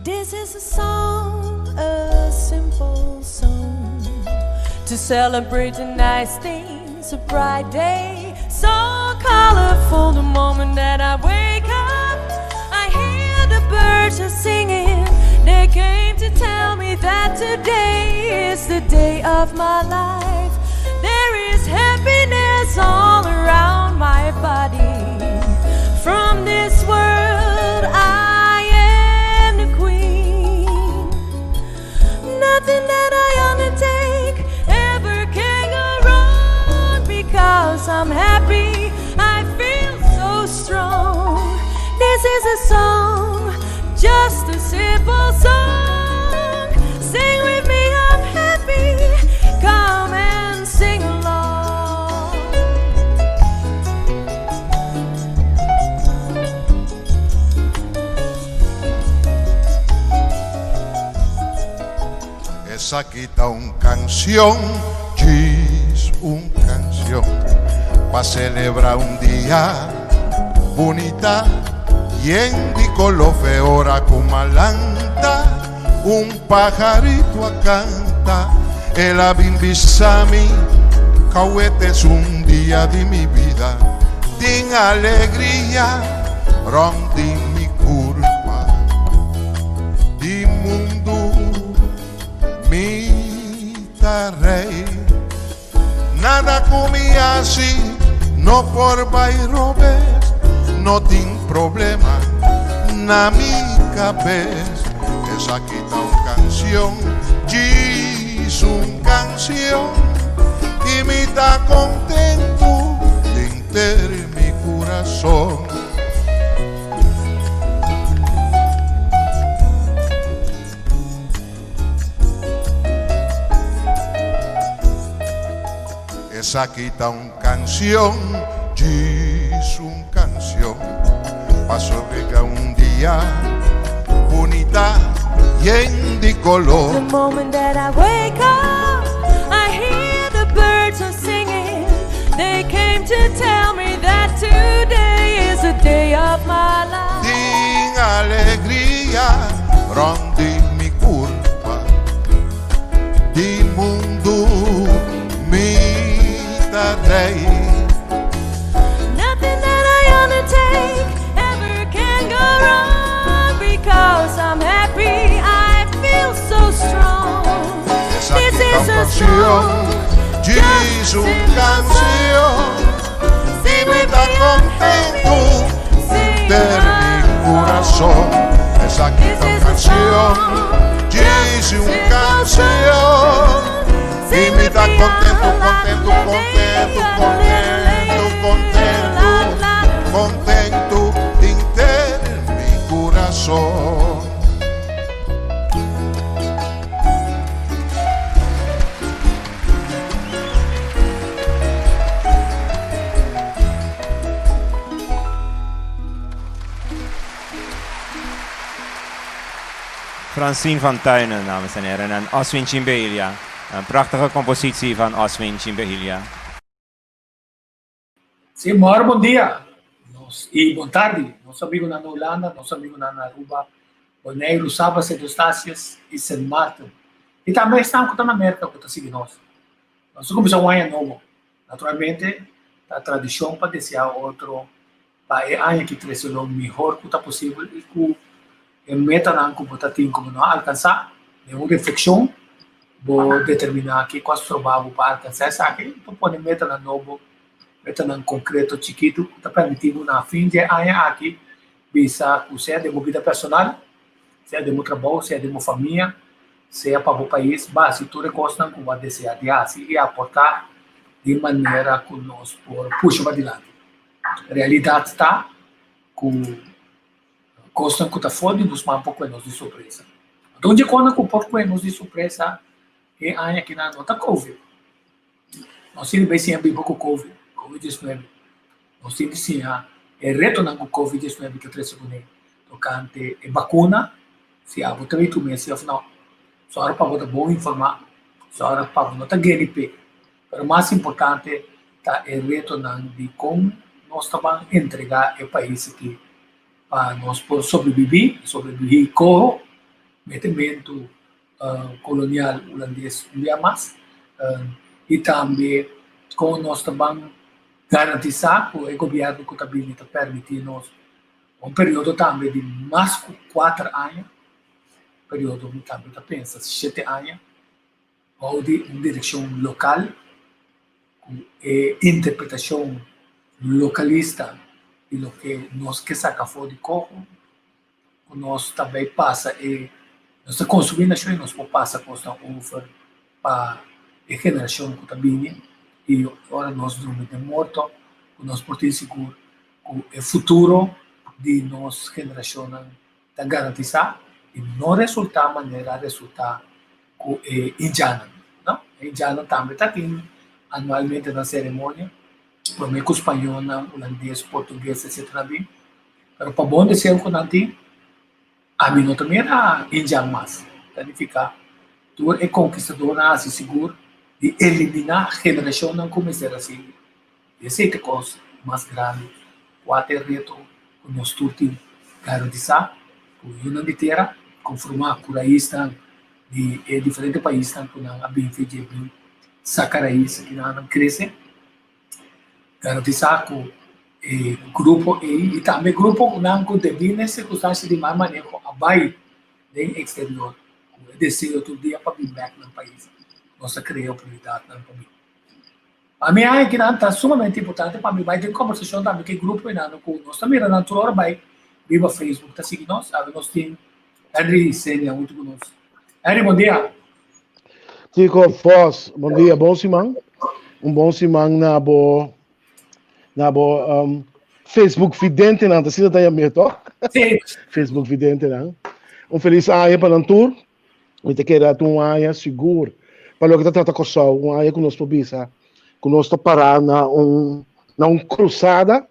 This is a song, a simple song To celebrate the nice things, a bright day So colorful the moment that I wake up I hear the birds are singing They came to tell me that today is the day of my life There is happiness all around my body From this world I am the queen Nothing that I undertake ever can go wrong Because I'm happy, I feel so strong This is a song, just a simple song Sing with me, I'm happy, come and sing along Esaki ta un canción, djis un canción, pa celebra un dia bunita yen di color fe ora cu malanta un pajarito a canta el a bin bisa mi cawete es un dia di mi bida tin alegria rond di mi curpa di mundu mi ta rey nada cu mi haci no por bay robes no tin problema na mi cabes esaki ta un cancion djis un cancion y mi ta contento denter mi curason. Esaki ta un canción, djis un canción, pa sobrega un dia bunita yen di color. The moment that I wake up, I hear the birds are singing. They came to tell me that today is the day of my life. Tin alegria rond di mi curpa, di mundu mi ta rey. Nothing that I undertake ever can go wrong because I'm happy, I feel so strong. Esaki This ta is un a canción, song, djis just a un simple canción, song. y Sing mi with ta me, I'm contento happy. Sing denter mi curason. along. Esaki This ta un is a canción, song, djis just a un simple canción, song. y Sing mi with ta me, contento, I'm contento, contento, contento, contento, contento denter mi curason. Francine van Tuinen, dames en heren, en Oswin Chimbelia. Een prachtige compositie van Oswin Chimbelia. Sí, mor bon dia nos i bon tardi, nos amigunan na Hulanda, nos amigunan na Aruba, Boneiru, Saba, Sint Eustatius i Sint Maarten. I tambe esnan ku ta na Merka ku ta sigui nos. Nos ta kuminsá un aña nobo. Naturalmente ta tradishon pa deseá otro pa e aña ki trese lo mihor ku ta posibel i ku e metanan ku bo ta tin ku bo no a alkansá. Den un reflekshon bo determiná kiko a stroba bo pa alkansá esaki i bo pone metanan nobo, metanan konkreto chikitu ku ta permití bo na fin di e aña aki bisa ku sea den bo bida personal, sea den bo trabou, sea den bo famia, sea pa bo pais, bo a hasi tur e kosnan ku bo a deseá di hasi i aportá di manera ku nos por pusha padilanti. Realidat ta ku kosnan ku ta for di nos man por kue nos di sorpresa. Anto un dje kosnan ku por kue nos di sorpresa e aña kinan no ta covid. Nos tin di bay siña biba ku covid, covid diesnuebe. Nos tin di siña e retonan ku covid diesnuebe ta trese kuné tokante e bakuna, si abo ta bay tuma esi òf no. Sòru pa bo ta bon informá, sòru pa bo no ta guinea pig. Pero mas importante ta e retonan di kon nos ta ban entregá e pais aki pa nos por sobrebibí, sobrebibí koho. metementu kolonial hulandes un bia mas i tambe kon nos ta ban garantisá ku e gobièrnu ku ta bini ta permití nos un periodo tambe di mas ku kuater aña, periodo mi tambe ta pensa shete aña, bou di un direkshon lokal ku e interpretashon lokalista di loke nos ke saka afó di koho. Ku nos ta bai pasa e nos ta konsumí nashon i nos por pasa kosnan over pa e generashon ku ta bini i ora nos drumi den morto ku nos por tin sigur ku e futuro di nos generashonnan ta garantisá i no resultá manera a resultá ku e indjannan no. E indjannan tambe ta tin anualmente nan seremonia promé ku spañolnan, hulandes, portugues etcetera bin. Pero pa bon deseo ku nan tin, ami no ta mira indjan mas. Ta nifiká tur e konkistadornan a hasi sigur di eliminá generashonnan ku mester a sigui. I esei ta e kos mas grandi kua ta e reto ku nos tur tin garantisá ku yunan di tera konformá ku raisnan di e diferente paisnan ku nan a bin fe dje bin saka rais aki nan nan krese. Garantisá ku e grupo ei i tambe gruponan ku debí na e sirkunstansia di mal maneho a bai den eksterior ku e deseo tur dia pa bin bèk nan pais, nos ta krea oportunidatnan pa bin. Pa mi aña kinan ta sumamente importante pa mi bai den kombersashon tambe ku e grupo enano ku nos ta mira nan tur ora bai riba Facebook ta sigui nos. Awe nos tin Henry Senia huntu ku nos. Henry, bon dia. Tico Vos, bon dia, bon siman. Un bon siman na bo na bo um, Facebook vidente nan, asina ta yam'é toch? Sí. Facebook vidente nan. Un feliz aña pa nan tur. Mi ta kere un aña sigur pa loke ta trata Kòrsou, un aña ku nos por bisa ku nos ta pará na un na un krusada.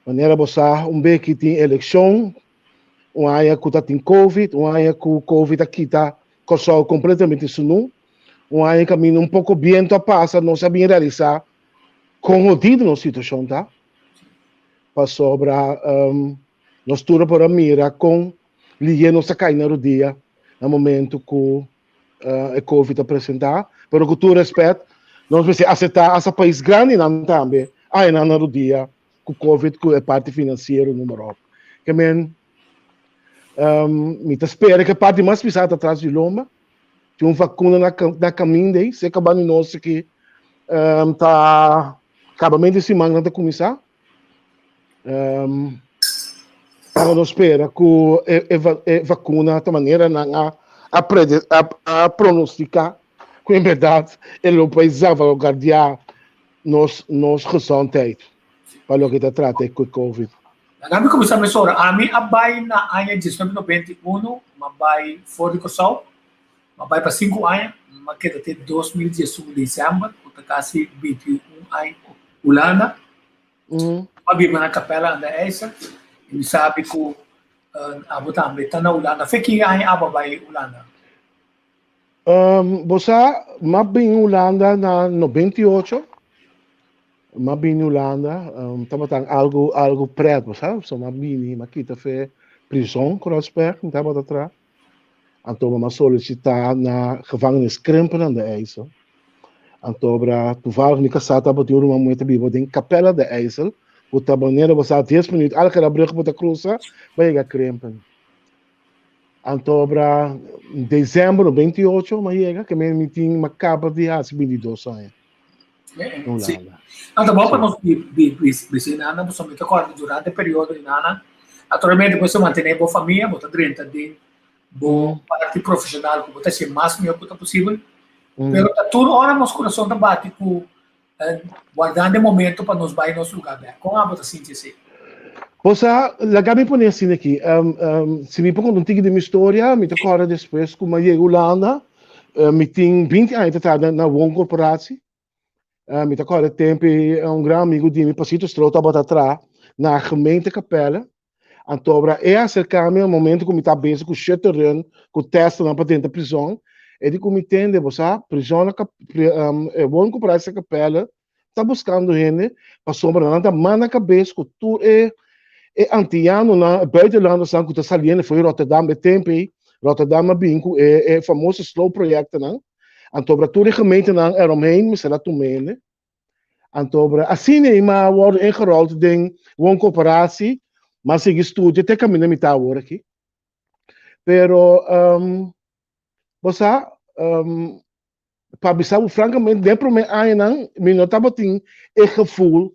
Manera bo sa, un beki tin elekshon, un aña ku ta tin Covid, un aña ku Covid a kita Kòrsou kompletamente sunú, un aña kaminda un poko bientu a pasa, nos a bin realisá kon hodido nos situashon ta, pasobra nos tur a por a mira kon lihé nos ta kai na rodia na momento ku e Covid a presentá, pero ku tur rèspèt nos mester aseptá asa pais grandinan tambe a haña nan na rodia ku Covid ku e parti finansiero noem maar op. Ke men mi ta spera ku e parti mas pisá ta tras di lomba, tin un vakuna na na kaminda ei, si e kaba di nos aki ta kabamento di siman nan ta kuminsá. Um, Ahora nos spera ku e, e, e vacuna ta manera nan a, a, prede, a, a pronostica ku en verdad e lo poi salvaguardiar nos, nos gezondheid pa loke ta trata ku COVID. Laga mi kuminsá mesora. Ami a bai na aña 1991, m'a bai for di Kòrsou. M'a bai pa sinku aña, m'a keda te 2011 desèmber, ku ta kasi 21 aña Hulanda. M'a biba na Capelle aan de IJssel i mi sabi ku abo tambe ta na Hulanda. Fe ki aña abo a bai Hulanda? Bo sa, m'a bin Hulanda na 98. M'a bini Hulanda, tabata algu algu pret, bo sa, so m'a bini, m'a kita fe prizon Kruisberg, mi tabata tra. Anto m'a solicita na gevangenis Krimpen aan de IJssel. Anto bra toevallig mi kasá tabatin un ruman muhé ta biba den Capelle aan de IJssel, ku ta manera bo sa dies minuut Algerabrug bo ta krusa pa yega Krimpen. Anto bra december 28 m'a yega, ke mi tin m'a kaba di hasi 22 aña. Sí. Anto bo pa nos bisa nana, pasobra mi ta kòrda durante e periodo di nana, naturalmente bo ta mantené bo famia, bo ta drenta den bo parti profeshonal ku bo ta hasi mas mihó ku ta posibel, pero ta tur ora nos kurason ta bati ku wardando e momento pa nos bai nos lugá bèk. Kon abo ta sinti esei? Bo sa, laga mi pone asina aki, si mi por konta un tiki di mi storia, mi ta kòrda despues ku mi a yega Hulanda, Mi tin 20 aña ta traha na wooncorporatie. Mi ta kòrda tempu un gran amigu di mi, Pasito Stroh, tabata traha na gemeente Capelle. Anto ora e aserká mi na momento ku mi ta bezig ku shutterrun, ku testernan pa drenta prizòn, e di ku mi tende, bo sa, prizòn na e wooncorporatie na Capelle ta buskando hende pasobra nan ta manda kabes ku tur e e antianonan, e buitenlandersnan ku ta saliendo for di Rotterdam e tempu ei. Rotterdam a bin ku e e famoso slow projectennan. Anto bra tur e gemeentenan eromheen mester a tuma hende. Anto bra asina ei mi a wòrdu ingerold den wooncoöperatie, mi a sigui studia te kaminda mi ta awor aki. Pero bo sa pa bisa bo frankamente den prome añanan mi no tabatin e gevoel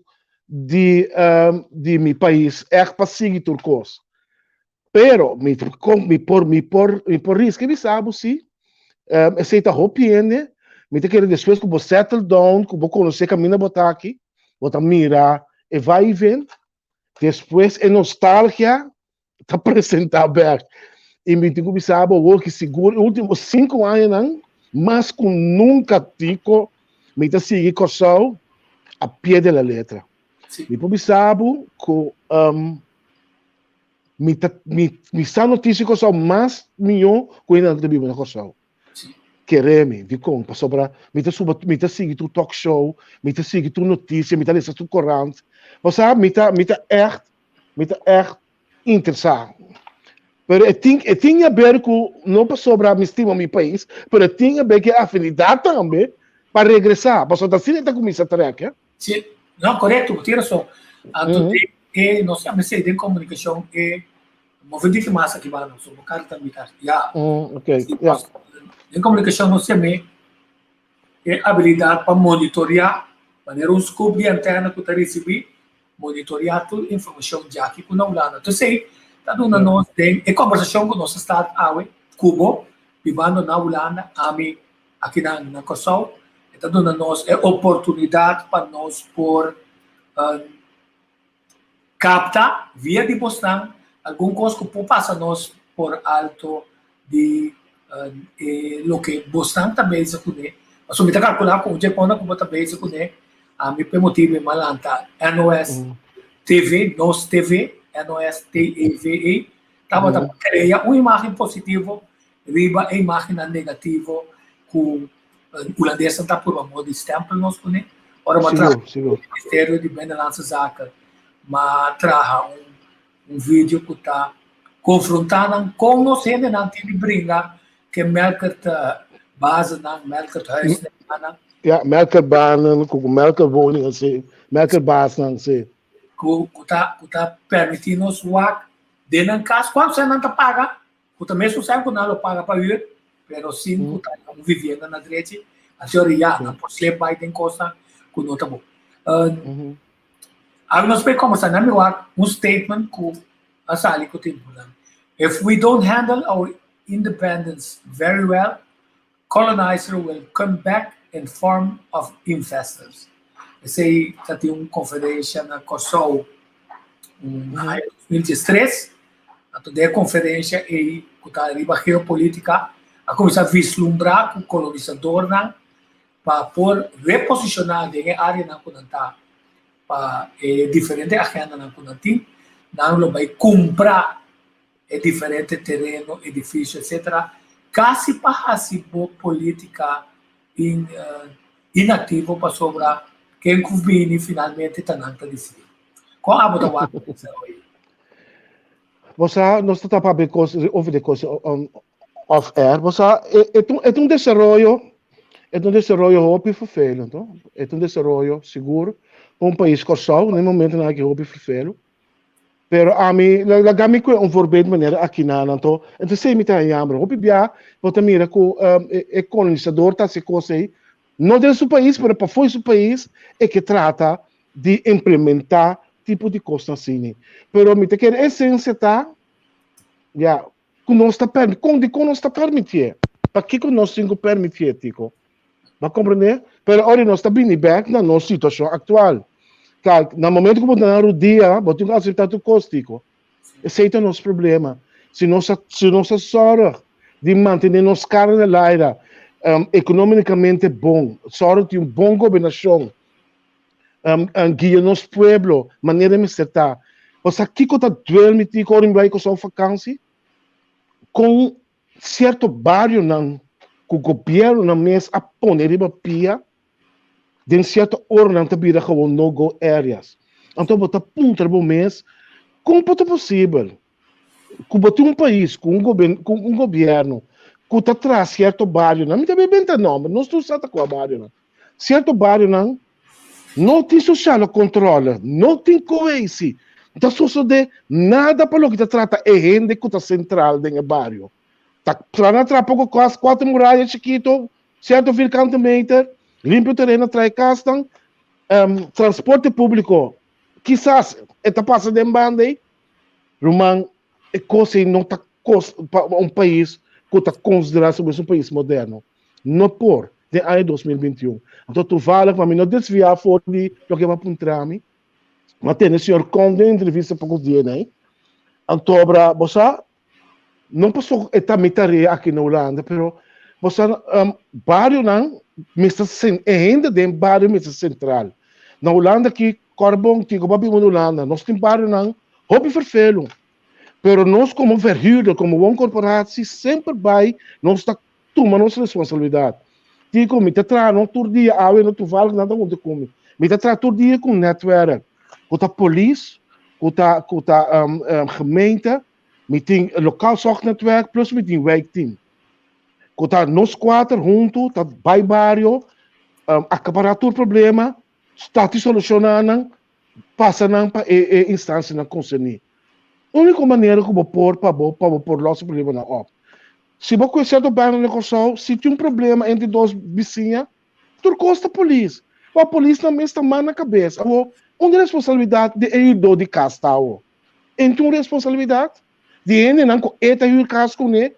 di di mi pais ègt pa sigui tur kos. Pero mi mi por mi por mi por riska bisa bo si esei ta hopi hende mi ta kere despues ku bo settle down ku bo konosé kaminda bo ta aki bo ta mira e vai i ven despues e nostalgia ta presentá bèk. I mi tin ku bisa bo awor ki sigur e último sinku añanan mas ku nunka Tico mi ta sigui Kòrsou a pie de la letra. Mi por bisa bo ku mi ta mi mi sa notisia di Kòrsou mas mihó ku hende ku ta biba na Kòrsou. Kere mi, dikon? Pasobra mi ta suba mi ta sigui tur talk show, mi ta sigui tur notisia, mi ta lesa tur korant. Bo sa mi ta mi ta ègt Mi ta ègt interesá. Pero e tin e tin haber ku no pasobra mi stima mi pais, pero e tin haber ku e afinidat tambe pa regresá. Pasobra ta asina e ta kuminsá trèk, eh. Sí, no, korekto, bo tin rason. Anto den e, nos a mester den komunikashon e move diki mas aki banda, so bo kar ta mitar. Ya. Ok, ya. Den komunikashon nos yam'é e abilidat pa monitoriá manera un scoop di antena ku ta risibí Monitoreá tur informashon djaki ku na Hulanda. Ta esei ta duna nos den e kòmbersashon ku nos a start awe ku bo bibando na Hulanda, ami akinan na Kòrsou, e ta duna nos e oportunidat pa nos por kapta via di bosnan algun kos ku por pasa nos por alto di e loke bosnan ta bezig kuné. Pasobra mi ta kalkulá ku un dje kònda ku bo ta bezig kuné, ami p'e motibu e malanta NOS TV, Nos TV, NOS TEVE, tabata pa krea un imágen positivo riba e imágennan negativo ku hulandesnan ta purba moda di stèmpel nos kuné. Ora bo a traha ku Ministerio di Binnenlandse Zaken, m'a traha un Un video ku ta konfrontá nan kon nos hendenan tin di bringa ku e melkert bazennan, melkert huisnan. Ja, melkertbanen, ku melkertwoningen, si, melkertbaasnan, si. Ku ta ku ta permití nos wak den nan kas. Kuantu sèn nan ta paga? Ku ta mesun sèn ku nan lo paga pa hür, pero sin ku ta un vivienda na drechi. Asina ora ya, nan por slep bai den kosnan ku no ta bon. Awe nos por combersa nan mi wak un statement cu a sali cu tin nan. If we don't handle our independence very well, colonizer will come back in form of investors. Esey ta tin un conferencia na Corsou un aña 2013. Anto den e conferencia ey cu ta riba geopolitica a cuminsa vislumbra cu colonisadornan pa por reposishoná den e áreanan ku nan ta pa e diferente agendanan ku nan tin, nan lo bai kumpra e diferente tereno, edifisio, etsetera, kasi pa hasi bo polítika inaktivo pasobra ken ku bini finalmente ta nan ta disidí. Kon abo ta wak desaroyo? Bo sa, nos ta papia kos over di kos off air. Bo sa, e ta e ta un desaroyo, e ta un desaroyo hopi vervelend, no? E ta un desaroyo sigur pa un pais Kòrsou na e momentonan aki hopi vervelend. Pero ami, laga mi kue un voorbeeld manera akinan anto, entonces mi ta jammer. Hopi bia bo ta mira ku e kolonisador ta hasi kos ei, no den su pais, pero pafó di su pais e ke trata di implementá tipo di kosnan asina. Pero mi ta kere esensia ta, ya, ku nos ta permi, kon dikon nos ta permitié? Pakiko nos tin ku permitié, Tico? Bo a komprendé? Pero ora nos ta bini bèk na nos situashon aktual. Kijk, na momento ku bo ta na rudia, bo tin ku aseptá tur kos, Tico. Esei ta nos problema. Si nos a, si nos a sòrg di mantené nos kara na laira, ekonomikamente bon, sòrg di un bon gobernashon, guia nos pueblo manera mester ta. Bo sa kiko ta duel mi tiko ora mi bai Kòrsou fakansi? Kon sierto barionan ku gobièrnunan mes a pone riba pia den sierto oranan ta bira gewoon no go areas. Anto bo ta puntra bo mes kon por ta posibel? Ku bo tin un pais ku un gobe ku un gobièrnu ku ta traha sierto barionan, mi ta bay benta nòmber, nos tur sa ta kua barionan. Sierto barionan no tin sosiale kontrole, no tin kohesie, no ta sosodé nada pa loke ta trata e hende ku ta sentral den e bario. Ta traha nan traha poko kas, kuater muraya chikito, sierto vierkante meter, limpio tereno, traha e kasnan, transporte públiko kisas e ta pasa den banda ei, ruman, e kos ei no ta kos pa un pais ku ta konsiderá su mes un pais moderno. No por, den aña 2021. Anto toevallig, pa mi no desviá for di loke bo a puntra mi, mi a tene señor Kong den entrevista poko dianan ei. Anto obra, bo sa, no pasobra e ta mi tarea aki na Hulanda, pero bo sa, barionan mester sen, e hende den bario mester sentral. Na Hulanda aki, kòrda bon, kiko bo a biba na Hulanda, nos tin barionan hopi ferfelu, pero nos komo verhuurder, komo wooncorporatie, semper bai nos ta tuma nos responsabilidat. Kiko, mi ta traha no tur dia, awe no toevallig nan ta hunta ku mi. Mi ta traha tur dia ku netwerk, ku ta polis, ku ta ku ta gemeente, mi tin lokaal zorgnetwerk plus mi tin wijkteam. Ku ta nos kuater huntu ta bai bario, akapará tur problema, start di solushoná nan, pasa nan pa e e instansianan konserní. Úniko manera ku bo por pa bo pa bo por lòs e problemanan òp. Si bo kue sierto barrio na Kòrsou, si tin un problema entre dos bisiña, tur kos ta polis. Wak polisnan mes ta man na kabes. Awor, unda e responsabilidat di e hürdó di kas ta awor? E no tin un responsabilidat? Di hendenan ku e ta hür kas kuné,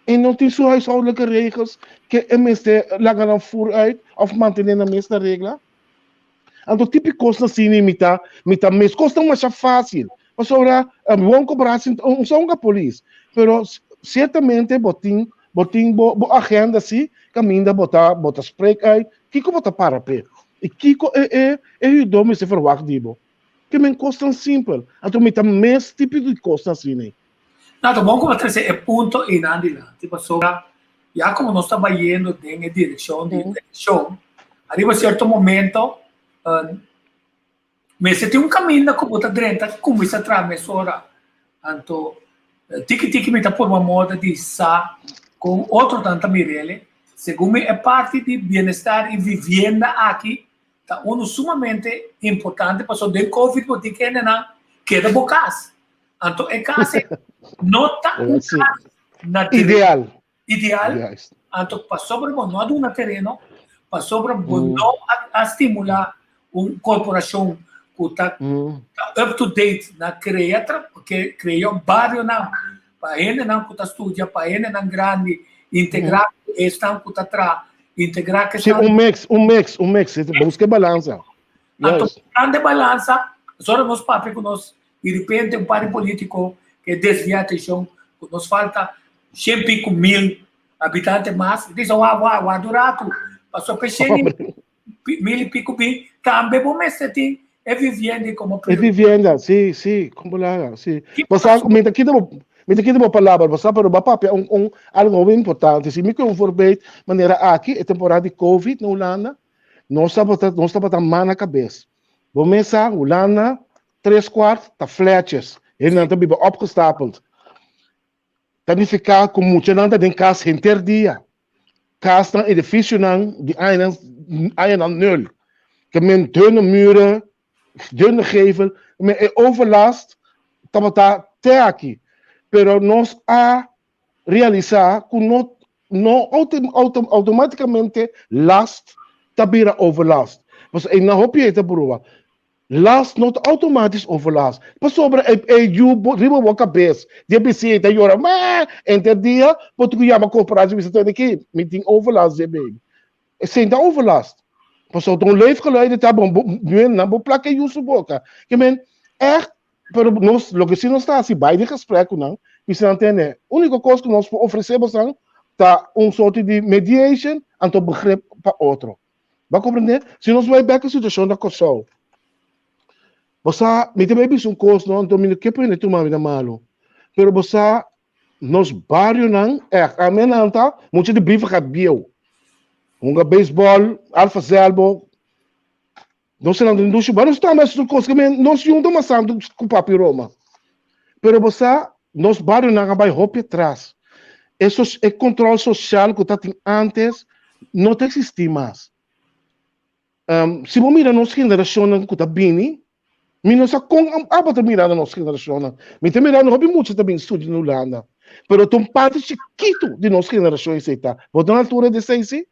e no tin su huishoudelijke regels ke e mester laga nan fur uit òf mantené nan mes na regla? Anto tipo kosnan asina mi ta mi ta mes kosnan masha fásil pasobra won kobra sin un sa hunga polis pero siertamente bo tin bo tin bo bo agenda si kaminda bo ta bo ta spreek uit kiko bo ta para p'e i kiko e e e hürdó mester verwagt di bo ke men kosnan simpel anto mi ta mes tipo di kosnan asina. No, ta bon ku bo trese e punto einan dilanti pasobra ya komo nos ta bayendo den e direkshon di elekshon, ariba sierto momento mester tin un kaminda ku bo ta drenta kuminsá traha mesora. Anto tiki tiki mi ta purba moda di sa kon otronan ta mir'el. Segun mi e parti di bienestar i vivienda aki ta unu sumamente importante pasobra den covid bo tin kendenan keda bo kas. Anto e kas ei no ta un kas na Ideal. Ideal. Juist. Anto pasobra bo no a duna tereno, pasobra bo no a, a stimula un korporashon ku ta, ta up to date na krea tra, ke krea barionan pa hendenan ku ta studia, pa hendenan grandi, integrá ku esnan ku ta traha, integrá ku Sí, esnan un mix, un mix, un mix. Buska e balansa. Anto Juist. grande balansa, nosotros nos papia ku nos Di repente un par di politico ke desvia atencion ku nos falta shen pico mil habitante mas, di bisa wa wa wa durato paso pe shen mil y pico bin tambe bo mester tin e vivienda como E vivienda, si, si, como laga, si. Bo sa, mi ta kita bo, mi ta kita bo palabra, bo sa, pero bo a papia un, un, algo hopi importante. Si mi ke un voorbeeld, manera aki, e temporada di Covid na Hulanda, nos tabata, nos tabata man na kabes. Bo mes sa, Hulanda, Tres kwart ta fletjes. Hendenan ta biba opgestapeld. Ta nifiká ku muchanan ta den kas henter dia. Kasnan, edifisionan di añanan añanan nul. Ke men dunne muren, dunne gevel. Men e overlast tabata te aki. Pero nos a realisá ku no no outomátikamente last ta bira overlast. Pasobra einan hopi ei ta prueba. Last no ta outomatisch overlast. Pasobra e e yu bo riba bo kabes di e bisiña ta yora meh enter dia bo tin ku yama korporatie bisa tende ki mi tin overlast di e baby. Esei ta overlast. Pasobra ta un leefgeluid di ta bon bo nan bo plaka e yu su boka. Ke men ègt pero nos loke si nos ta hasi bai den gesprek ku nan bisa nan tende uniko kos ku nos por ofresé bosan ta un sorti di mediation anto begrip pa otro. Bo a comprende? Si nos bai bek e situacion na Kòrsou, bo sa, mi ta bai bisa un kos no, anto mi no ke prende tuma mi na malu, pero bo sa, nos barionan, ègt, ami nan ta mucha di Brievengat bieu, hunga beisbòl, Alfa Zelbo, nos a lanta den dushi, nos tambe a hasi tur kos, nos yunta mas santu ku Papi Roma. Pero bo sa. Nos barionan a bai hopi atras. E e control social ku tatin antes no ta existi mas. Si bo mira nos generacionnan ku ta bini, mi no sa kon abo ta mira na nos generacionnan. Mi ta mira hopi mucha ta bin studia na Hulanda, pero ta un parti chikitu di nos generacion esei ta. Bo ta na altura di esei si?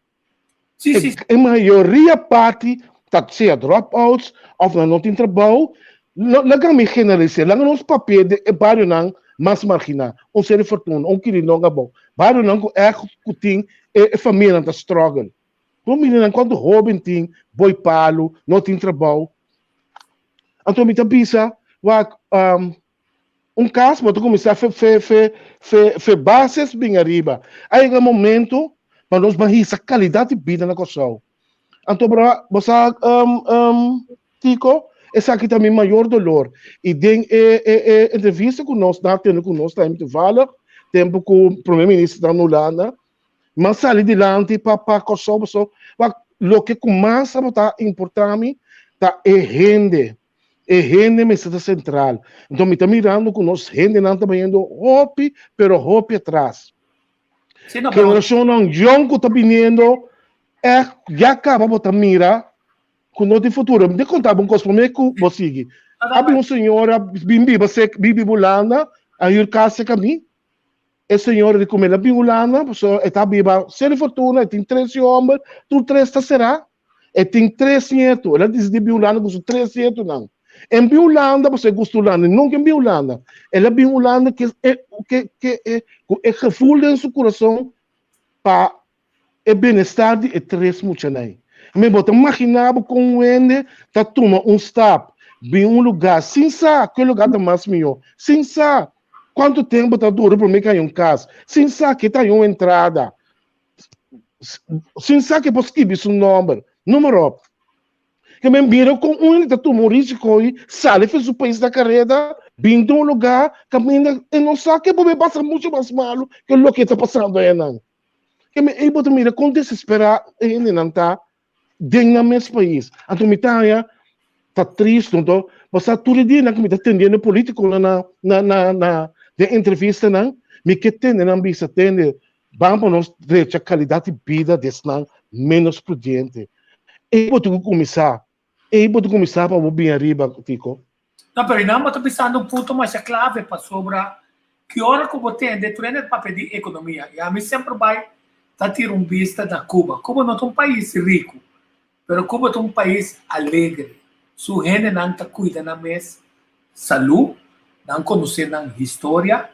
Sí, sí. E mayoria parti ta sea dropouts of nan no tin trabou. Laga mi generalisá, laga nos papia di e barionan mas marginá, un Seri Fortuna, un Kirindonga abou, barionan ku ègt ku tin e famianan ta struggle. Bo mira nan kuantu hóben tin boi palu, no tin trabou. Anto mi ta bisa, wak, Un kas bo ta kuminsá fe fe fe fe fe bases bin ariba. A yega momento pa nos ban hisa kalidat di bida na Kòrsou. Anto bro, bo sa Tico, esaki ta mi mayor dolor. I den e e e entrevista ku nos nan a tene ku nos tambe toevallig, tempu ku Prome Minister ta na Hulanda, mi a sali dilanti pa pa Kòrsou pasobra wak loke ku mas tabata importá mi ta e hende. E hende mester ta sentral. Enton mi ta mirando ku nos hendenan ta bayendo hopi, pero hopi atras. Sí, no, pero Generashonnan yòn ku ta biniendo, ègt ya kaba bo ta mira ku no tin futuro. Mi ta konta bo un kos promé ku bo sigui. A bin un señora bin biba sek, bin biba Hulanda, a hür kas serka mi. E señora di ku mi el a bin Hulanda, pasobra e ta biba Seri Fortuna, e tin tres yu hòmber, tur tres ta será. E tin tres nietu. El a disidí bin Hulanda ku su tres nietunan. En bin Hulanda pasobra e gusta Hulanda. Nunka en bin Hulanda. El a bin Hulanda ke e ke ke e ku e gevoel den su kurason pa e bienestar di e tres muchanan. Mi bo ta maginá bo kon un hende ta tuma un stap bin un lugá sin sa ku e lugá ta mas mihó, sin sa kuantu tempu ta dura promé ke haña un kas, sin sa ke ta haña un entrada. Sin sa ke por skibi su nomber, noem op. Ke men mira kon un hende ta tuma un risiko i sali for su pais na kareda, bin den un lugar kaminda e no sa ke por pasa mucho mas malu ke loke ta pasando einan. Ke men ei bo ta mira kon desesperá e hendenan ta den nan mes pais. Anto mi ta haña ta tristu anto pasá tur e dianan ku mi ta tendiendo politikonan na na na na den entrevistanan mi ke tende nan bisa tende ban pa nos drecha kalidat di bida di esnan menos prudente. Ei bo tin ku kuminsá, ei bo tin kuminsá pa bo bin ariba Tico. No, pero nan bo ta bisando un punto masha clave pasobra ki ora ku bo tende tur hende ta papia di ekonomia i ami semper bai ta tira un bista na Cuba. Cuba no ta un pais riku, pero Cuba ta un pais alegre. Su hendenan ta kuida nan mes salú, nan konosé nan historia,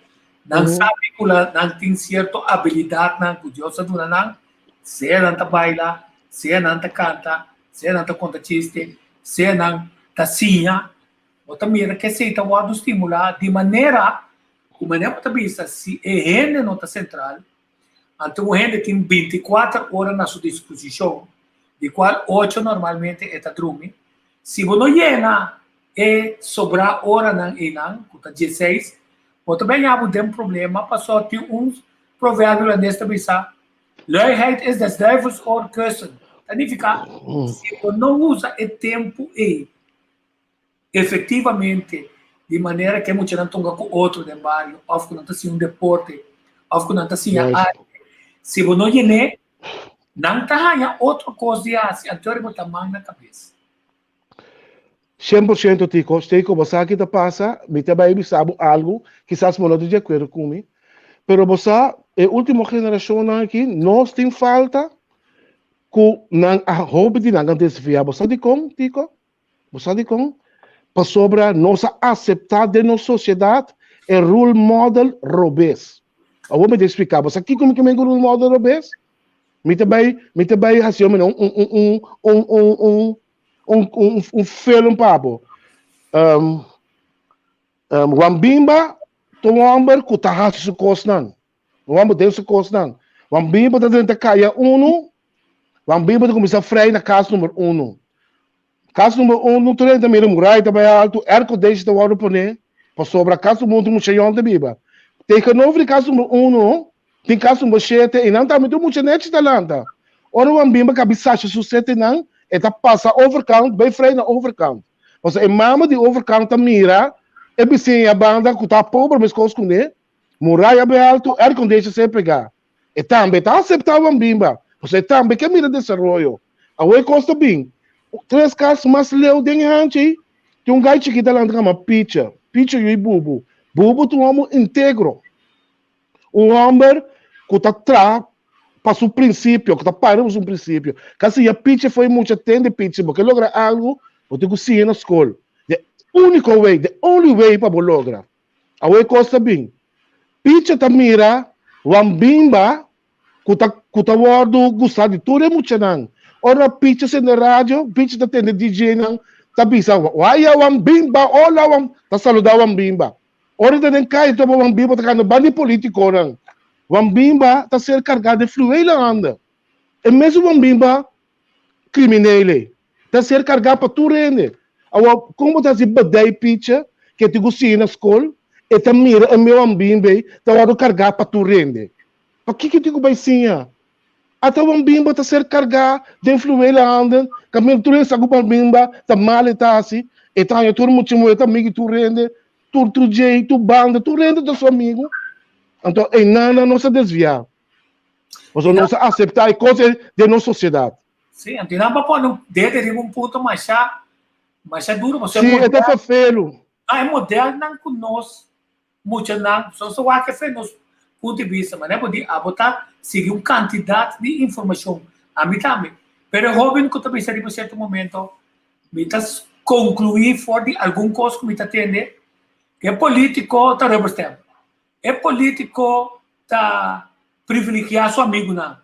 nan sabi ku nan tin sierto abilidatnan ku Dios a duna nan, sea nan ta baila, sea nan ta kanta, sea nan ta konta chiste, sea nan ta siña, bo ta mira ku esei ta wòrdu stimulá di manera ku manera bo ta bisa si e hende no ta sentral, anto un hende tin binti kuater ora na su disposishon, di kual ocho normalmente e ta drumi, si bo no yena e sobrá oranan einan, ku ta dieseis, bo ta bèña bo den problema pasobra tin un proverbio hulandes ta bisa, Luiheid is des duivels oorkussen. Ta nifiká, si bo no usa e tempu ei efektivamente di manera ku e muchanan tunga ku otro den bario òf ku nan ta siña un deporte òf ku nan ta siña arte, si bo no yen'é, nan ta haña otro kos di hasi, anto bo ta man na kabes. 100% Tico, Steco, bo sa ki ta pasa, mi ta bai bisa bo algu, kisas bo no ta di akuerdo ku mi, pero bo sa e ultimo generashonnan aki nos tin falta ku nan a hopi di nan a desviá, bo sa dikon Tico? Bo sa dikon? Pasobra nos a aseptá den nos sosiedat e role model robes. Awor mi ta ekspliká, bo sa kiko mi ke men ku role model robes? Mi ta bai, mi ta bai hasi un un un un un un un un un film pa bo. Um, um, Juan Bimba ta un homber ku ta hasi su kosnan. Un homber den su kosnan. Juan Bimba ta drenta kaya unu, Juan Bimba ta kuminsá frei na kas number unu. Kas number unu tur hende ta mira muraya ta bai altu, aircondition ta wòrdu poné, pasobra kas number unu tin mucha yòn ta biba. Tegenover di kas number unu tin kas number shete i nan tambe tur mucha nechi ta lanta. Ora Juan Bimba kabi sasha su setenan, e ta pasa overkant bai frei na overkant. Pasobra e mama di overkant ta mira e bisiña banda ku ta pober meskos kuné. Muraya be altu, aircondition ser pegá. E tambe ta aseptá Wan Bimba, pasobra e tambe ke mira desaroyo. Awor e kos ta bin. Tres kas mas leu den e hanchi ei, tin un gai chikit alanti ku yama Picha. Picha yu i Bubu. Bubu ta un hòmber integro. Un hòmber ku ta traha pa su prinsipio, ku ta para pa su prinsipio. Ka siña Picha for e mucha tende Picha, bo ke logra algu, bo tin ku siña na skol. The úniko way, the only way pa bo logra. Awor e kos ta bin. Picha ta mira Wan Bimba ku ta ku ta wòrdu gustá di tur e muchanan. Ora Picha sende radio, Picha ta tende DJ-nan ta bisa, Waya Wan Bimba, hola Wan, ta saludá Wan Bimba. Ora e ta den kaya topa Wan Bimba ta kanta banda di politikonan. Wan Bimba ta ser kargá den fluwelen handa. E mesun Wan Bimba krimineel ei. Ta ser kargá pa tur hende. Awor, kon bo ta hasi bedei picha ku e tin ku sigui na skol, e ta mira e medio ambimbe ta wòrdu kargá pa tur hende. Pakiko e tin ku bai siña? Ata un ambimba ta ser kargá den fluwela handen, kaminda tur hende sa ku ambimba ta mal e ta hasi, e ta haña tur mucha muhé ta amigu di tur hende, tur tur djei, tur banda, tur hende ta su amigu. Anto einan nos a desviá. Pasobra nos a aseptá e kos den nos sosiedat. Sí, anto nan pa pone un dede riba un punto masha, masha duro, pasobra Sí, e ta fafelu. Ah, e modelnan ku nos muchanan, so so wak efe nos punto di bista, manera bo di abo ta sigui un kantidat di informashon, ami tambe. Pero e hoben ku ta bisa riba sierto momento, mi ta konkluí for di algun kos ku mi ta tende, ku e politiko ta rubberstamp. E politico ta privilegia su amigunan.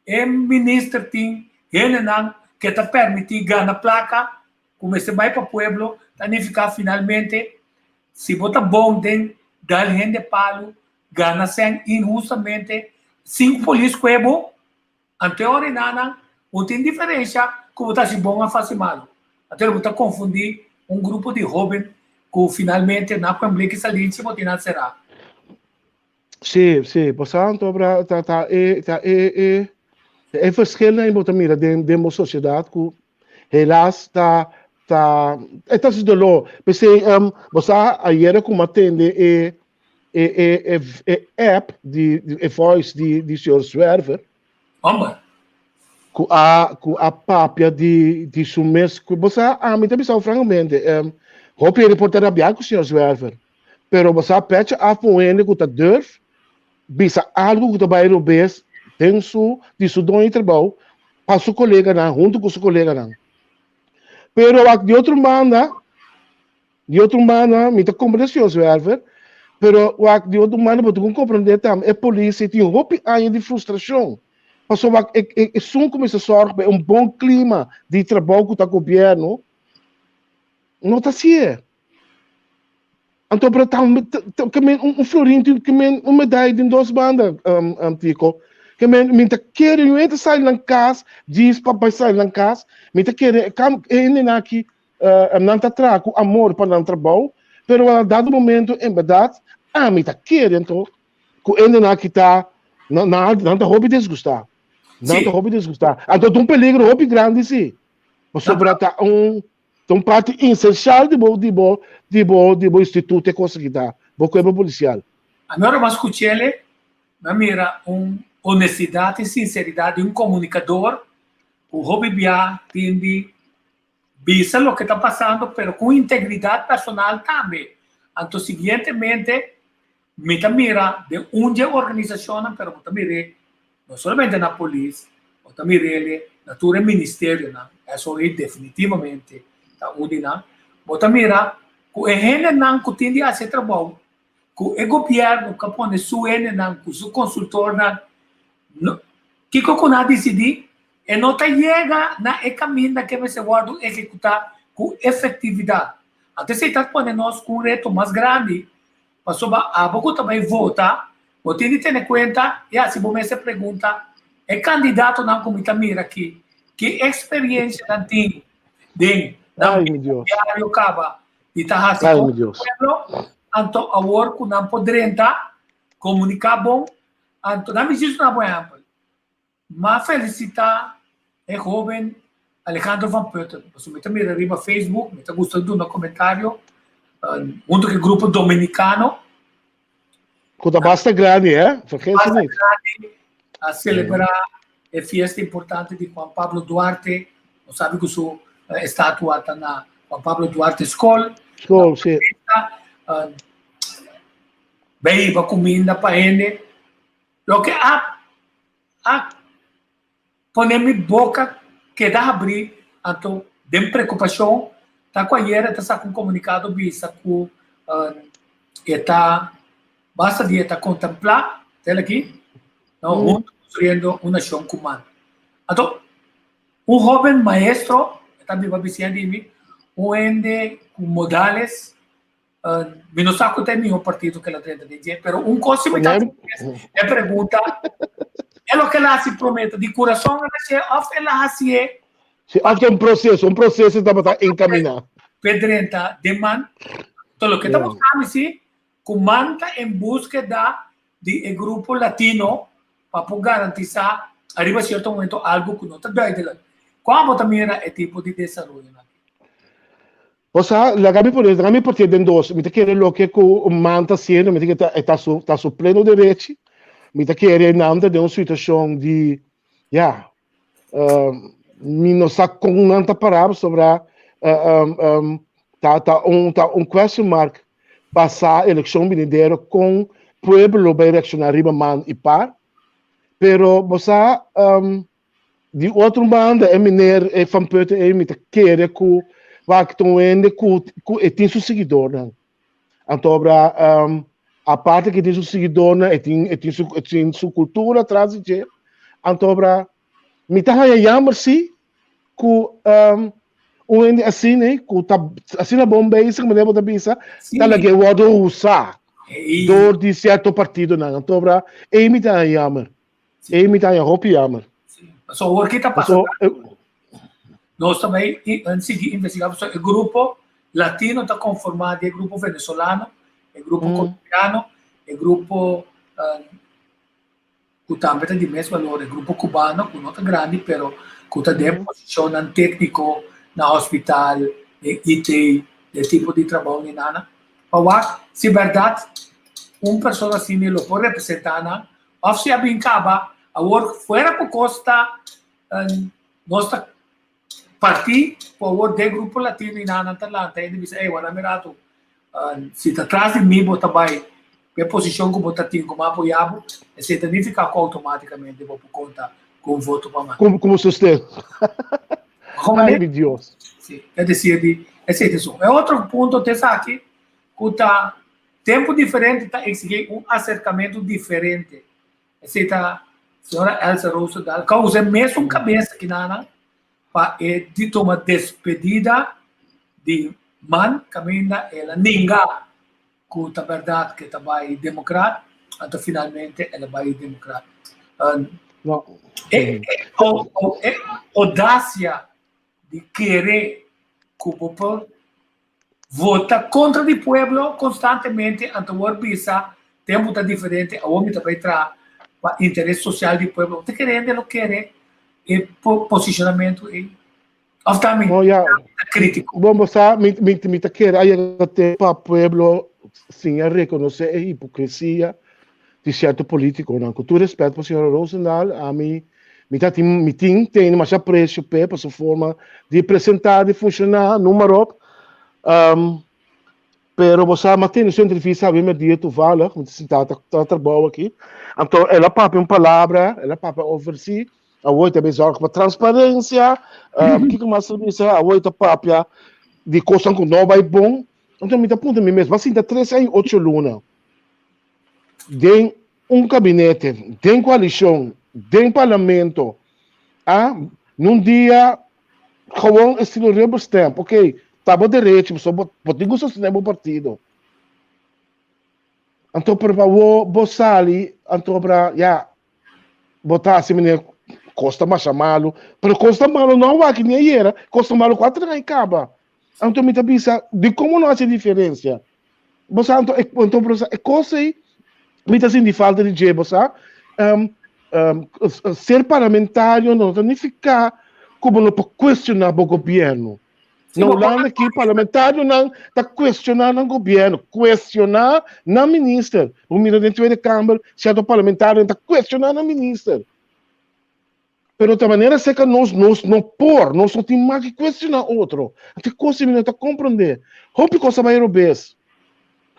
E minister tin hendenan ke ta permiti gana placa cu mester bay pa pueblo, ta nifica finalmente si bo ta bon den dal hende palu, gana cen inhustamente, sin cu polis cue bo, Anto e ora enanan bo tin diferensha ku bo ta hasi bon òf hasi malu. Anto bo ta konfundí un grupo di hóben ku finalmente na ku en bleki salinchi bo tin nan será. Sí, sí, pasobra anto bra ta ta e ta e e ta e verschilnan bo ta mira den den bo sosiedat ku helaas ta ta e ta hasi doló. P'esei bo sa ayera ku mi a tende e e e e e app di e voice di di señor Zwerver. Homber. Ku a ku a papia di di su mes ku bo sa ami ta bisa francamente um, hopi hende por ta rabiá ku señor Zwerver pero bo sa pecha af pa un hende ku ta durf bisa algu ku ta bai robes den su di su doño di trabou pa su koleganan huntu ku su koleganan pero wak di otro banda Di otro banda, mi ta comprende señor Zwerver, pero wak di otro banda bo tin cu comprende tambe e polis tin hopi aña di frustracion. Pasobra wak e e esun cu mester zorg pa un bon clima di trabou cu ta gobierno no ta hacié. Anto pero tambe ke men un florin tin ke men un medaya den dos banda Tico. Ke men mi ta kere mi ta sali nan cas djis pa bai sali nan cas mi ta kere e hendenan aki Nan ta traha ku amor pa nan trabou, pero na dado momento en bèrdat ami ta kere anto ku hendenan aki ta nan nan ta hopi disgustá. Nan ta hopi disgustá. Anto ta un peligro hopi grandi si, pasobra ta un ta un parti esensial di bo di bo di bo di bo instituto e kos aki ta, bo kuerpo polisial. Ami ora bo a skuch'el, mi a mira un honestidat i sinseridat di un komunikador ku hopi bia tin di Bisa loke ta pasando pero ku integridat personal tambe. Anto siguientemente mi ta mira den un dje organisashonnan pero bo ta mir'é no solamente na polis, bo ta mir'é na tur e ministerionan, SOE definitivamente ta un di nan, bo ta mira ku e hendenan ku tin di hasi e trabou, ku e gobièrnu ku a pone su hendenan ku su konsultornan, no, kiko ku nan a disidí? E no ta yega na e kaminda ke mester wòrdu ehekutá ku efektividat. Anto esei ta pone nos ku un reto mas grandi, pasobra abo ku ta bai vota, bo tin di tene kuenta i hasi bo mes e pregunta, E kandidatonan ku mi ta mira aki, ki eksperiencia nan tin den nan bida diario kaba di ta hasi bon pa pueblo? Anto awor ku nan por drenta, komuniká bon, anto nan mi djis una bon ehèmpel. M'a felicita e hoben Alejandro van Putten, pasobra mi ta mira riba Facebook, mi ta gusta duna comentario hunto cu e grupo Dominicano. Ku ta basta grandi, eh? Vergeet Basta niet. grandi a selebrá e fiesta importante di Juan Pablo Duarte. Nos sabi ku su estatua ta na Juan Pablo Duarte Skol. Skol, si. Bay hiba kuminda pa hende. Loke a a pone mi boka keda habrí anto den preokupashon ta ku ayera ta saka un komunikado bisa ku e ta basta di e ta kontemplá tel aki no huntu konstruyendo un nashon ku man. Anto un hoben maestro e ta biba bisiña di mi un hende ku modales. Mi no sa ku ta e mihó partido ku el a drenta den dje, pero un kos si mi ta e pregunta, e loke el a hasi promé ta di kurason el a hasié òf el a hasié Si, òf ta un proseso, un proseso tabata enkaminá. P'e drenta den man. Enton loke ta mustra mi si ku man ta en búskeda di e grupo latino pa por garantisá ariba sierto momento algu ku no ta duidelijk. Kon abo ta mira e tipo di desaroyonan aki? Bo sa, laga mi pone, laga mi partié den dos. Mi ta kere loke ku un man ta hasiendo, mi ta kere ta, e ta su, ta su pleno derechi. Mi ta kere nan ta den un situashon di, ya, mi no sa kon nan ta pará pasobra ta, ta un, ta un question mark pasá elekshon binidero kon pueblo lo bai reakshoná riba man i par. Pero bo sa, Di otro banda e meneer e Van Putten ei mi ta kere ku wak ta un hende ku ku e tin su siguidornan. Anto obra aparte ku e tin su siguidornan e tin e tin su e tin su kultura tras di dje. Anto obra mi ta haña jammer si ku un hende asina ei ku ta asina bon bezig manera bo ta bisa ta lag'é wòrdu usá dor di sierto partidonan. Anto obra ei mi ta haña jammer. Ei mi ta haña hopi jammer. So awor ki ta pasa? So, nos ta bai sigui investigá pasobra e grupo latino ta konformá di e grupo venezolano, e grupo colombiano, e grupo ku tambe ta di mes balor, e grupo cubano ku no ta grandi pero ku ta den posishonnan tékniko na hospital, den IT, den tipo di trabou ni nana. Pa wak si bèrdat un persona asina lo por representá nan Of si a bin caba awor fuera cu cos ta nos ta parti cu awor den grupo latino y nan ta lanta hende bisa ey wara mi rato si ta tras di mi bo ta bay p'e posicion cu bo ta tin cu mi apoya bo esey ta nifica cu automaticamente bo por conta cu un voto pa mi. Como sosten. Ay mi Dios. Si, es decir di esey ta esun. E otro punto ta esaki cu ta Tempu diferente ta exigí un aserkamentu diferente. Esei ta señora Elsa Roosendal ka usa e mesun kabes kinanan pa e di tuma despedida di man kaminda el a ninga ku ta bèrdat ke ta bai demokrat, anto finalmente el a bai demokrat. E odasia di kere ku bo por Vota kontra di pueblo konstantemente anto wor bisa tempu ta diferente awor mi ta bai traha pa interes sosial di pueblo. Bo ta kere hende lo kere e posishonamentu ei? Of ta mi No, ya. ta kritiko? Bon, bo sa, mi, mi, mi ta kere a yega tempu pa pueblo siña rekonosé e hipokresia di sierto politikonan. Ku tur respet pa señora Rosendaal, ami mi ta tin mi tin tene masha apresio p'e pa su forma di presentá, di funshoná, noem maar op. Pero bo sa, mi a tene su entrevista awe merdia toevallig, mi ta sintá ta ta trabou aki. Anto el a papia un palabra, el a papia over si awor e ta bezorg pa transparensia, kiko mas el a bisa, awor e ta papia di kosnan ku no bai bon. Anto mi ta puntra mi mes, bo a sinta tres aña i ocho luna. Den un kabinete, den koalishon, den parlamento, a nun dia gewoon estilo rubber stamp, ok, ta bo derecho, pasobra bo bo tin ku sostené bo partido. Anto por fabor bo sali, anto bra, ya, bo ta hasi manera kos ta masha malu, pero kos ta malu no awaki ni ayera, kos ta malu kuater aña kaba. Anto mi ta bisa, dikon bo no hasi diferensia? Bo sa anto, e, anto bo sa, e kos ei, mi ta sinti falta di dje, bo sa. Ser parlamentario no ta nifiká ku bo no por kuestioná bo gobièrnu. Na Hulanda aki parlamentarionan ta cuestiona nan gobierno, cuestiona nan minister. Bo mira den Tweede Kamer, cierto parlamentarionan ta cuestiona nan minister. Pero ta manera seca nos, nos no por, nos no tin mag di cuestiona otro. Anto e cos mi no ta comprende. Hopi cos a bay robes.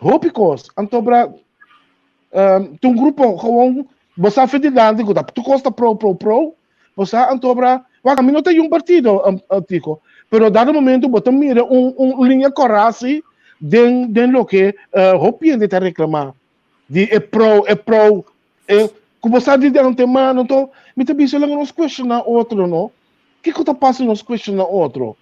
Hopi cos. Anto bra, um, tin un grupo gewoon, bo sa fe dilanti cu ta tur cos ta pro, pro, pro. Bo sa anto bra, wak, mi no ta yun partido, um, Tico, pero dado momento bo ta mira un, un linea cora asi den, den loke uh, hopi hende ta reclama. Di e pro, e pro, e, ku bo sa di de antemano, anto mi ta bisa laga nos cuestiona otro, no? Kiko ta pasa nos cuestiona otro?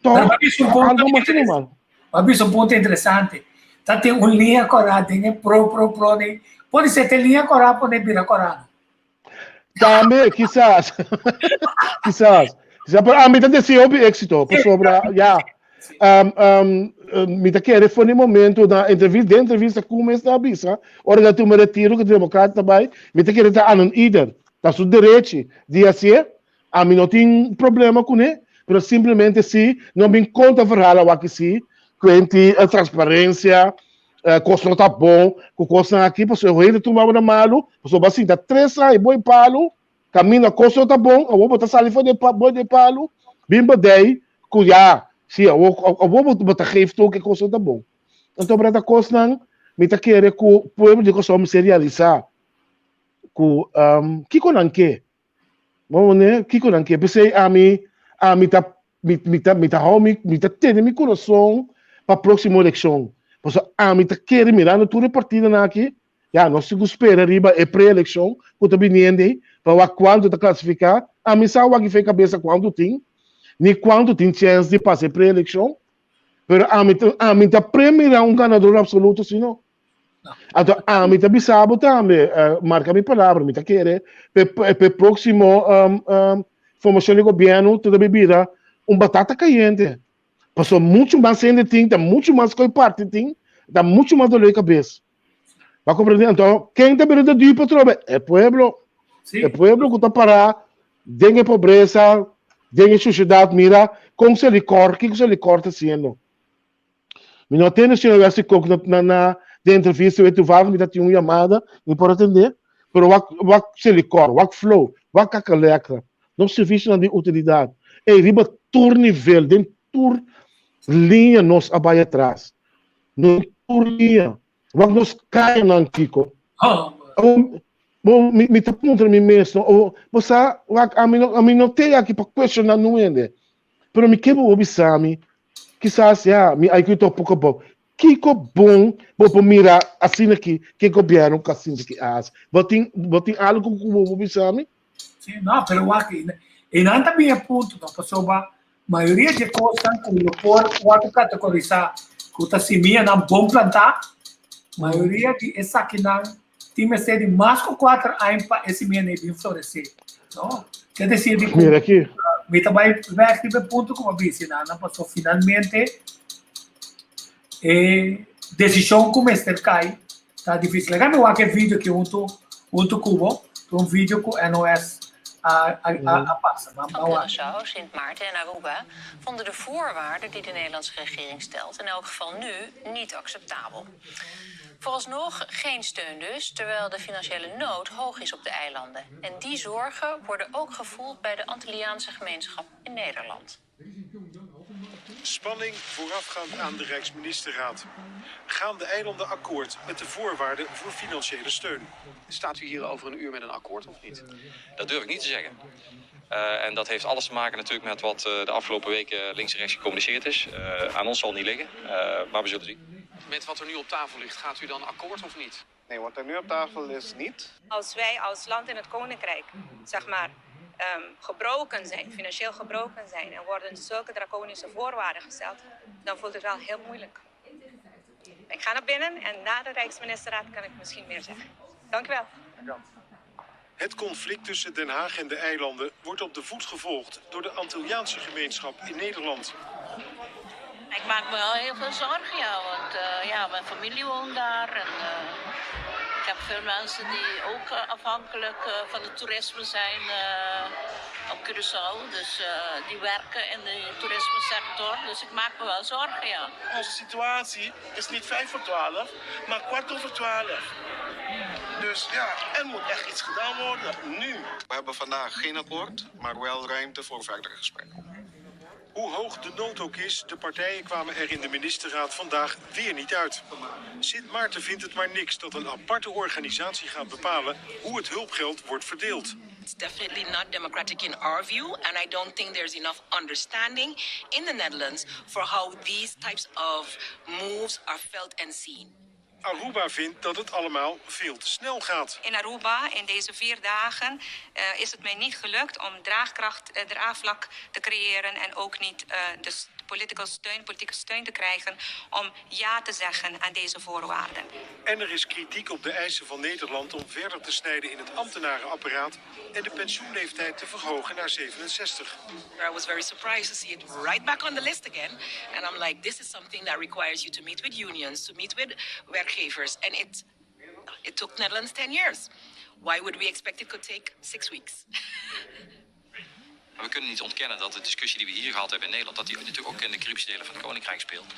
To, Pero mi bisa un punto algo mas normal. Mi bisa un punto interesante. Ta tin un linea cora den e pro, pro, pro, den. Pode ser te linea cora pone bira cora. Tambe, kisas. Kisas. Kisas, pero a mi ta deseo hopi éxito, pasobra, ya. Um, um, mi ta kere for di momento na entrevista, den entrevista ku mes ta bisa, ora ku a tuma retiro ku democrata ta bai, mi ta kere ta anon ieder. Ta su derechi di hasié. A mi no tin problema kuné, pero simplemente si no bin konta verhaal awaki si, kuenti transparencia, Kos no ta bon ku kosnan aki pasobra e hende tumba bo na malu, pasobra bo a sinta tres aña boi palu, kaminda kos no ta bon, awor bo ta sali for di e boi di e palu, bin bo dei ku ya, si awor awor bo ta geef toe ku e kos no ta bon. Anto brada kosnan mi ta kere ku pueblo di Kòrsou mester realisá ku kiko nan ke. Bo ne kiko nan ke. P'esei ami ami ta mi mi ta mi ta hou mi mi ta tene mi kurason pa próksimo elekshon. Pasobra ami ta kere mirando tur e partidonan aki, ya nos tin ku spera riba e pre-elekshon ku ta biniendo ei pa wak kuantu ta klasifiká. Ami sa wak i fe kabesa kuantu tin, ni kuantu tin chèns di pasa e pre-elekshon. Pero ami ta ami ta premira un ganador absoluto si no. Anto ami ta bisa bo tambe, uh, marca mi palabra, mi ta kere pe, pe próximo um, um, formación de gobierno te debe bira un batata caliente. Paso mucho más gente tin, ta mucho más koi parte tin, ta mucho más dolor de cabeza. Va comprender? Anto, ken ta bira de dupe trobe? E pueblo. Sí. E pueblo ku ta para den e pobreza, den e sociedad, mira, kon se licor, kiko se licor ta haciendo? Mi no atende señor Wesley Kook na, na, na de entrevista we toevallig mi ta tin un llamada, mi por atende, pero wak wak Selikor, wak Flow, wak Kakalekra, nos servicionan di utilidad. Ey, riba tur nivel, den tur liña nos a bay atras. Den tur liña. Wak nos kayanan kiko. Oh, bo, mi, mi ta puntra mi mes, no, oh, bo sa, wak, ami no, ami no te aki pa cuestiona nun hende. Pero mi ke bo bisa mi, kisas ya, mi IQ ta poko abou. Kiko bon bo por mira asina ki ke gobièrnu ku a sinti ki a hasi? Bo tin, bo tin algu ku bo por bisa mi? Sí, no, pero wak, e nan ta bin e punto, no, pasobra mayoria di e kosnan ku lo por wòrdu kategorisá ku ta simianan bon plantá, mayoria di esakinan tin mester di mas ku kuater aña pa e simianan ei bin floresé, no? Ke desir di ku Mira aki. mi ta bai bèk riba e punto ku bo a bisa nan, pasobra finalmente e desishon ku mester kai ta difícil. Laga mi wak e video aki huntu huntu ku bo, ta un video ku NOS a a a pasa. Van Curaçao, Sint Maarten en Aruba vonden de voorwaarden die de Nederlandse regering stelt in elk geval nu niet acceptabel. Vooralsnog geen steun dus, terwijl de financiële nood hoog is op de eilanden. En die zorgen worden ook gevoeld bij de Antilliaanse gemeenschap in Nederland. Spanning voorafgaand aan de Rijksministerraad. Gaan de eilanden akkoord met de voorwaarden voor financiële steun? Staat u hier over een uur met een akkoord of niet? Dat durf ik niet te zeggen. Uh, en dat heeft alles te maken natuurlijk met wat uh, de afgelopen weken links en rechts gecommuniceerd is. Uh, aan ons zal het niet liggen, maar we zullen zien. Met wat er nu op tafel ligt, gaat u dan akkoord of niet? Nee, wat er nu op tafel is niet. Als wij als land in het koninkrijk, zeg maar, um, gebroken zijn, financieel gebroken zijn en worden zulke draconische voorwaarden gesteld, dan voelt het wel heel moeilijk. Ik ga naar binnen en na de Rijksministerraad kan ik misschien meer zeggen. Dank u wel. Het conflict tussen Den Haag en de eilanden wordt op de voet gevolgd door de Antilliaanse gemeenschap in Nederland. Ik maak me wel heel veel zorgen, ja, want uh, ja, mijn familie woont daar en uh, heb veel mensen die ook afhankelijk van het toerisme zijn op Curaçao. Dus die werken in de toerismesector. Dus ik maak me wel zorgen, ja. Onze situatie is niet 11:55, maar 12:15. Dus ja, er moet echt iets gedaan worden, nu. We hebben vandaag geen akkoord, maar wel ruimte voor verdere gesprekken. Hoe hoog de nood ook is, de partijen kwamen er in de ministerraad vandaag weer niet uit. Sint Maarten vindt het maar niks dat een aparte organisatie gaat bepalen hoe het hulpgeld wordt verdeeld. It's definitely not democratic in our view, and I don't think there's enough understanding in the Netherlands for how these types of moves are felt and seen. Aruba vindt dat het allemaal veel te snel gaat. In Aruba, in deze 4 dagen, is het mij niet gelukt om draagkracht, draagvlak te creëren en ook niet de politieke steun, politieke steun te krijgen om ja te zeggen aan deze voorwaarden. En er is kritiek op de eisen van Nederland om verder te snijden in het ambtenarenapparaat en de pensioenleeftijd te verhogen naar 67. I was very surprised to see it right back on the list again. And I'm like, this is something that requires you to meet with unions, to meet with werkgevers. And it took Netherlands 10 years. Why would we expect it could take 6 weeks? Maar we kunnen niet ontkennen dat de discussie die we hier gehad hebben in Nederland, dat die natuurlijk ook in de Caribische delen van het Koninkrijk speelt.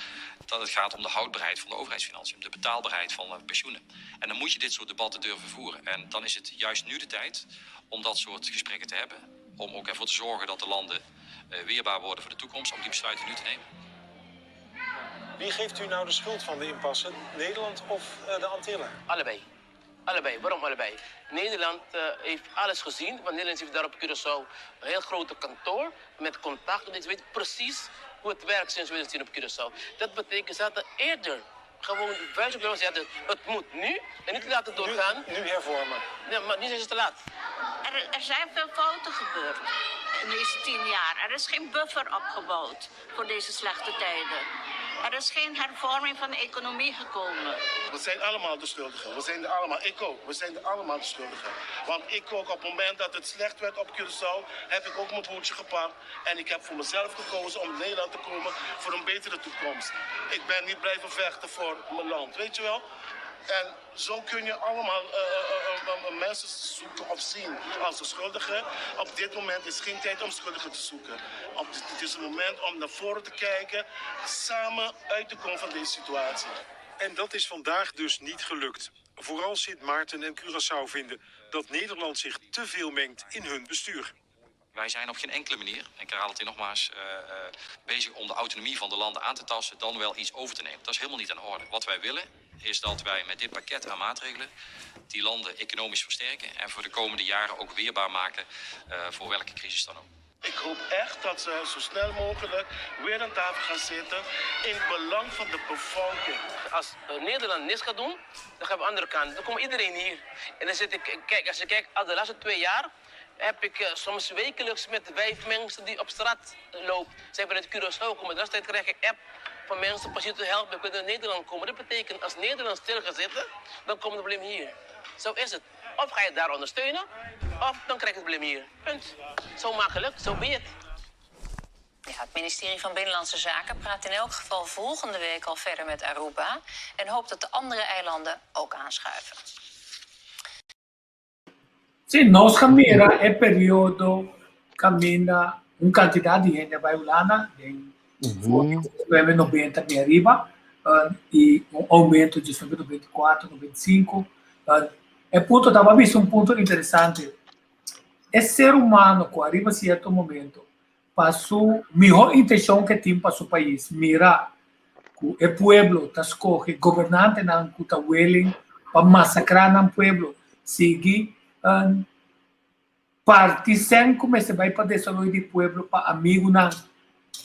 Dat het gaat om de houdbaarheid van de overheidsfinanciën, om de betaalbaarheid van de pensioenen. En dan moet je dit soort debatten durven voeren. En dan is het juist nu de tijd om dat soort gesprekken te hebben. Om ook ervoor te zorgen dat de landen weerbaar worden voor de toekomst, om die besluiten nu te nemen. Wie geeft u nou de schuld van de impasse? Nederland of de Antillen? Allebei. Allebei. Waarom allebei? Nederland heeft alles gezien, want Nederland heeft daar op Curaçao een heel grote kantoor met contact. Dus weet precies hoe het werkt sinds 2010 op Curaçao. Dat betekent ze hadden eerder gewoon wijs op de zeggen: het moet nu en niet laten doorgaan. Nu hervormen. Nee, maar nu zijn ze te laat. Er zijn veel fouten gebeurd in deze 10 jaar. Er is geen buffer opgebouwd voor deze slechte tijden. Er is geen hervorming van de economie gekomen. We zijn allemaal de schuldigen. We zijn er allemaal. Ik ook. We zijn er allemaal de schuldigen. Want ik ook, op het moment dat het slecht werd op Curaçao, heb ik ook mijn boertje gepakt. En ik heb voor mezelf gekozen om in Nederland te komen voor een betere toekomst. Ik ben niet blijven vechten voor mijn land, weet je wel? En zo kun je allemaal mensen zoeken of zien als de schuldigen. Op dit moment is geen tijd om schuldigen te zoeken. Het is een moment om naar voren te kijken, samen uit te komen van deze situatie. En dat is vandaag dus niet gelukt. Vooral Sint Maarten en Curaçao vinden dat Nederland zich te veel mengt in hun bestuur. Wij zijn op geen enkele manier, en ik herhaal het hier nogmaals, bezig om de autonomie van de landen aan te tasten, dan wel iets over te nemen. Dat is helemaal niet aan de orde. Wat wij willen is dat wij met dit pakket aan maatregelen die landen economisch versterken en voor de komende jaren ook weerbaar maken voor welke crisis dan ook. Ik hoop echt dat ze zo snel mogelijk weer aan tafel gaan zitten in het belang van de bevolking. Als Nederland niks gaat doen, dan gaan we de andere kant. Dan komt iedereen hier. En dan zit ik, kijk, als je kijkt, al de laatste 2 jaar heb ik soms wekelijks met vijf mensen die op straat lopen. Zijn vanuit Curaçao komen. De laatste tijd krijg ik app van mensen precies te helpen. We kunnen naar Nederland komen. Dat betekent, als Nederland stil gaat zitten, dan komt het probleem hier. Zo is het. Of ga je het daar ondersteunen, of dan krijg je het probleem hier. Punt. Zo makkelijk, zo be it. Ja, het ministerie van Binnenlandse Zaken praat in elk geval volgende week al verder met Aruba en hoopt dat de andere eilanden ook aanschuiven. Si, nos a mira e periodo kaminda un kantidat di hende bai Hulanda, den 90 bin ariba, i un oumento di 94, 95. E punto tabata bisto un punto interesante. E ser humano ku ariba sierto momento, pa su mihó intenshon ku e tin pa su pais, mira ku e pueblo ta skohe gobernantenan ku ta willing pa masakrá nan pueblo, sigui parti sèn ku mester bai pa desaroyo di pueblo pa amigunan.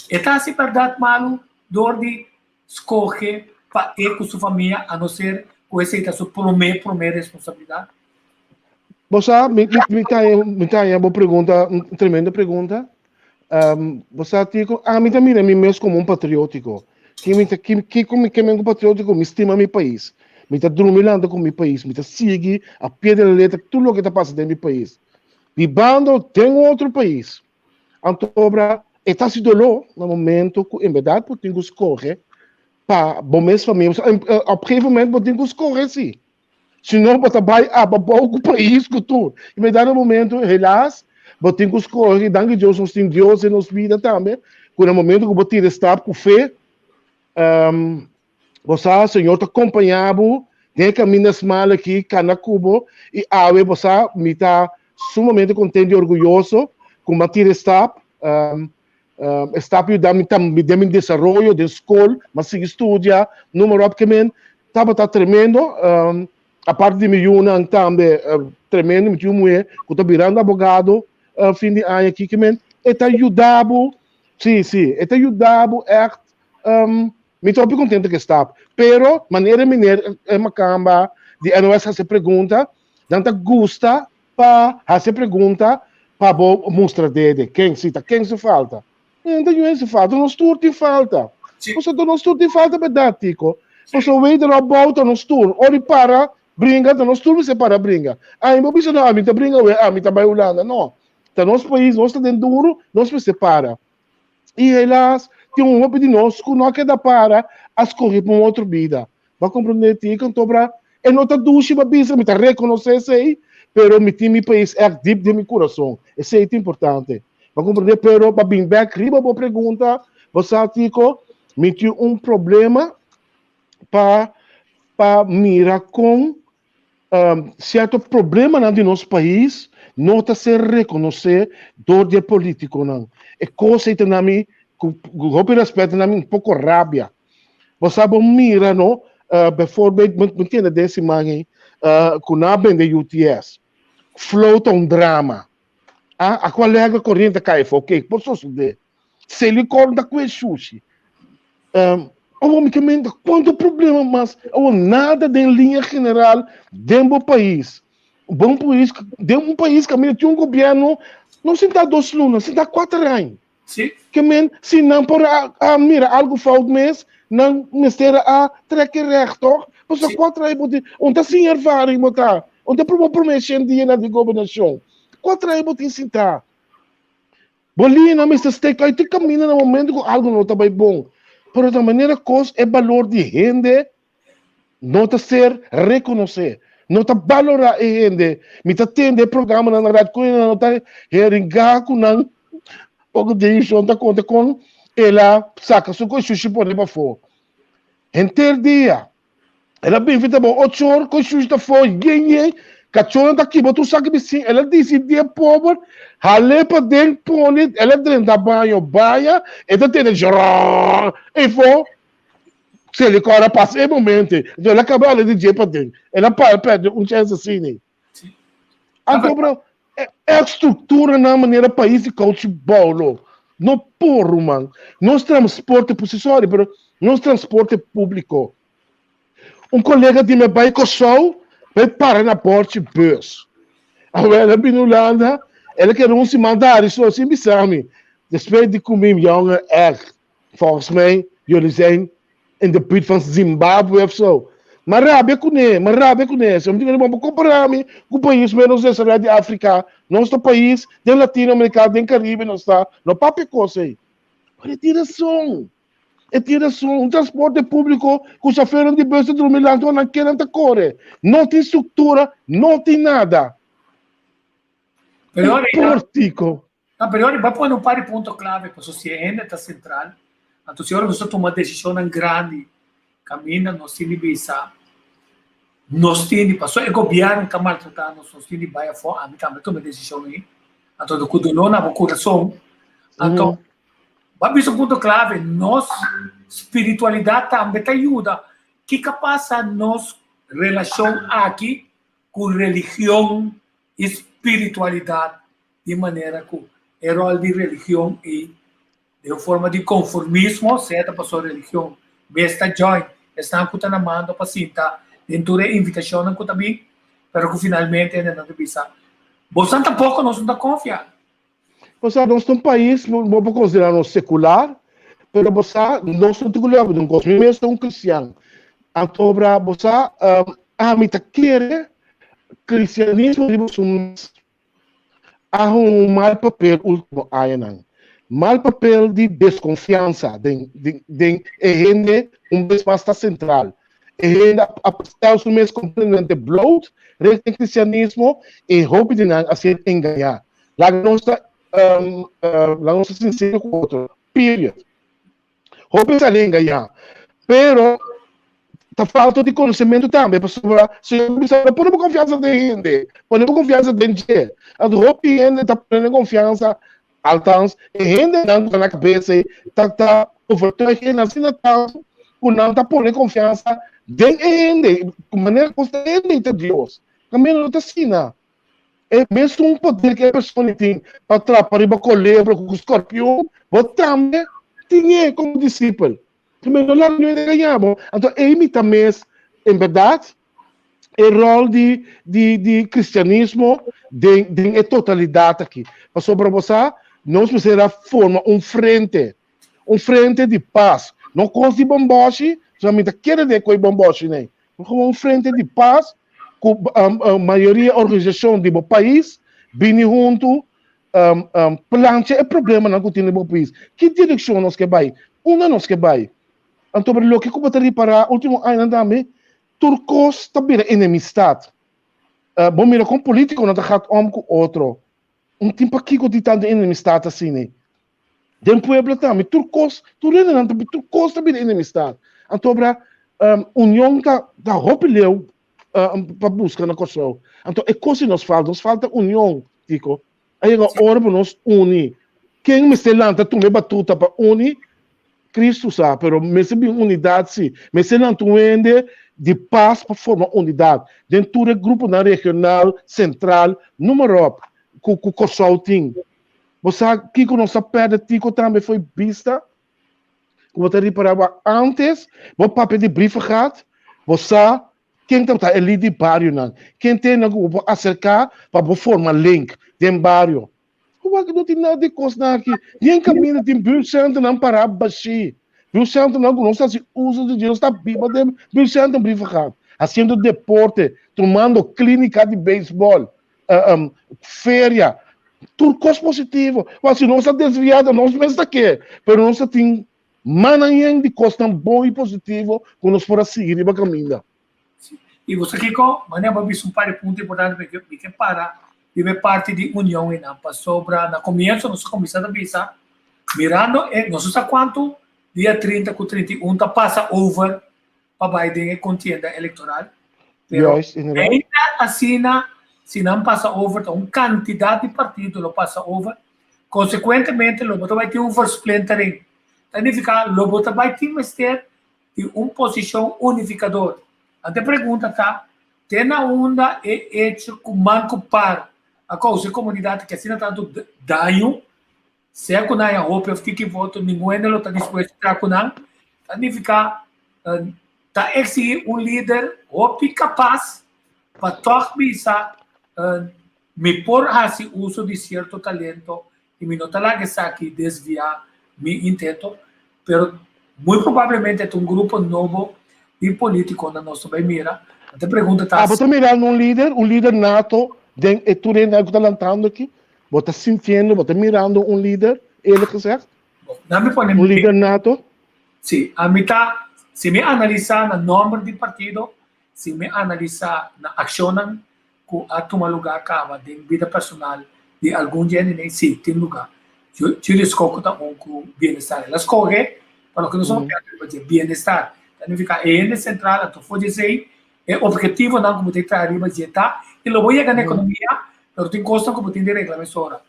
E ta hasi bèrdat malu dor di skohe pa e ku su famia, a no ser ku esei ta su promé promé responsabilidat? Bo sa, mi ta bo pregunta, un tremendo pregunta. Bo sa, Tico, ami ta mira mi mes komo un patriótiko. Ki mi ta, ki, ki, ki, ki mi patriótiko, mi stima mi pais. Mi ta drumi lanta ku mi pais, mi ta sigui al pie de la letra tur loke ta pasa den mi pais. Bibando den otro pais. Anto obra, e ta hasi doló na momento ku en berdat bo tin ku skohe pa bo mes famia. Op een gegeven moment bo tin ku skohe si. Si no bo ta bai ababou ku pais ku tur. I me dado momento, helaas, bo tin ku skohe, danki Dios nos tin Dios den nos bida tambe, ku na momento ku bo tira e stap ku fe, um, bo sa Señor ta kompañá bo den e kaminda smal aki, kana ku bo, i awe bo sa mi ta sumamente kontent i orguyoso ku mi a tira e stap, um, E stap yuda mi tambe den mi desaroyo den skol, mi a sigui studia, noem maar op, ke men tabata tremendo. Aparte di mi yunan tambe tremendo, mi tin un muhé ku ta birando abogado fin di aña aki, ke men e ta yuda bo, si, si, e ta yuda bo ègt. Mi ta hopi kontento ku e stap, pero manera e meneer Makamba di NOS hasi e pregunta, nan ta gusta pa hasi e pregunta pa bo mustra dede ken si ta ken su falta. No ta yu su falta, nos tur tin falta. Pasobra nos tur tin falta berdad Tico. Pasobra weder op bou ta nos tur. Ora di para bringa ta nos tur mester para bringa. Ami bo bisa no ami ta bringa we ami ta bai Hulanda. No. Ta nos pais, nos ta den duru, nos mester para. I helaas tin un hopi di nos ku no a keda para a skohe pa un otro bida. Bo a komprondé Tico? Antobra e no ta dushi pa bisa, mi ta rekonosé esei, pero mi tin mi pais ègt dip den mi kurason. Esei ta importante. Bo a komprondé? Pero pa bin bèk riba bo pregunta, bo sa Tico, mi tin un problema pa pa mira kon Sierto problemanan di nos pais no ta ser rekonosé dor di e polítikonan. E kos ei ta na mi, ku hopi rèspèt, ta na mi un poko rabia. Bo sa bo mira no, bèvoorbeeld, mi tende den siman ei ku nan a bende UTS. Flow ta un drama. A kualèga koriente a kai afó, oke, por sosodé. Selikor ta kue shushi. Um, awor mi ke menta kuantu problema mas awor nada den linha general den bo pais. Bon pais, den un pais kaminda tin un gobierno no sinta dos luna, sinta kuater aña. Sí. Ke men si nan por a, a mira algu fout mes, nan mester a trek e recht toch? Pasobra Sí. kuater aña bo tin, un ta sin ervaring bo ta, un ta probo prome shen dia na di gobernashon. Kuater aña bo tin sinta. Bo liñanan mester steek uit e kaminda na momento ku algu no ta bai bon. Pero ta manera kos e balor di hende no ta ser rekonosé. No ta balorá e hende. Mi ta tende e programanan na radio ku nan no ta heringá ku nan poko Jason ta konta kon el a saka su koshushi pone pafó. Henter dia El a bin fita bo ocho or ku shush ta fo yen yen, kachónan ta kiba tur saki bisin. El a disidí e pober hal'é paden pone, el a drenta baño baña, e ta tende jròòrr ei fo selikòr a pasa e momento ei. Enton el a kaba hala di dje paden. El a para pèrdè un chèns asina ei. Anto bro, e estructuranan manera pais di kouchi boulo no por ruman. Nos transporte, por si sorry, pero nos transporte publico. Un colega di mi a bai Kòrsou bai para na bòrchi bus. Awor el a bini Hulanda, el a keda un siman dari so sin bisa mi. Despues di ku mi jongen echt, volgens mij jullie zijn in de buurt van Zimbabwe of zo. M'a rabia kuné, m'a rabia kuné. Si mi bo kompará mi ku pais menos desaroyá di Afrika, nos ta pais den Latinoamerika, den Karibe nos ta, no papia kos ei. Pero e tin rason, e tin rason. Un transporte públiko ku shofèrnan di bus ta drumi lantu nan ke nan ta kore. No tin struktura, no tin nada. Pero Un pórtiko. No, pero ora, bo a pone un par di punto clave, pasobra si e hende ta central, anto si ora nos ta tuma decisionnan grandi, caminda nos tin di bisa, nos tin di, pasobra e gobierno ta maltrata nos, nos tin di bay afo, ami tambe a tuma e decision ey, anto cu dolor na bo curason, anto, bo a bisa un punto clave, nos spiritualidad tambe ta yuda, kico a pasa nos relacion aki cu religion y spiritualidad di manera ku e ròl di religion ei den un forma di konformismo, sea ta pasobra religion mes ta join esnan ku ta na mando pa sinta den tur e invitashonnan ku ta bin, pero ku finalmente hendenan ta bisa, Bosan tampoko nos no ta konfia. Bo sa, nos ta un pais, bo por konsiderá nos sekular, pero bo sa, nos no tin ku leba di un kos. Mi mes ta un kristian. Antobra, bo sa, ami ta kere kristianismo riba su mes a hunga un mal papel ultimo añanan. Mal papel di deskonfiansa den den e hende un bes mas ta sentral. E hende a stel su mes completamente bloot richting cristianismo y hopi di nan a ser engañá. Laga nos ta laga nos ta sincero cu otro. Period. Hopi sa engañá. Pero ta falta di conocimento tambe pasobra Señor bisa no pone bo confiansa den hende, pone bo confiansa den dje. Anto hopi hende ta pone nan confiansa Althans, e hendenan ku ta na kabes ei ta ta overtuig hende asina tantu ku nan ta pone konfiansa den e hende, ku manera ku e hende ta Dios. Kaminda no ta asina. E mesun poder ku e persona tin pa trapa riba kolebra ku skorpion, bo tambe tin e komo disipel. Kaminda no laga niun hende gaña bo. Anto ei mi ta mes, en bèrdat, e rol di di di cristianismo den den e totalidad aki. Pasobra bo sa, nos mester a forma un frente, un frente di paz, no cos di bomboshi, pasobra mi ta kere den koe bomboshi nei, pero como un frente di paz cu mayoria organisacion di bo pais bini hunto plancha e problemanan cu tin den bo pais. Ki direccion nos ke bay? Unda nos ke bay? Anto loke cu bo ta ripara ultimo añanan tambe, Tur kos ta bira enemistat. Bo mira kon politikonan ta gat om ku otro. Un tin pakiko di tantu enemistat asina. Den pueblo tambe tur kos, tur hendenan ta tur kos ta bira enemistat. Antobra union ta ta hopi leu pa buska na Kòrsou. Anto e kos di nos falta, nos falta union, Tiko. A yega ora pa nos uni. Ken mester lanta tuma e batuta pa uni? Cristo sa, pero mester bin unidad si. Mester lanta un hende di pas pa forma unidad den tur e gruponan regional, central, noem maar op, cu cu Corsou tin. Bo sa kico nos a perde Tico tambe fo'i bista? Cu bo ta ripara bo antes bo papia di brievengat, bo sa Ken tabata e lid di barionan? Ken ta esnan ku bo por aserká pa bo forma link den bario? Wak no tin nada di kosnan aki. Den kaminda tin buurtcenternan pará bashí. Buurtcenternan ku nos ta hasi uso di dje, nos ta biba den buurtcenter Brievengat, hasiendo deporte, tumando klínika di beisbòl, feria, tur kos positivo. Wak si nos ta desviá ta nos mes ta ke, pero nos ta tin Mannan yen di kosnan bon i positivo ku nos por a sigui riba kaminda. I bo sa kiko? Manera bo a bisa un par di punto importante mi ke mi ke para riba e parti di union einan pasobra na komienso nos a kuminsá ta bisa mirando e nos no sa kuantu dia 30 ku 31 ta pasa over pa bai den e kontienda elektoral pero Juist, inderdaad. ainda asina si nan pasa over ta un kantidat di partido lo pasa over Konsekuentemente lo bo ta bai tin un versplintering. Ta nifiká lo bo ta bai tin mester di un posishon unifikador. Anto e pregunta ta, te na unda e echo ku man ku par a kousa e komunidat aki asina tantu daño, sea ku nan haña hopi òf tiki voto, ningun hende lo ta dispuesto traha ku nan? Ta nifiká ta eksigí un lider hopi kapas pa tòg bisa Mi por hasi uso di sierto talento i mi no ta laga esaki desviá mi intento, pero muy probablemente ta un grupo nobo di politiconan nos ta bai mira. Anto e pregunta ta. Abo ta mirando un lider, un lider nato den e tur hende ku ta lantando aki? Bo ta sintiendo, bo ta mirando un lider, eerlijk gezegd? Nan mi pone. Un lider nato? Si, ami ta, si mi analisá na nomber di partido, si mi analisá na akshonnan ku a tuma lugá kaba den bida personal di algun di hende sí tin lugá. Julius Coco ta un ku bienestar. El a skohe pa loke nos a papia riba dje, bienestar. Ta nifiká e hende sentral anto for di esei e ophetivonan ku bo tin traha riba dje ta i lo bo yega na ekonomia pero tin kosnan ku bo tin di regla mesora.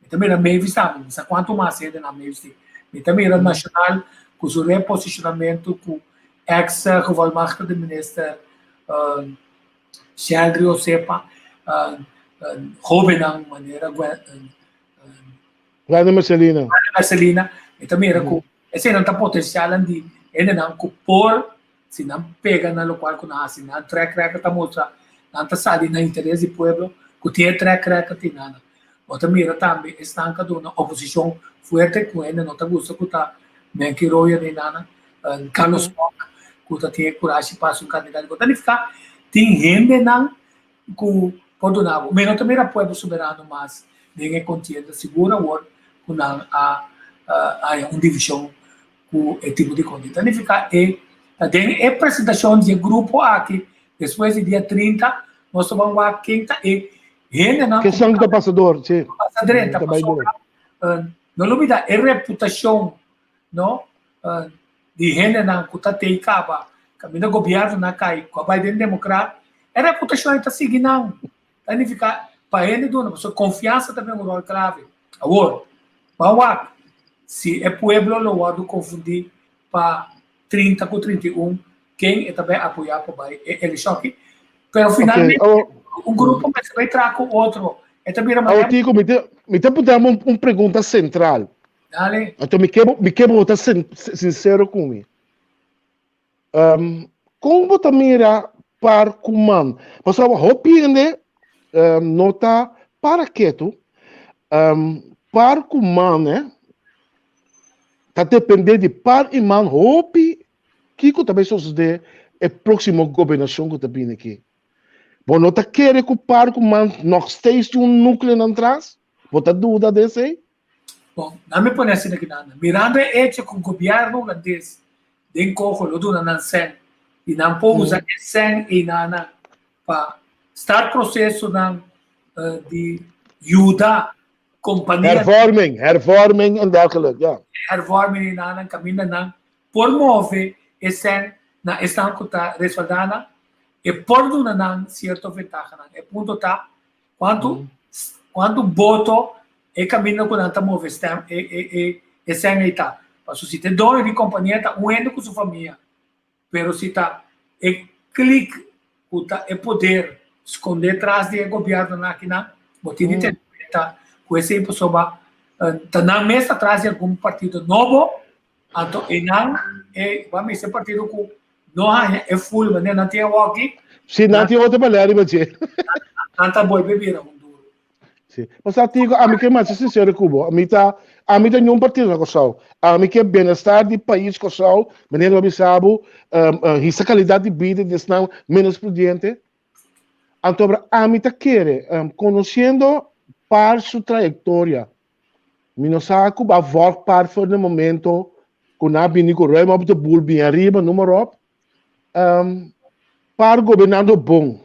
Mi ta mira Mavis tambe, mi sa kuantu mas hende na Mavis tin. Mi ta mira Nacional ku su reposishonamentu ku eks gevolmachtigde minister Sheldry Osepa, hobennan manera Wanda Marcelina. Wanda Marcelina, mi ta mira ku eseinan ta potensialnan di hendenan ku por, si nan pega na lokual ku nan hasi, nan track record ta mustra, nan ta sali na interes di pueblo ku tin e track record tin nan. Bo ta mira tambe esnan ka duna oposishon fuerte ku hende no ta gusta ku ta Menki Royer ni nana, Carlos Kock ku ta tin e kurashi pa hasi un kandidat. Bo ta nifiká tin hendenan ku por duna bo. Mi no ta mira Pueblo Soberano mas den e kontienda, sigur awor ku nan a haña un divishon ku e tipo di kontienda. Ta nifiká e. Ta den e presentashon di e grupo aki, despues di dia 30, nos ta ban wak ken ta e hendenan Ke san ku ta pasa dor, si. Pasa drenta, Ta bai dor. pasobra no lubida e reputashon, no, di hendenan ku ta tei kaba kaminda gobièrnunan kai ku a bai den demokrat, e reputashon ei ta sigui nan. Ta nifiká pa hende duna, pasobra konfiansa ta bin un ròl klave. Awor, ban wak si e pueblo lo wòrdu konfundí pa 30 ku 31 ken e ta bai apoyá pa bai e elekshon aki. Pero finalmente un grupo mester bai traha ku otro. E ta bira manera. Awor Tico, mi ta mi ta puntra bo un pregunta sentral. Dale. Anto mi ke mi ke bo ta sinsero ku mi. Um, kon bo ta mira par ku man? Pasobra hopi hende um, no ta para ketu. Um, par ku man, eh, Ta depende di par i man hopi kiko ta bay sosode e proximo gobernacion cu ta bini aki. Bo no ta kere cu par cu man nog steeds tin un nucleo nan tras? Bo ta duda di esey? Bon, nan mi pone asina aki nan. Mirando e hecho cu gobierno Hulandes den coho lo duna nan cen y nan por usa e cen eynanan pa start procesonan di yuda kompania. Hervorming, hervorming en dergelijk, ja. Hervorming i nan kaminda nan por move e sèn na esnan ku ta respaldá nan, e por duna nan sierto ventahanan. E punto ta kuantu kuantu boto e kaminda ku nan ta move stèm e e e e sèn ei ta. Pasobra si ta e doño di kompania ta un hende ku su famia. Pero si ta e klik ku ta e poder skondé tras di e gobièrnunan akinan, bo tin di tene kuenta ku esei pasobra ta nan mes ta tras di algun partido nobo, anto einan e bo a mester partido ku no haña e ful manera nan tin awoki. Si nan tin otro palabra riba dje. Nan ta bolbe bira un duro. Sí. Pastor Tico, ami ke masha sincero ku bo. Ami ta, ami ta niun partido na Kòrsou. Ami ke bienestar di pais Kòrsou, manera bo bisa bo, um, uh, hisa kalidat di bida di esnan menos pudiente. Anto abra, ami ta kere, um, konosiendo par su trayektoria, mi no sa ku ba vòrg par for di momento ku nan a bini ku ruim op de boel, bin ariba, noem maar op. Um, par gobernando bon.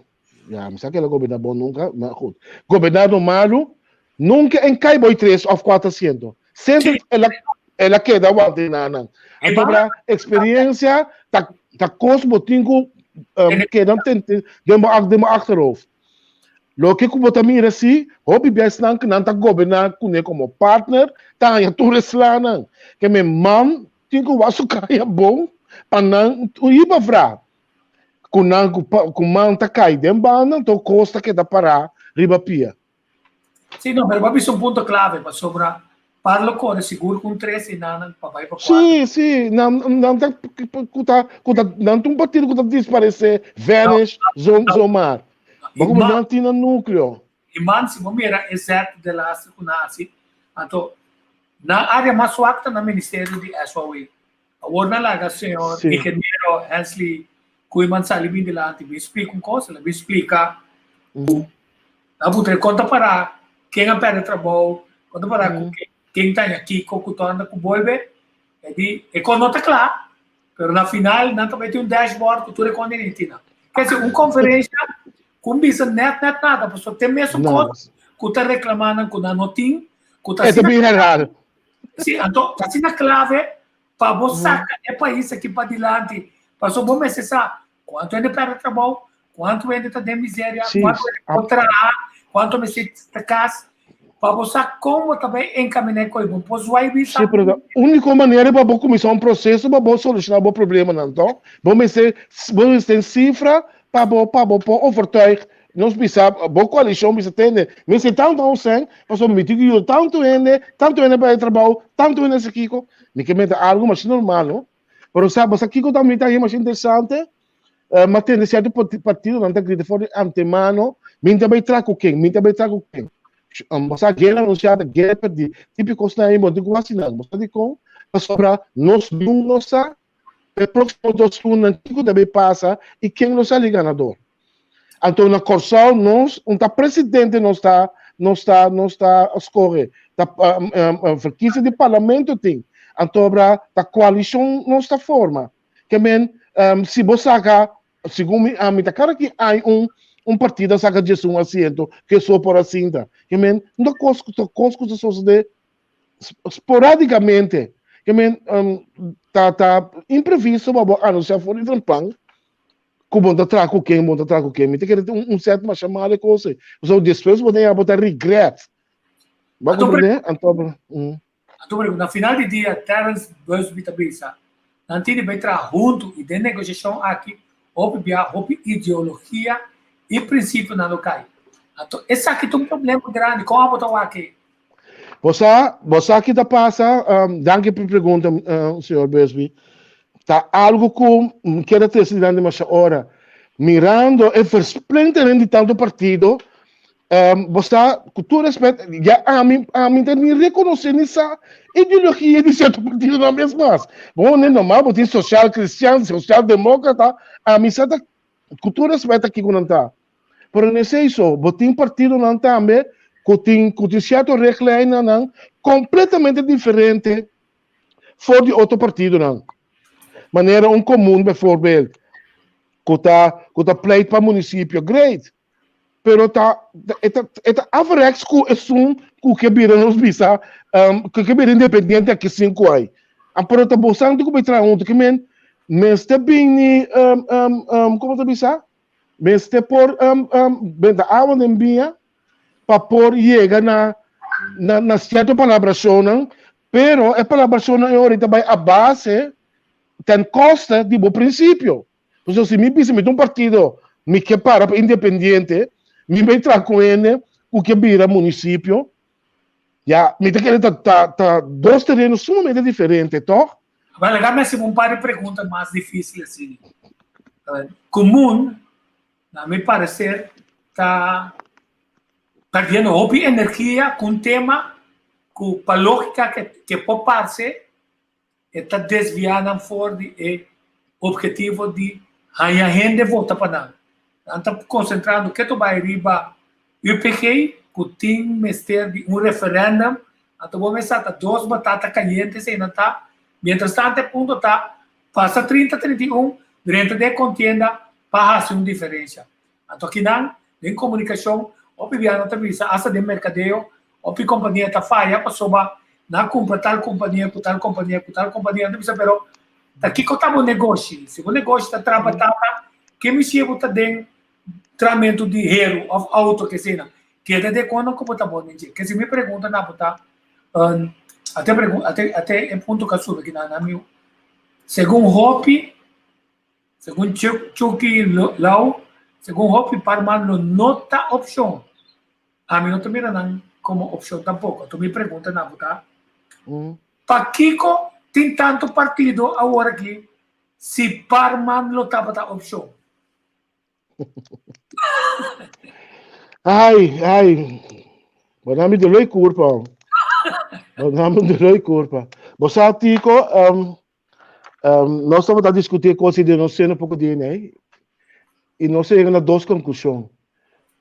Ja, mi sa que el a goberná bon nunca, maar goed. Gobernando malu, nunca en kai boy tres of cuatro asiento. Sempre el a, el a queda wante na nan. Anto bra experiencia ta ta kos bo tin ku um, keda ten, ten, den bo, den bo achterhoofd. Loke ku bo ta mira si, hopi biaha esnan ku nan ta goberná kuné komo partner, ta haña tur e slanan. Ke men man tin ku wak su kaya bon pa nan hiba vra. Ku nan ku pa ku man ta kai den banda anto kos ta keda pará riba pia. Sí, no, pero bo a bisa un punto clave, pasobra Parlo kore sigur ku un tres i nan pa bai pa kuater. Sí, sí, nan nan ta ku ta ku ta nan ta un partido ku ta disparesé, vanish, zo zomaar. Bo komo nan tin nan núkleo. I man si bo mira e zet de laatste ku nan hasi, anto nan área mas swak ta na ministerio di SOE. Awor nan laga señor Sí. ingeniero Hensley Koeiman sali bin dilanti bin splika un kos, el a bin splika ku nan puntra kon ta pará, ken a pèrdè trabou, kon ta pará ku ken ta haña kiko, ku ta anda ku bolbe. E di e kos no ta kla, pero na final nan ta bai tin un dashboard ku tur e kon den tina. Ke si un konferensha ku un bisa nèt nèt nada, pasobra te mesun kos ku ta reklamá nan ku nan no tin, ku ta E ta asina bin herhaal. Sí, anto ta asina clave pa bo saca e pais aki padilanti. Pasobra bo mester sa cuanto hende perde trabou, cuanto hende ta den miseria, Sí, cuanto hende por traha, cuanto mester ta cas, pa bo sa con bo ta bay encamina e coy. Bo por zwai bisa. Sí, pero ta único manera pa bo cuminsa un proceso pa bo soluciona bo problemanan, toch? Bo mester, bo mester cifra pa bo, pa bo por overtuig Nos bisa, bo koalishon bisa tende, mester tantu hou sèn, pasobra mi tin ku yuda tantu hende, tantu hende pa e trabou, tantu hende hasi kiko. Mi ke mete algu masha normal, no? Pero sa, bo sa kiko ta mi ta haña masha interesante? Mi a tende sierto partidonan ta grita for di antemano, mi ta bai traha ku ken, mi ta bai traha ku ken. Bo sa, guera anunsiá ta guera pèrdí. Tipo di kosnan ei bo no tin ku hasi nan. Bo sa dikon? Pasobra nos niun no sa e próksimo dos lunanan kiko ta bai pasa i ken lo sali ganador. Anto na Kòrsou nos un ta presidente nos ta nos ta nos ta skohe ta verkiezing di parlamento tin anto obra ta koalishon nos ta forma ke men. si bo saka, segun mi ami ta kada ki ai un un partido a saka 11 asiento ke so por a sinta. Ke men no ta kos ta kos ku ta sosodé sporadikamente. Ke men ta ta imprevisto pa bo anunsiá for di trempan ku bo ta traha ku ken bo ta traha ku ken. Mi ta kere un un sèt masha mal e kos ei. Pasobra despues bo ta yama bo ta regret. Bo a komprendé? Anto Anto por na final di dia Terrence Busby ta bisa, Nan tin di bai traha huntu i den negosiashon aki hopi bia hopi ideologia i prinsipionan lo kai. Anto esaki ta un problema grandi, kon abo ta wak ei? Bo sa, bo sa ki ta pasa? Danki pa e pregunta, señor Busby. Ta algu ku mi kier a trese dilanti masha ora. Mirando e versplintering di tantu partido, bo sa, ku tur respet, ya ami, ami ta ni rekonosé ni sa ideologia di sierto partidonan mes mas. Bo hende normal, bo tin sosial kristian, sosial demókrata, ami sa ta, ku tur respet ta kiko nan ta. Pero no esei so, bo tin partidonan tambe ku tin, ku tin sierto richtlijnennan kompletamente diferente for di otro partidonan. Manera un komun bijvoorbeeld, ku ta, ku ta pleit pa munisipio, great. Pero ta, e ta, e ta averechts ku esun ku ke bira nos bisa, ku ke bira independiente aki sinku ai. Pero ta bosan ku bai traha huntu, ke men mester bini, komo ta bisa? Mester por benta awa den biña pa por yega na na na sierto palabrashonnan, pero e palabrashonnan e ora ta bai a base ten koste di bo prinsipio. Pasobra si mi bisa mi ta un partido, mi ke para pa independiente, mi bai traha ku hende ku ke bira munisipio, ya mi ta kere ta ta ta dos tereno sumamente diferente, tòg? Awor laga mi hasi bo un par di pregunta mas difísil asina. Komun, na mi pareser, ta perdiendo hopi energia ku un tema ku pa lógika ke por parse E ta desviá nan for di e obhetivo di haña hende vota pa nan. Nan ta konsentrando ketu bai riba UPG ku tin mester di un referèndum. Anto bo mester sa ta dos batata kayente esei nan ta. Mientras tanto e punto ta pasa 30 31 drenta den e kontienda pa hasi un diferensha. Anto akinan den komunikashon hopi bia nan ta bisa asta den merkadeo Hopi kompania ta faya pasobra nan a kumpra tal kompania ku tal kompania ku tal kompania. Nan ta bisa pero ta kiko ta bo negoshi? Si bo negoshi ta traha batata, ke mishie bo ta den tramentu di heru òf outo ke asina? Keda den kono ku bo ta bon den dje? Kese mi pregunta na bo ta ate ate ate e punto ku a subi akinan na mi segun hopi segun Chucky Lau segun hopi Parman lo no ta opshon. Ami no ta mira nan komo opshon tampoko. Anto mi pregunta na bo ta, Pakiko tin tantu partido awor aki si Parman lo tabata opshon? Ai, ai. Bo na mi doloi kurpa. Bo na mi doloi kurpa. Bo sa, Tico, um, um, nos tabata diskutí e kos di nos seno poko dia nei, i nos a yega na dos konklushon.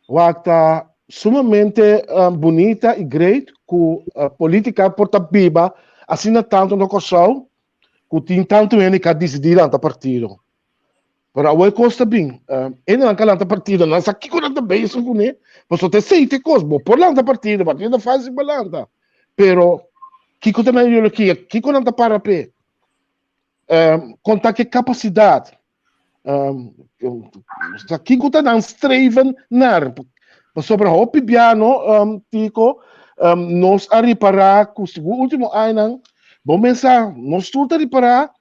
Wak ta sumamente um, bunita i great ku uh, politika por ta biba asina tantu na Kòrsou ku tin tantu hende ka disidí lanta partido. Pero awor e kos ta bin, uh, hendenan ka lanta partido, nan sa kiko nan ta bezig kuné, pasobra ta esei ta e kos, bo por lanta partido, partido ta fásil pa lanta, pero kiko ta nan ideologia, kiko nan ta para p'e, um, kon ta ke kapasidat, um, sa kiko ta nan streven naar, pasobra hopi biano, um, Tico, um, nos a ripará ku sigur último añanan, bo mesa, nos tur ta ripará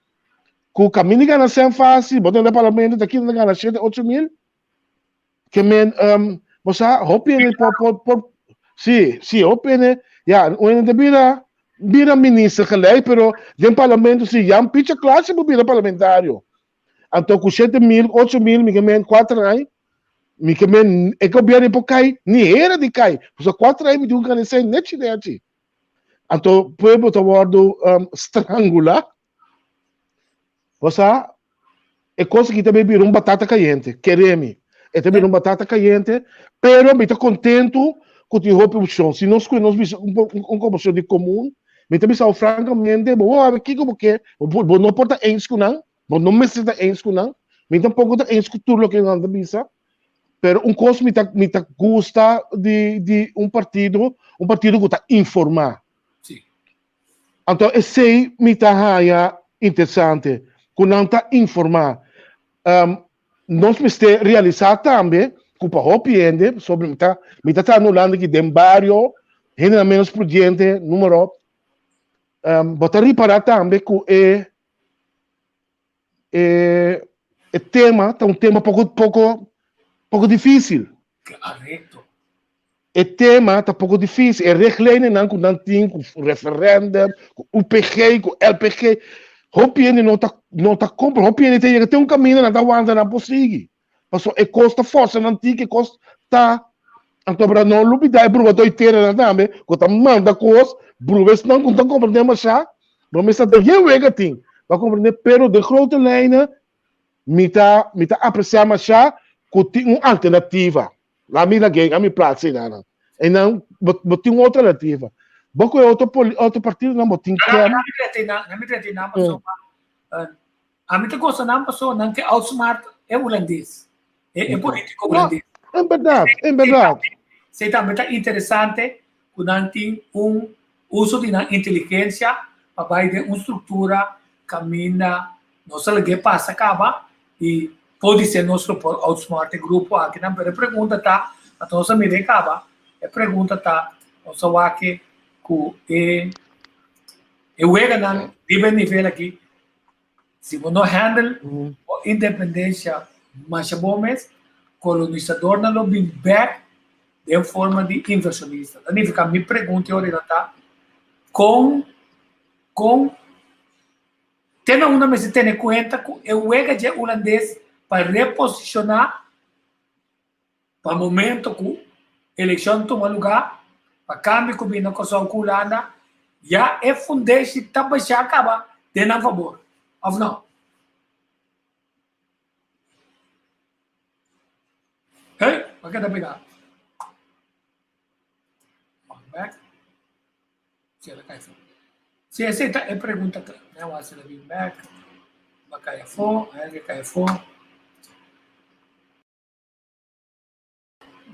Ku kaminda di gana sèn fásil, bo ta den parlamento ta kita ta gana shete 8000. Ke men, um, bo sa, hopi hende por, por, por, sí, sí, hopi hende, ya, un hende ta bira, bira minister gelijk, pero den parlamento si, Jan Picha Klaasje por bira parlamentario. Anto ku 7000, 8000, mi ke men kuater aña, mi ke men, e gobierno por kai, ni hera di kai, pasobra kuater aña mi tin ku gana esei nechi nechi. Anto pueblo ta wòrdu um, strangulá. Bo sa, e kos aki ta bai bira un batata kayente, kere mi. E ta bira un batata kayente, pero mi ta kontentu ku tin hopi opshon. Si nos kue nos bisa un, un komposishon di komun, mi ta bisa bo frankamente, bo wak kiko bo ke, bo, bo no por ta eens ku nan. Bo no mester ta eens ku nan, mi tampoko ta eens ku tur loke nan ta bisa, pero un kos mi ta mi ta gusta di di un partido, un partido ku ta informá. Anto esei mi ta haña interesante, ku nan ta informá. Nos mester realisá tambe ku pa hopi hende, pasobra mi ta mi ta traha na Hulanda aki den bario, hendenan ménos prudente, número, bo ta ripará tambe ku e e e tema ta un tema poko poko poko difísil. Correcto. E tema ta poko difísil. E richtlijnennan ku nan tin ku referendum, ku UPG, ku LPG, hopi hende no ta no ta kompra, hopi hende ta yega te un kaminda nan ta wanta nan por sigui. Pasobra e kos ta forsa nan tin ku e kos ta anto bra no lubida e bruha doiteranan tambe ku ta manda kos bruha esnan ku no ta komprende mashá bo mester ta yen wega tin pa komprende pero den grote lijnen mi ta mi ta apresiá mashá ku tin un alternativa la mi lag'é a mi plats einan einan bo bo tin un alternativa bo ku e otro otro partidonan bo tin kem. Ami ta gosta nan paso nan ke outsmart e hulandes, e politico hulandes. En berdad, en berdad. Esei tambe ta interesante ku nan tin un uso di nan inteligencia pa bai den un struktura kaminda nos a lag'é pasa kaba i podisé nos lo por outsmart e grupo akinan. Pero e pregunta ta, anto nos a mir'é kaba, e pregunta ta nos a wak ku e e weganan riba e nivel aki Si bo no handle bo independencia masha bo mes, colonisadornan lo bin bek den forma di inversionista. Ta nifica mi pregunta e ora ta, con con te na unda mester tene cuenta cu e wega dje Hulandes pa reposiciona Pa momento ku elekshon tuma lugá, pa kambio ku bini na Kòrsou ku Hulanda, ya e fundeshi ta bashá kaba den nan fabor, òf no? Hey, bo a keda pegá. Back. Si el a kai afó. Si esei ta e pregunta kla. Mi a wak si el a bin bek. Bo a kai afó, a kai afó.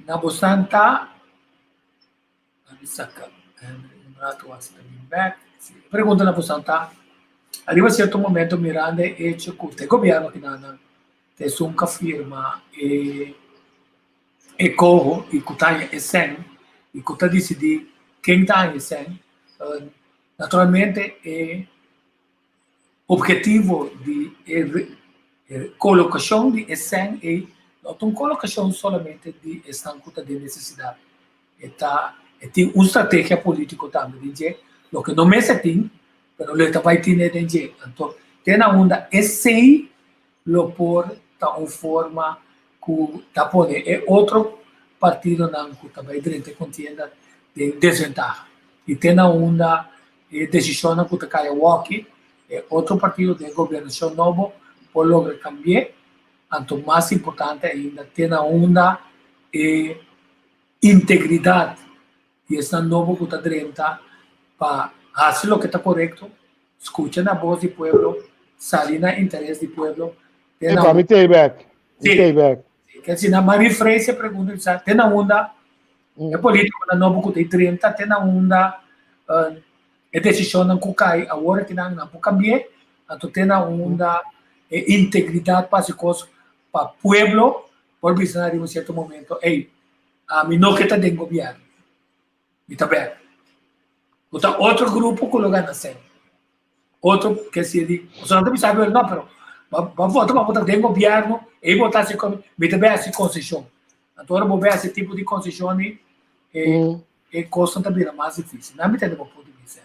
Na bosan ta mi saca un rato a ta bin bek. E pregunta na bosan ta, ariba cierto momento mirando e hecho cu te gobierno kinanan ta esun ca firma e e coho y cu ta haña e cen y cu ta dicidi ken ta haña e cen, naturalmente e Obhetivo di e kolokashon di e sèn ei no ta un kolokashon solamente di esnan ku ta den nesesidat. E ta e tin un strategia polítiko tambe den dje, loke no mester tin, pero lo e ta bai tine den dje. Anto te na unda esei lo por ta un forma ku ta pone e otro partidonan ku ta bai drenta e kontienda den desventaha. I te na unda E desishonnan ku ta kai awoki, e otro partido den gobernashon nobo por logra kambi'é, anto mas importante ainda te na unda e integridat di esnan nobo ku ta drenta pa hasi loke ta korekto, skucha na bos di pueblo, sali na interes di pueblo, te na Epa, mi tei bek. Mi tei bek. Ke si na Marie Fraser pregunta bisa te na unda E politiconan nobo cu ta e 30 te na unda e decisionnan cu cay awor aki nan nan por cambi'e, anto te na unda e integridad pa haci cos pa pueblo por bisa nan riba un cierto momento, ey, ami no ke ta den gobierno, mi ta bek. Bo ta otro grupo cu lo gana cen. Otro ke si di, pasobra nan ta bisa awe no, pero bo a vota pa bo ta den gobierno, ey bo ta haci, mi ta bay haci concesion. Anto ora bo bay haci tipo di concesion ey, e e cosnan ta bira mas dificil. Nan mi tende bo punto di bista.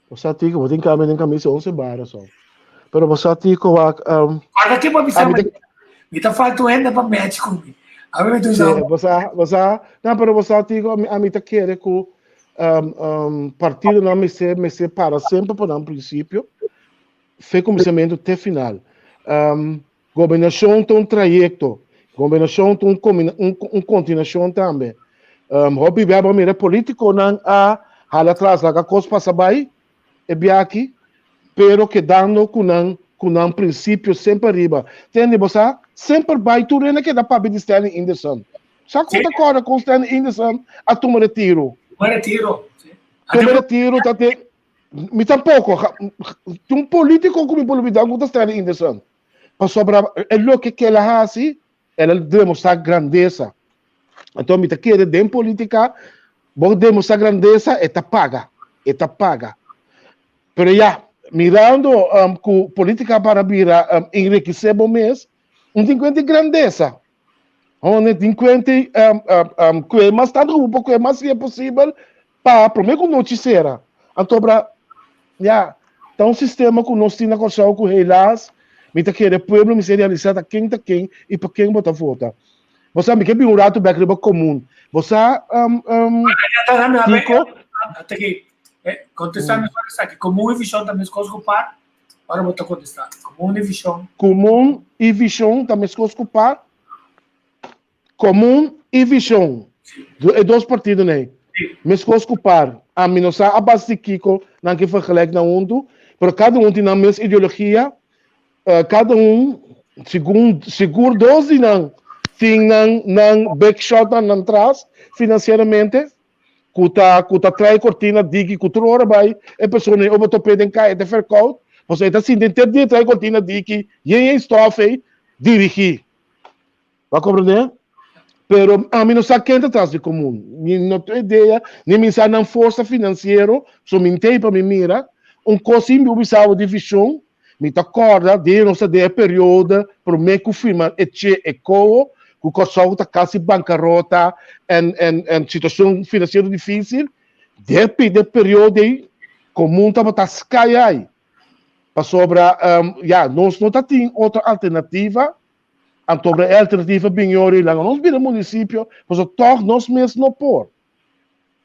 Bo sa tiko, bo tin cambia den camisa once bara so. Pero bo sa tiko wak um, Guarda ki bo bisa mi ta falta un hende pa match ku mi. A mi tu sa. Bo sa, bo sa, no, pero bo sa tiko, ami ami ta kere ku um, um, partidonan mester mester para semper pa nan principio, fe kuminsamentu te final. Um, gobernashon ta un trayekto, gobernashon ta un, un, un kontinuashon tambe. Um, hopi bia bo mira politikonan a hala atras, laga kos pasa bai, e biaki. Pero kedando ku nan ku nan prinsipio semper riba. Tende bo sa, semper bai tur hende keda papia di Stanley Inderson. Sa ku ta kòrda kon Stanley Inderson a tuma retiro? Tuma retiro, si. Tuma retiro ta te Mi tampoko. Tin un polítiko ku mi por lubidá ku ta Stanley Inderson. Pasobra e loke ku el a hasi, el a demostrá grandesa. Anto mi ta kere den polítika, bo demostrá grandesa, e ta paga. E ta paga. Pero ya, mirando ku polítika para bira enrikisé bo mes, un tin kuenta di grandesa. Hone tin kuenta ku e mas tantu ku bo por kue mas bien posibel pa promé ku nochi sera. Anto bra, ya, ta un sistema ku nos tin na Kòrsou ku helaas mi ta kere pueblo mester realisá ta ken ta ken i pa ken bo ta vota. Bo sa mi ke bin un ratu bèk riba komun. Bo sa kiko? Ata ki, kontestá mi for esaki. Komun i vishon ta meskos ku par? Ora bo ta kontestá. Komun i vishon. Komun i vishon ta meskos ku par? Komun i vishon. E dos partidonan ei. Meskos ku par. Ami no sa a base di kiko nan ke vergelijk nan huntu, pero kada un tin nan mes ideologia, kada un segun sigur dos di nan tin nan nan big shotnan nan tras finansieramente ku ta ku ta trae kortina diki ku tur ora bai e persona ei ora bo top'é den kaya ta verkoud pasobra e ta sinti henter dia trae kortina diki yen yen stof ei dirigí. Bo a komprendé? Pero ami no sa ken ta tras di komun. Mi no tin idea, ni mi sa nan forsa finansiero, so mi n'tei pa mi mira. Un kos sin mi bisa bo di vishon, mi ta kòrda den nos ta den e periodo promé ku firma e che e koho, ku Kòrsou ta kasi bankarota en en en situashon finansiero difísil. Den e periodo ei komun tabata sky high. Pasobra ya nos no ta tin otro alternativa Anto e alternativa bin yori laga nos bira municipio, pasobra tog nos mes no por.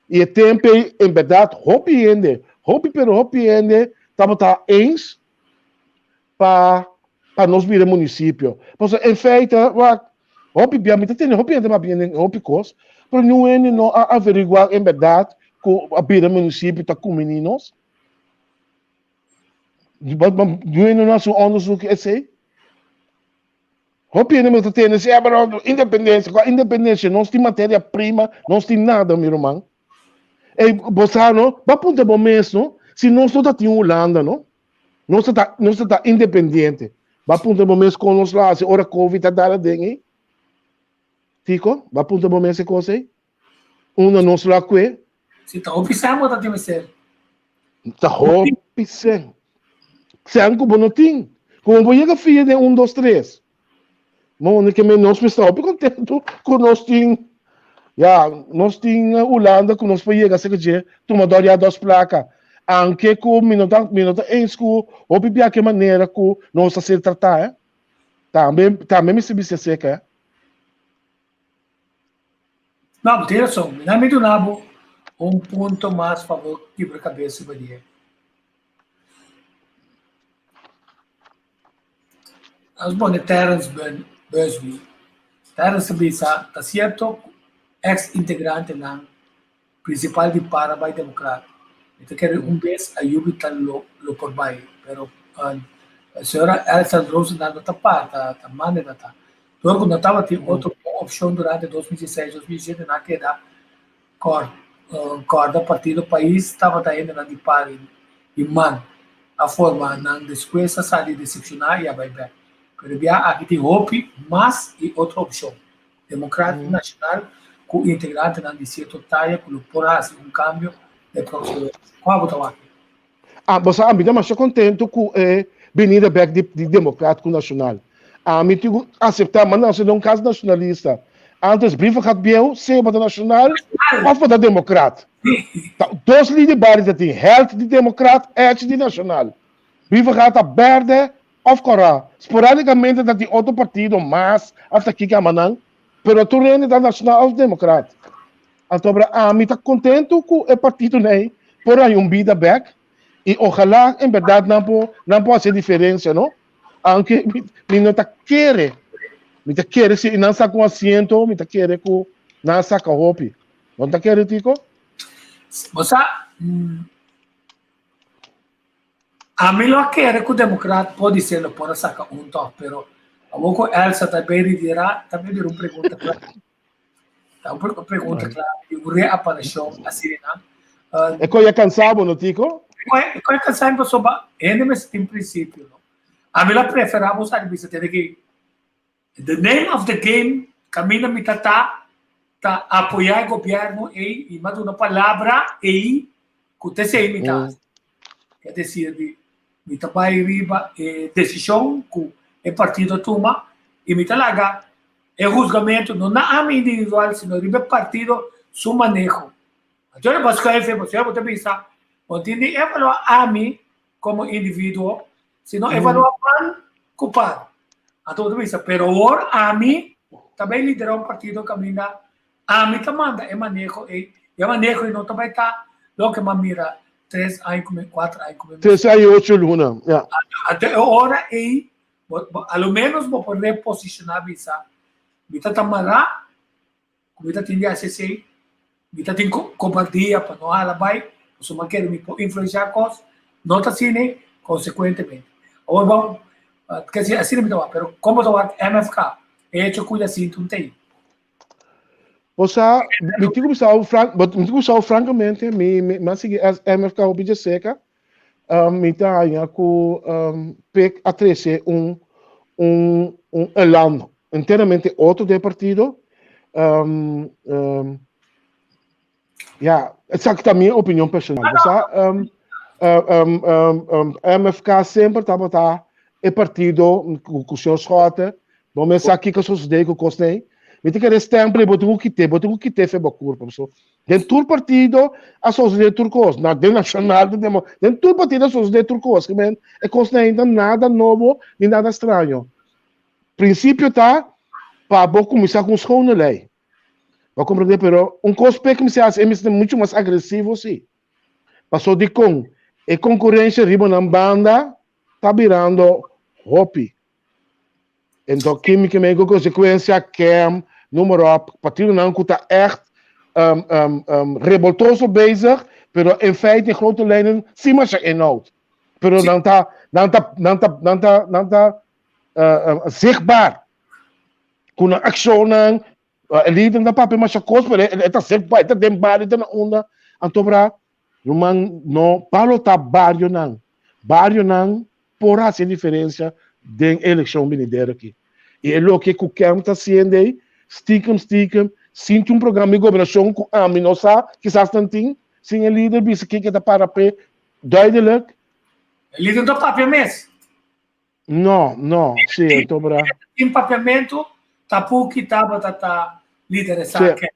Y e tempo ei, en berdad, hopi hende, hopi pero hopi hende tabata eens pa pa nos bira municipio. Pasobra en feite, wak, hopi bia mi ta tende hopi hende papia den hopi cos, pero niun hende no a averigua en berdad cu a bira municipio ta cumini nos. Niun hende no haci un onderzoek esey. Hopi hende mi ta tende si, pero independencia, kua independencia? Nos tin materia prima, nos tin nada, mi ruman. Ey, bo sa no, bo a puntra bo mes no, si nos no ta tin Hulanda no, nos ta ta, nos ta ta independiente. Bo a puntra bo mes kon nos lo hasi ora covid a dal aden ey? Tico, bo a puntra bo mes e kos ey? Unda nos lo a kue? Si ta hopi sen bo ta tin mester. Ta hopi sen. Sen ku bo no tin. Komo bo yega fia den un, dos, tres? Mo ke men nos mester hopi kontentu ku nos tin, ya, nos tin Hulanda ku nos por yega serka dje, tuma dor ya dos plaka. Anke ku mi no ta, mi no ta eens ku hopi bia ke manera ku nos ta ser tratá, eh. Tambe, tambe mester bisa seka, eh. No, bo tin rason. Mi na mi duna bo un punto mas pa bo kibra kabes riba di e. Nos pone Terence Busby. Terence ta bisa, ta sierto ku eks integrantenan principal di para bai Democrat. Mi ta kere un bes Ayubi ta lo lo por bai, pero señora Elsa Rosendahl no ta par, ta ta manda na ta. Dor ku no tabatin otro bon opcion durante 2016, 2017 nan a keda kor korda partido Pais tabata hendenan di par i man a forma nan despues a sali decepciona i a bai bek. Pero bia aki tin hopi mas i otro opcion. Democratic Nacional cu integrantenan di cierto taya cu lo por haci un cambio den proximo eleccion. Cua bo ta wak? Ah, bo sa, ami ta masha contento cu e binida bek di di Democratico Nacional. Ami tin cu acepta, m'a nace den un cas nacionalista. Antes Brievengat bieu, sea bo ta nacional of bo ta democrat. Ta dos lider bari ta tin, Held di democrat, Edge di nacional. Brievengat ta berde Of kora, sporadicamente ta tin otro partido mas of ta kiko ama nan, pero tur hende ta nacional of democrat. Anto bra ami ta contento cu e partidonan ey por haña un bida bek y ojalá en berdad nan por nan por haci e diferencia no. Aunke mi no ta kere, mi ta kere si nan saca un asiento mi ta kere cu nan a saca hopi. Bo no ta kere Tico? Bo sa. Ami lo a kere ku Demokrat podisé lo por a saka un tòg, pero awor ku Elsa ta bay retirá, ta bay bira un pregunta kla. Ta un pregunta kla di un reaparishon asina nan. E koe a kansa bo, no Tico? E koe a kansa mi pasobra hende mester tin prinsipio, no? Ami lo a preferá bo sa di bisa tene ki The name of the game kaminda mi ta ta ta apoyá e gobièrnu ei i mi a duna palabra ei ku ta esei mi ta hasi. Es desir di mi ta bai riba e desishon ku e partido a tuma i mi ta laga e husgamentu no na ami individual sino riba e partido su maneho. Anto bo a skuif pasobra bo ta bisa bo tin di evaluá ami komo individuo Si no evalua pan ku pan. Anto bo ta bisa, pero awor ami ta bai lidera un partido kaminda ami ta manda e maneho ei, i e maneho ei no ta bai ta loke mi a mira tres aña ku mi, kuater aña ku mi. Tres aña i ocho luna, ya. Anto e ora ei, bo, bo, a lo menos bo por reposishoná bisa, mi ta ta mará ku mi ta tin di hasi esei, mi ta tin kobardia pa no hala bai, pasobra mi a kere mi por influensiá kos, no ta asina konsekuentemente. Awor bon, ke si asina mi ta wak, pero komo ta wak MFK, e hecho ku ya sinti un tei. Bo sa, mi tin ku bisa bo frank, mi tin ku bisa bo frankamente, mi mi a sigui MFK hopi dje seka, mi ta haña ku Pek a trese un un un elan enteramente otro den e partido. Ya, esaki ta mi opinion personal. Bo sa, MFK semper tabata e partido ku ku señor Schotte, bo mes sa kiko a sosodé ku kosnan ei. Mi ta kere stempel ei, bo tin ku kit'é, bo tin ku kit'é fe bo kurpa. Pasobra Den tur partido a sosode tur kos. Na den Nacional, den Demo, den tur partido a sosode tur kos. Ke men, e kosnan ei ta nada nobo ni nada straño. Prinsipio ta pa bo kuminsá ku un schone lei. Bo a komprendé? Pero un kos p'e kuminsá hasi e mester muchu mas agresivo si. Paso dikon? E konkurensha riba nan banda ta birando hopi. Enton kimi ke men ku konsekuensia kem, noem maar op, partidonan ku ta echt um, um, um, revoltoso bezig, pero in feite in grote lijnen sin masha inhoud. Pero nan ta, nan ta, nan ta, nan ta, nan ta uh, um, zichtbaar. Ku nan akshonnan, E lider ta papia masha kos, pero e ta zichtbaar, e ta den bario, e ta na unda. Anto bra, ruman, no balotá barionan. Barionan por hasi e diferensia den e elekshon binidero aki. I e loke ku Kemp ta hasiendo ei, stiekem stiekem, sin tin un programa di gobernashon ku ami no sa, kisas nan tin, sin e lider bisa kiko e ta para p'e duidelijk. E lider no ta papia mes. No, no, sí, anto bra. Tin papiamentu, tapuki tabata ta lideresá Kemp.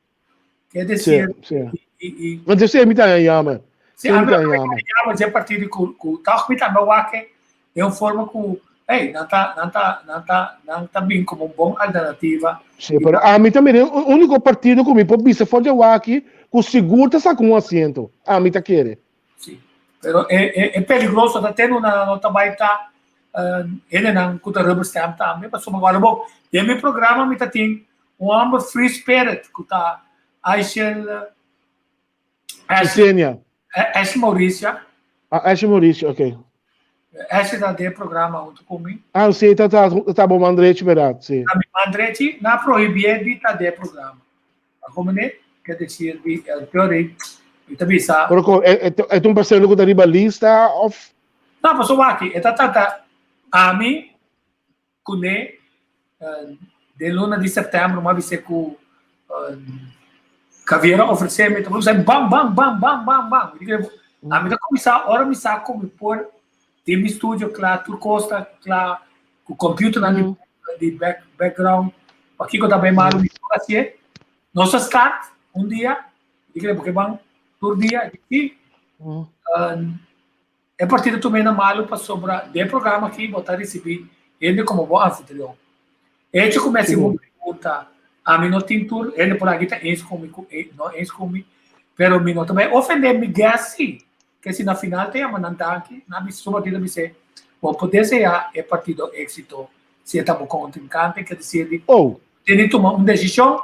Ke desir, sí, sí. I, i, Want esei mi ta jammer. Sí, a mi ta jammer dje partido ku, ku toch mi tambe wak den un forma ku, hey, nan ta, nan ta, nan ta, nan ta bin komo un bon alternativa. Sí, pero ami ta mira e úniko partido ku mi por bisa for dje waki ku sigur ta saka un asiento. Ami ta kere. Sí, pero e, e, e peligroso ta ten una no ta bai ta uh, hendenan ku ta rubber stamp tambe, pasobra wak bo, den mi programa mi ta tin Un homber free spirit ku ta Aishel Cecenia. Ashley Mauricia. Ah, Ashley Mauricia, ok. Ashley ta den programa huntu ku mi. Ah, sí, ta ta ta bo man drechi berat, sí. Ta mi man drechi, na prohibié di ta den programa. A komo ne, ke desir di el teori, mi ta bisa. Pero ko, e e ta un persona ku ta riba lista of? No, pasobra wak, e ta trata ami Kuné den luna di sèptèmber mi a bis'é ku Javier a ofresé mi, ta bisa bam bam bam bam bam bam. Mi di ami ta kuminsá ora mi sa ku mi por tin mi studio kla, tur kos ta kla, ku computernan di background, pakiko ta bai malu mi por hasié. Nos a start un dia, mi di bo ke ban tur dia, di si. E partido tum'é na malu pasobra den e programa aki bo ta risibí hende komo bo anfitrion. E hecho ku mi hasi bo pregunta, ami no tin tur hende por aki ta eens ku mi ku no eens ku mi, pero mi no ta bai ofendé mi guest si, ke si na final ta yama nan danki, nan bisa su partido bis'é, bo por deseá e partido éksito si e ta bo kontrinkante, ke desir di tene tuma un desishon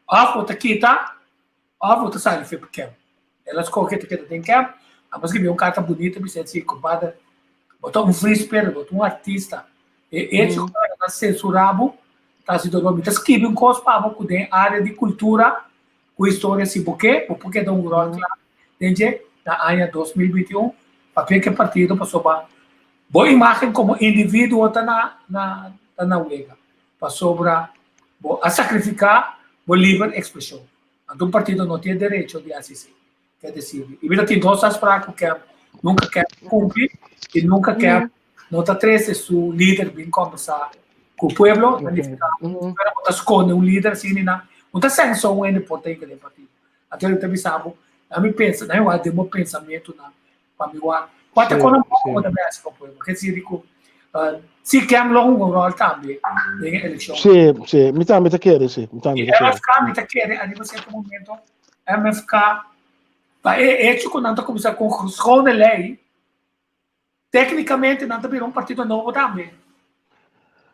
òf bo ta kita Of bo ta sali fe pa kemp. El a scoge ta keda den kemp. Amo a scribi un carta bunita bisa si compadre. Bo ta un free spirit, bo ta un artista. E hecho ku nan censurá bo ta hasi doló. Mi ta skibi un kos pa bo ku den área di kultura ku historia si bo ke, bo por keda un ròl kla den dje na aña 2021 papia ke partido pasobra bo imágen komo individuo ta na na ta na wega pasobra bo a sakrifiká bo liber ekspreshon. Anto un partido no tin e derecho di hasi esei. Ke desidi. I mi ta tin dos afspraak ku Kemp nunka Kemp kumpli i nunka Kemp no ta trese su lider bin kombersá ku pueblo. Ta nifiká pero bo ta skonde un lider asina i nan. Un ta senso un hende por ta hinka den partido. Anto mi ta bisa bo, na mi pensa, na mi wak den bo pensamentunan pa mi wak kua ta kono poko bo ta bai hasi pa pueblo. Ke desir di ku si Kemp lo hunga un ròl tambe den e elekshon. Sí, sí, mi tambe ta kere, sí, mi tambe ta kere. I MFK mi ta kere ariba sierto momento MFK, pa e hecho ku nan ta kuminsá ku un schone lei, téknikamente nan ta bira un partido nobo tambe.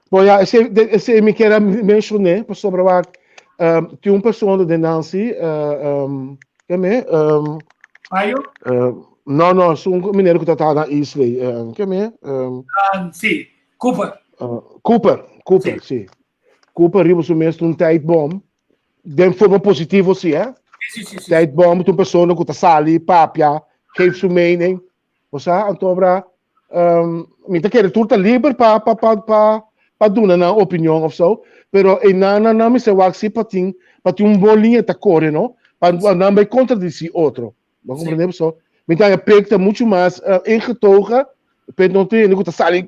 Bon ya, esei, esei mi kier a menshoné, pasobra wak, um, tin un persona den Nancy, uh, um, keme, um, Mayo? Uh, no, no, es un meneer ku ta traha na Islay, uh, keme, um, um, sí, Cooper. Uh, Cooper, Cooper, sí. sí. Cooper riba su mes un tijdbom, Den forma positivo sí, hè? Sí, sí, sí. Tijdbom ta un persona ku ta sali, papia, geef su mening. Bo sa, anto obra, um, mi ta kere tur ta liber pa, pa, pa, pa, pa duna nan opinion of so, pero e nan nan nan mester wak si pa tin, pa tin un bon liña ta kore, no? Pa nan bai kontradisí otro. Bo comprende so? Mi ta pek ta mucho mas uh, ingetogen. Pek no tin ku ta sali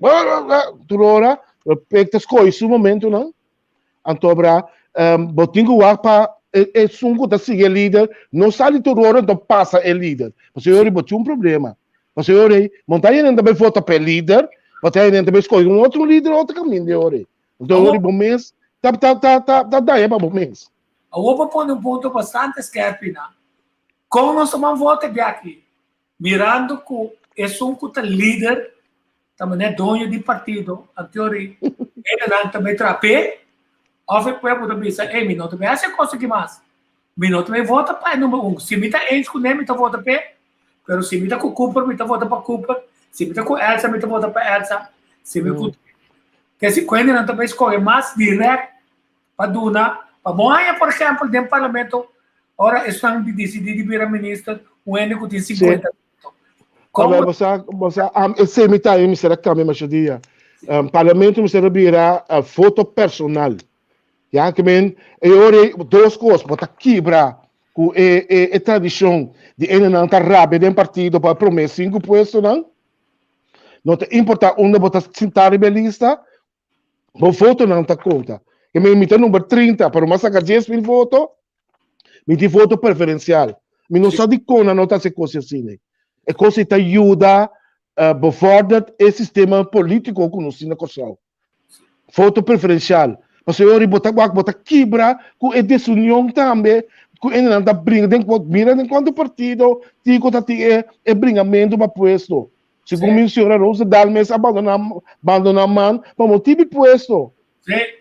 tur ora, pero pek ta skohe su momentonan. Anto bra, um, bo tin ku wak pa esun ku ta sigui e lider no sali tur ora anto pasa e lider. Pasobra yori bo tin un problema. Pasobra yori monta hende ta bai vota pa e lider, bo ta hende ta bai skohe un otro lider otro kaminda yori. Anto yori bo mes ta ta ta ta ta daña pa bo mes. Awor bo pone un punto bastante skerpi na. Kon nos ta ban vota biaki? Mirando ku esun ku ta lider ta manera doño di partido, anteori hendenan ta bai traha p'e, òf e pueblo ta bisa, ey, mi no ta bai hasi e kos aki mas, mi no ta bai vota pa e number un, si mi ta eens kuné mi ta vota p'e, pero si mi ta ku Cooper mi ta vota pa Cooper, si mi ta ku Elsa mi ta vota pa Elsa, si mi ku. Kesi ku hendenan ta bai skohe mas dirèkt pa duna pa bo haña por ehempel den parlamento ora esnan di disidí di bira minister un hende ku tin 50 voto. Komo? Bo sa, bo sa, um, esei mi ta mester a kambia masha dia. Um, parlamento mester a bira uh, voto personal. Ya, ke men, e ora dos kos, bo ta kibra ku e, e, e tradishon di hendenan ta rabia den partido pa promé sinku puestonan. No ta importa unda bo ta sintá riba e lista, Bo votonan ta konta. Ke men mi ta number 30, pero m'a saka 10.000 voto, mi tin voto preferensial. Mi no sa dikon nan no ta hasi e kos asina. E kos ei ta yuda uh, bevordert e sistema politiko ku nos tin na Kòrsou. Voto preferensial. Pasobra ora bo ta wak bo ta kibra ku e desunion tambe ku hendenan ta bringa den mira den kuantu partido tin ku ta tin e e bringamentu pa puesto. Segun mi señora Rosendaal mes a bandoná bandoná man pa motibu di puesto.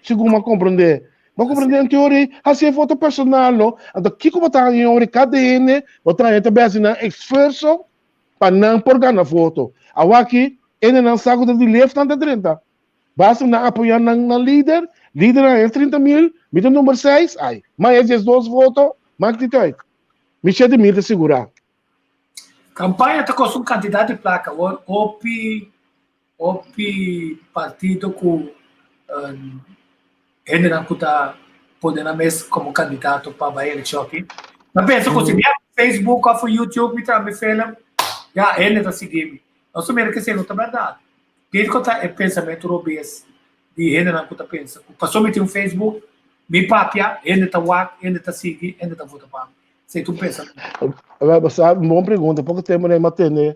Segun mi a komprendé. Bo a komprendé anto ora hasi e voto personal no. Anto kiko bo ta haña ora kada hende bo ta haña ta bai hasi nan esfuerso pa nan por gana voto. Awaki hendenan sa ku ta di left nan ta drenta. Basta nan apoyá nan nan lider, lider a haña 30 mil, mi ta number seis, ai, mi a haña 12 voto, maak niet uit. Mi 7 mil ta sigurá. Campaña ta costa un cantidad di placa awor hopi hopi partido cu hendenan cu ta pone nan mes como candidato pa bay eleccion aki ta pensa cu si mi abri Facebook of YouTube mi traha mi film ya hende ta sigui mi nos ta mira cu esey no ta berdad kiko ta e pensamento robes di hendenan cu ta pensa cu pasobra mi tin un Facebook mi papia hende ta wak hende ta sigui hende ta vota pa mi. Sei tu pensa. Wel, sa, un bon pregunta. Poko tempo na tene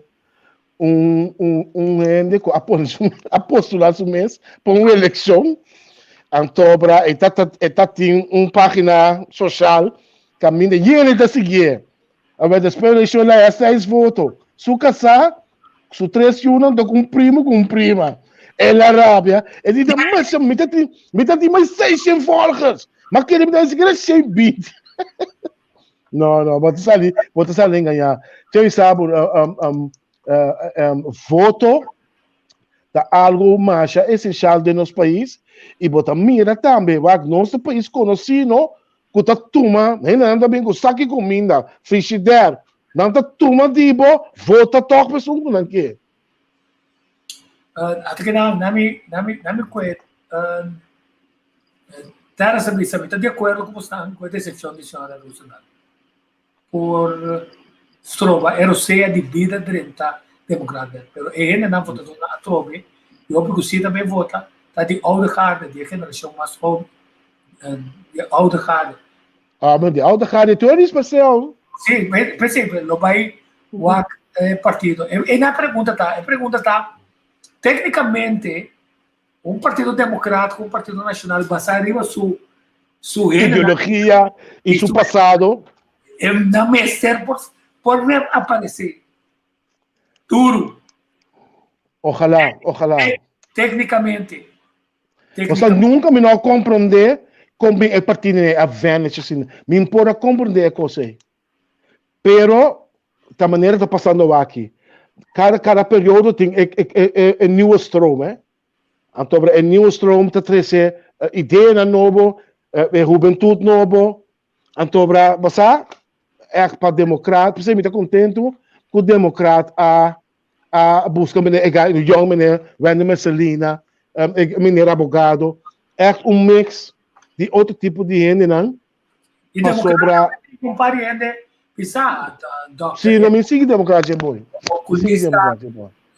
un, un, un hende ku a pone su, a postula su mes pa un elekshon. Anto bra, e ta, e ta tin un página social kaminda yene ta siguié. A despues elekshon la ya seis voto. Su kasá, su tres yunan, to ku un primo ku un prima. El a rabia. E di, masha, mi ta tin, mi ta tin mas 600 volgers. Ma kere mi ta siquiera 120. No, no, bo ta sali, bo ta sali engañá. Tjeu sabe, um, um, uh, um, voto. ta algo masha esenshal den nos pais i bo ta mira tambe wak nos ta pais konosí no ku ta tuma hendenan ta bin ku saki kuminda, frishider, nan ta tuma di bo vota tòg pa esun ku nan ke. Ata ke nan mi nan mi kue Terence a bisa mi ta di akuerdo ku bosnan ku e desepshon di señora Roosendal. Por stroba e rosea di bida drenta Democraat. Pero e hendenan votadónan atrobe i hopi ku si ta bay vota ta di oude garde, di e generashon mas hoben, di oude garde. Ah, maar di oude garde tur di especial. Sí, p'esei lo bay wak e partido. E nan pregunta ta, e pregunta ta, técnicamente Un partido democrático, un partido nacional basá riba su su ideología y su pasado. E no mester por por reaparecer. Duro. Ojalá, ojalá. Técnicamente. O sea, nunca mi no a comprende con bin e partido a vanish asina. Mi por a comprende e cosa ei. Pero ta manera ta pasando aki. Cada cada periodo tin e e e e nieuwe stroom eh. Anto e nieuwe stroom ta trece ideanan nobo, e hubentud nobo. Anto bo sa echt pa democraat, p'esei mi ta contento cu democraat a a busca meneer e guy, jong meneer Wendy Mercelina, e meneer abogado. Echt un mix di otro tipo di hendenan. I Pasobra. Un par di hende bisa, dokter. Sí, no mi sigui democracia boy. Oculista.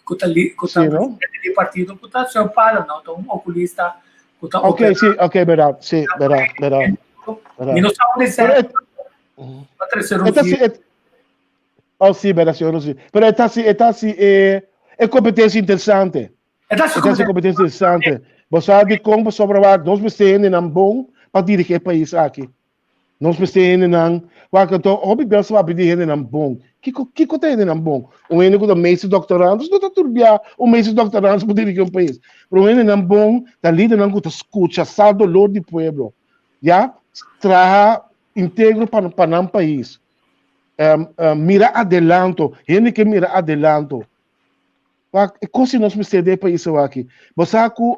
Ku ta li, ku ta no? di partido ku ta seu palo, no? Ta un oculista ku ta Ok, sí, ok, verdad, sí, verdad, verdad. Mi no sa unda ser. Pa trece Rozier. Oh, sí, verdad, señor Rozier. Pero e ta si, e ta si e, e competencia interesante. E ta si competencia interesante. Bo sa dikon pasobra wak nos mester hendenan bon pa dirigi e pais aki. Nos mester hendenan wak anto hopi bes wak pidi hendenan bon. Kiko kiko ta hendenan bon? Un hende ku ta meester doctorandus no ta turbia un meester doctorandus pa dirigi un pais. Pero un hendenan bon ta lidernan ku ta skucha sa dolor di pueblo. Ya traha integro pa pa nan pais. Mira adelanto hende ke mira adelanto. Wak, e kos si nos mester den e pais awaki. Bo sa ku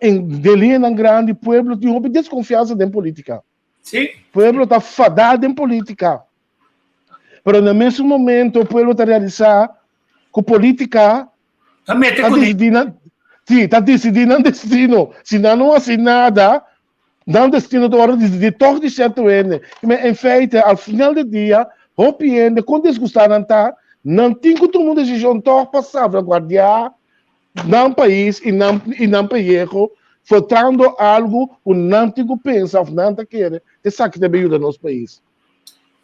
en den liñanan grandi pueblo tin hopi deskonfiansa den politika. Sí. Pueblo ta fadá den politika. Pero na mesun momento pueblo ta realisá ku politika Ta mete ta kuné. disidí nan, sí, ta disidí nan destino. Si nan no hasi nada, Nan destino ta wòrdu disidí tòg di sierto hende. Ma en feite, al final di dia, hopi hende, kon disgustá nan ta, nan tin ku tuma un desishon tòg pa salvaguardiá nan pais i nan i nan pellejo, votando algu ku nan tin ku pensa òf nan ta kere esaki ta bin yuda nos pais.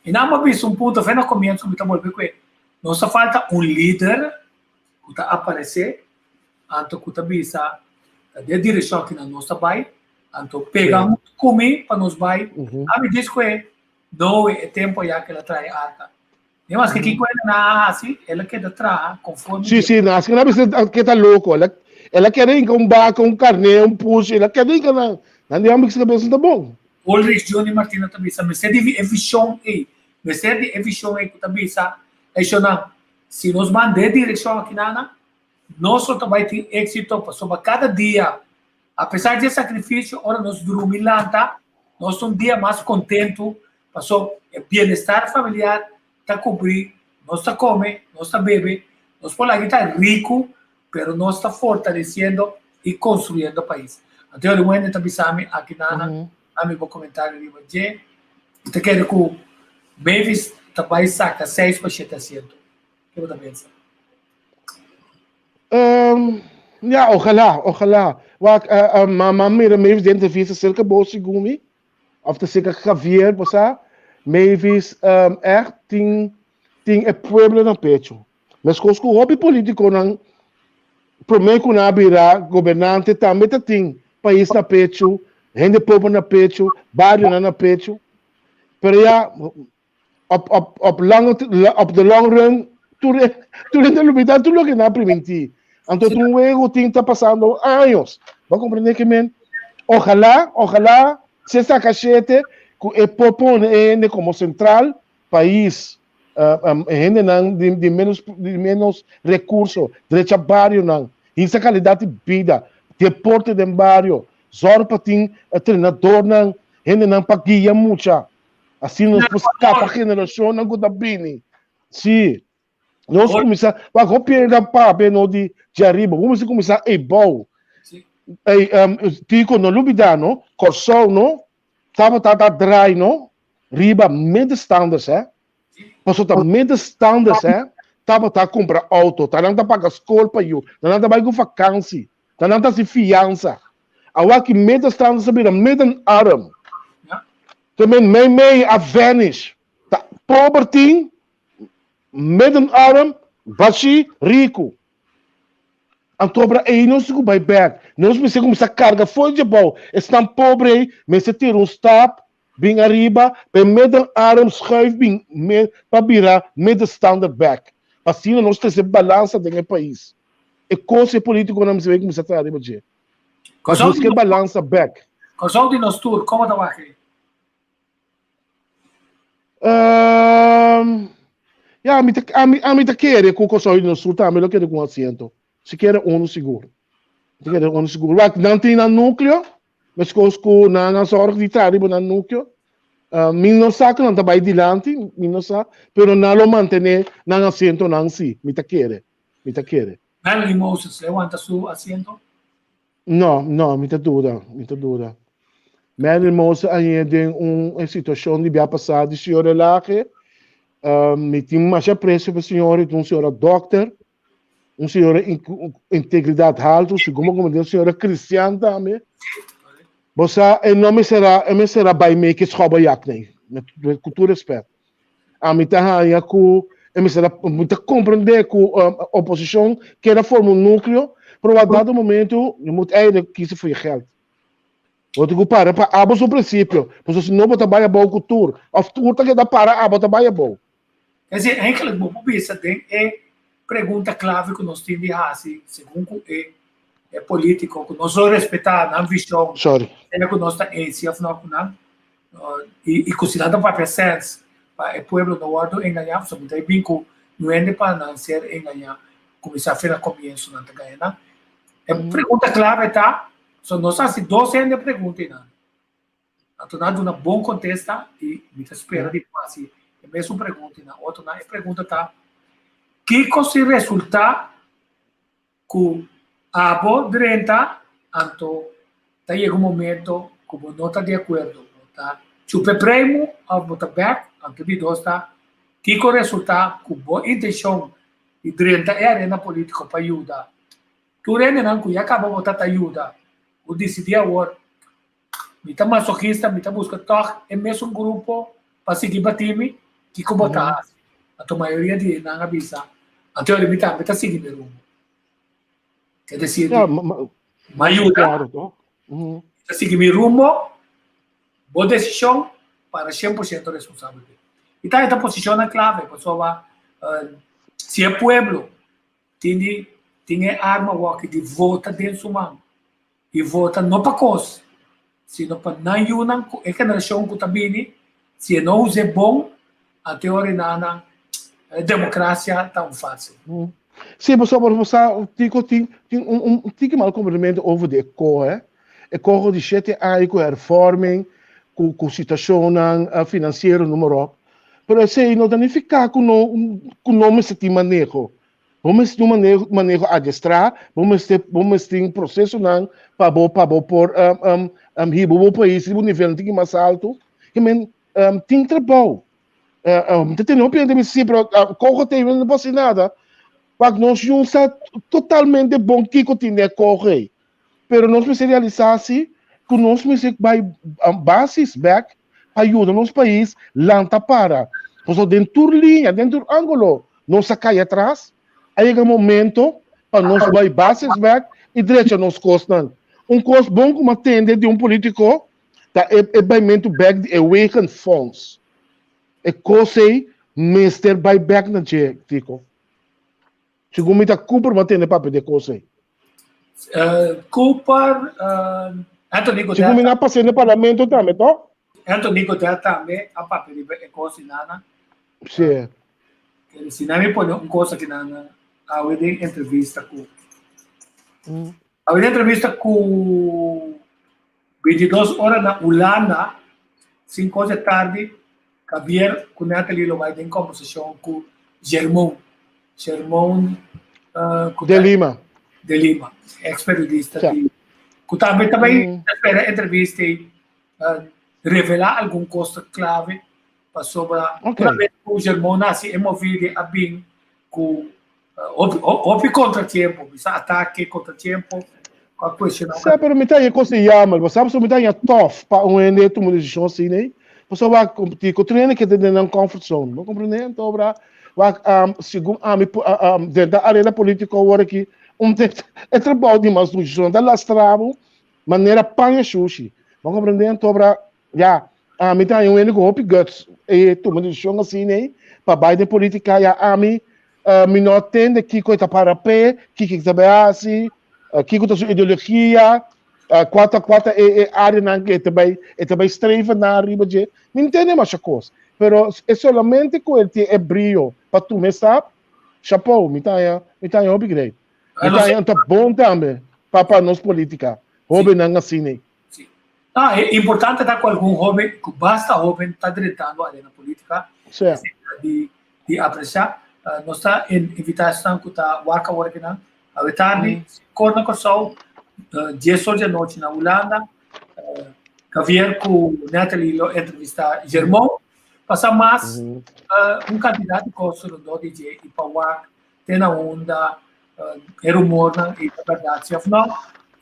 I nan bo bisa un punto fe na komienso mi ta bolbe ku e. Nos ta falta un lider ku ta aparesé anto ku ta bisa ta den direkshon ki nan nos ta bai, anto pega huntu ku mi pa nos bai. Ami dis ku e, Noe e tempu ya ku el a traha e arka. Ni maske kiko el a hasi, el a keda traha konforme Sí, sí, no, asina bisa ke ta loko. El a, el a keda hinka un baka, un karné, un pushi, el a keda hinka nan. Nan di homber ki su kabesa no ta bon. Ulrich Johnny Martina ta bisa, Mester di e vishon ei, mester di e vishon ei ku ta bisa, Eshonnan, si nos ban den e direkshon akinana, Nos lo ta bai tin éxito pasobra kada dia, apesar di e sakrifisio, ora nos drumi lanta, nos ta un dia mas kontentu pasobra e bienestar familiar ta kubrí, nos ta kome, nos ta bebe, nos por laga ta riku, pero nos ta fortalesiendo i konstruyendo pais. Anto algun hende ta bisa mi aki nana, ami bo komentario riba dje, mi ta kere ku Mavis ta bai saka seis pa shete asiento. Ke bo ta pensa? Um, ja, ojalá, ojalá. Wak, uh, uh, mama mira Mavis den entrevista cerca bo segun mi. Of te cerca Javier, bo sa. Mavis um, echt tin, tin e pueblo na pecho. Meskos ku hopi politikonan promé ku nan a bira gobernante tambe ta tin pais na pecho, hende pober na pecho, barionan na pecho. Pero ya, op, op, op, lange, op de long run, tur, tur hende lubida tur loke nan a primintí. Anto tur un wego tin ta pasando años. Bo a comprende ke men? Ojalá, ojalá se saca shete ku e por pone e hende como central pais, uh, um, e hendenan di, di menos, di menos recurso, drecha barionan. Hisa kalidat di bida, deporte den bario, zòrg pa tin trenadornan, hendenan pa guia mucha. Asina nos por skapa generashonnan ku ta bini. Sí. Nos kuminsá, wak hopi hende ta papia no di djariba, bo mester kuminsá eibou. Ey, Tico, no lubidá no, Kòrsou no, tabata ta draai no, riba middenstanders hè. Pasobra ta middenstanders hè, tabata kumpra outo, ta nan ta paga skol pa yu, ta nan ta bai ku vakansi, ta nan ta hasi fiansa. Awaki middenstanders a bira middenarm. Te men mei mei a vanish. Ta pober tin, middenarm, bashi, riku. Anto obra ei nos tin ku bai bèk. Nos mester kuminsá karga for dje bou. Esnan pobre ei mester tira un stap bin ariba pa e middenarm schuif bin pa bira middenstander bèk. Pa asina nos trese balansa den e pais. E kos e politikonan mester bai kuminsá traha riba dje. Buska e balansa bèk. Kòrsou di nos tur, komo ta wak ei? Um, ya, mi ta, ami, ami ta kere ku Kòrsou di nos tur tambe lo kere ku un asiento. Sikiera unu sigur. Mi ta kere unu sigur. Wak, nan tin nan núkleo, meskos ku nan a sòrg di traha riba nan núkleo. Uh, mi no sa ku nan ta bai dilanti, mi no sa, pero nan lo mantené nan asientonan sí, mi ta kere, mi ta kere. Melanie Moses le wanta su asiento? No, no, mi ta duda, mi ta duda. Marilyn Mose a hañ'é den un situashon di bia pasá di señor Elage. Mi tin masha apresio pa e señor, e ta un señora dòkter, un señora ku integridat haltu, segun bo komo un señora kristian tambe. Bo sa, e no mester a, e mester a bai mee ku e schobbeljak nei, ku tur rèspèt. Ami ta haña ku e mester a, mi ta komprendé ku oposishon kier a forma un núkleo, pero a dado momento je moet eigenlijk kiezen voor je geld. Bo tin ku para pa abo su prinsipio, pasobra si no bo ta bai abou ku tur, òf tur ta keda para abo ta bai abou. Es decir, eigenlijk bo por bisa den e pregunta clave ku nos tin di hasi segun ku e e politico ku nos lo respetá nan vision, Sorry. sea ku nos ta eens òf no ku nan, I i ku si nan ta papia sens pa e pueblo no wòrdu engañá, pasobra mi ta bin ku no hende pa nan ser engañá, kuminsá for na komienso nan ta gaña nan. E pregunta klave ta, so nos a hasi dos hende pregunta einan, anto nan a duna bon kontesta i mi ta spera di por hasi e mesun pregunta einan otronan. E pregunta ta, kiko si resultá Ku abo drenta, anto ta yega un momento ku bo no ta di akuerdo, bo ta chupa e preimu òf bo ta bèk, anto di dos ta kiko resultá ku bo intenshon di drenta e arena polítiko pa yuda tur hendenan ku ya kaba bo ta ta yuda, bo disidí awor mi ta masokista, mi ta buska tòg e mesun grupo pa sigui batí mi, kiko bo ta hasi? Anto mayoria di nan a bisa, anto mi tambe ta sigui mi rumbo. Es decir, Ja, mi ayuda, mi ta sigui mi rumbo, bo desishon para 100% responsabel. I ta e posishonnan klave, pasobra si e pueblo tin di tin e arma awor di vota den su man, i vota no pa kos, sino pa nan yunan ku e generashon ku ta bini, si e no us'é bon, anto e ora nan demokrasia ta un farsa. Sí, pasobra bo sa, Tico, tin tin un un tiki mal komprendimentu over di e koho, eh. E koho di shete aña ku hervorming, ku ku situashonnan finansiero noem maar op. Pero esei no ta nifiká ku no ku no mester tin maneho. Bo mester tin un maneho maneho adestrá, bo mester bo mester tin prosesonan pa bo pa bo por hiba bo pais riba un nivel un tiki mas alto. Ke men tin trabou. Mi ta tene hopi hende mi si pero koho te no por hasi nada. Wak nos yun sa totalmente bon kiko tin den e koho ei. Pero nos mester realisá si ku nos mester bai basis bèk pa yuda nos pais lanta para. Pasobra den tur liña, den tur ángulo nos a kai atras. A yega momento pa nos bai basis bèk i drecha nos kosnan. Un kos bon ku mi a tende di un polítiko ta e e baimentu bèk di e wegenfonds. E kos ei mester bai bèk na dje, Tico. Segun mi ta Cooper mi a tende papia di e kos ei. Cooper, Anthony Godet. Segun mi nan a pas'é na parlamento tambe, to? Anthony Godet tambe a papia riba e kos di nana. Sí. Si nan mi pone un kos aki nan awe den entrevista ku. Awe entrevista ku 22 ora na Hulanda, 5 or di tardi, Javier ku Natalie lo bai den kombersashon ku Germon. Germon uh, de Lima. De Lima, ex periodista di ku tambe ta bai espera entrevista i uh, revelá algun kos klave pasobra una bes ku Germon hasi e movida a bin ku Hopi, hopi contratiempo, bisa atake, contratiempo, cu a cuestiona. Sa, pero mi ta haña cos di jammer, bo sa, pasobra mi ta haña tof pa un hende tuma un decision asina ei. Pasobra wak, ti cu otro hende ke ta den nan comfort zone, bo comprende? Anto obra, wak, um, segun ami, um, den ta arena politico awor aki, un te, e trabou di mas dushi, so nan ta lastra bo manera paña shushi, bo comprende? Anto obra, Ya, ami ta un hende ku hopi guts e tuma desishon asina ei pa bai den politika. Ya, ami mi no a tende kiko e ta para p'e, kiko e ta bai hasi, kiko ta su ideologia, kua ta kua ta e areanan ku e ta bai e ta bai streven na riba dje. Mi no tende masha kos, pero e solamente ku el tin e brio pa tuma e stap, chapeau, mi ta haña mi ta haña hopi great. Mi ta haña ta bon tambe pa pa nos politika, hobennan asina ei. Sí. Ah, e importante ta ku algun hoben, ku basta hoben ta drentando arena politica. Sí. Di, di apreciá. Uh, nos ta in, invitá esnan ku ta wak awor akinan. Awe tardi, mm. kor na Kòrsou, uh, 10 or di anochi na Hulanda. Uh, Javier ku Natalie lo entrevistá Germon. Pasa mas mm. uh, un kantidat di kos rondó di dje i pa wak te na unda e rumornan ei ta bèrdat si òf nò,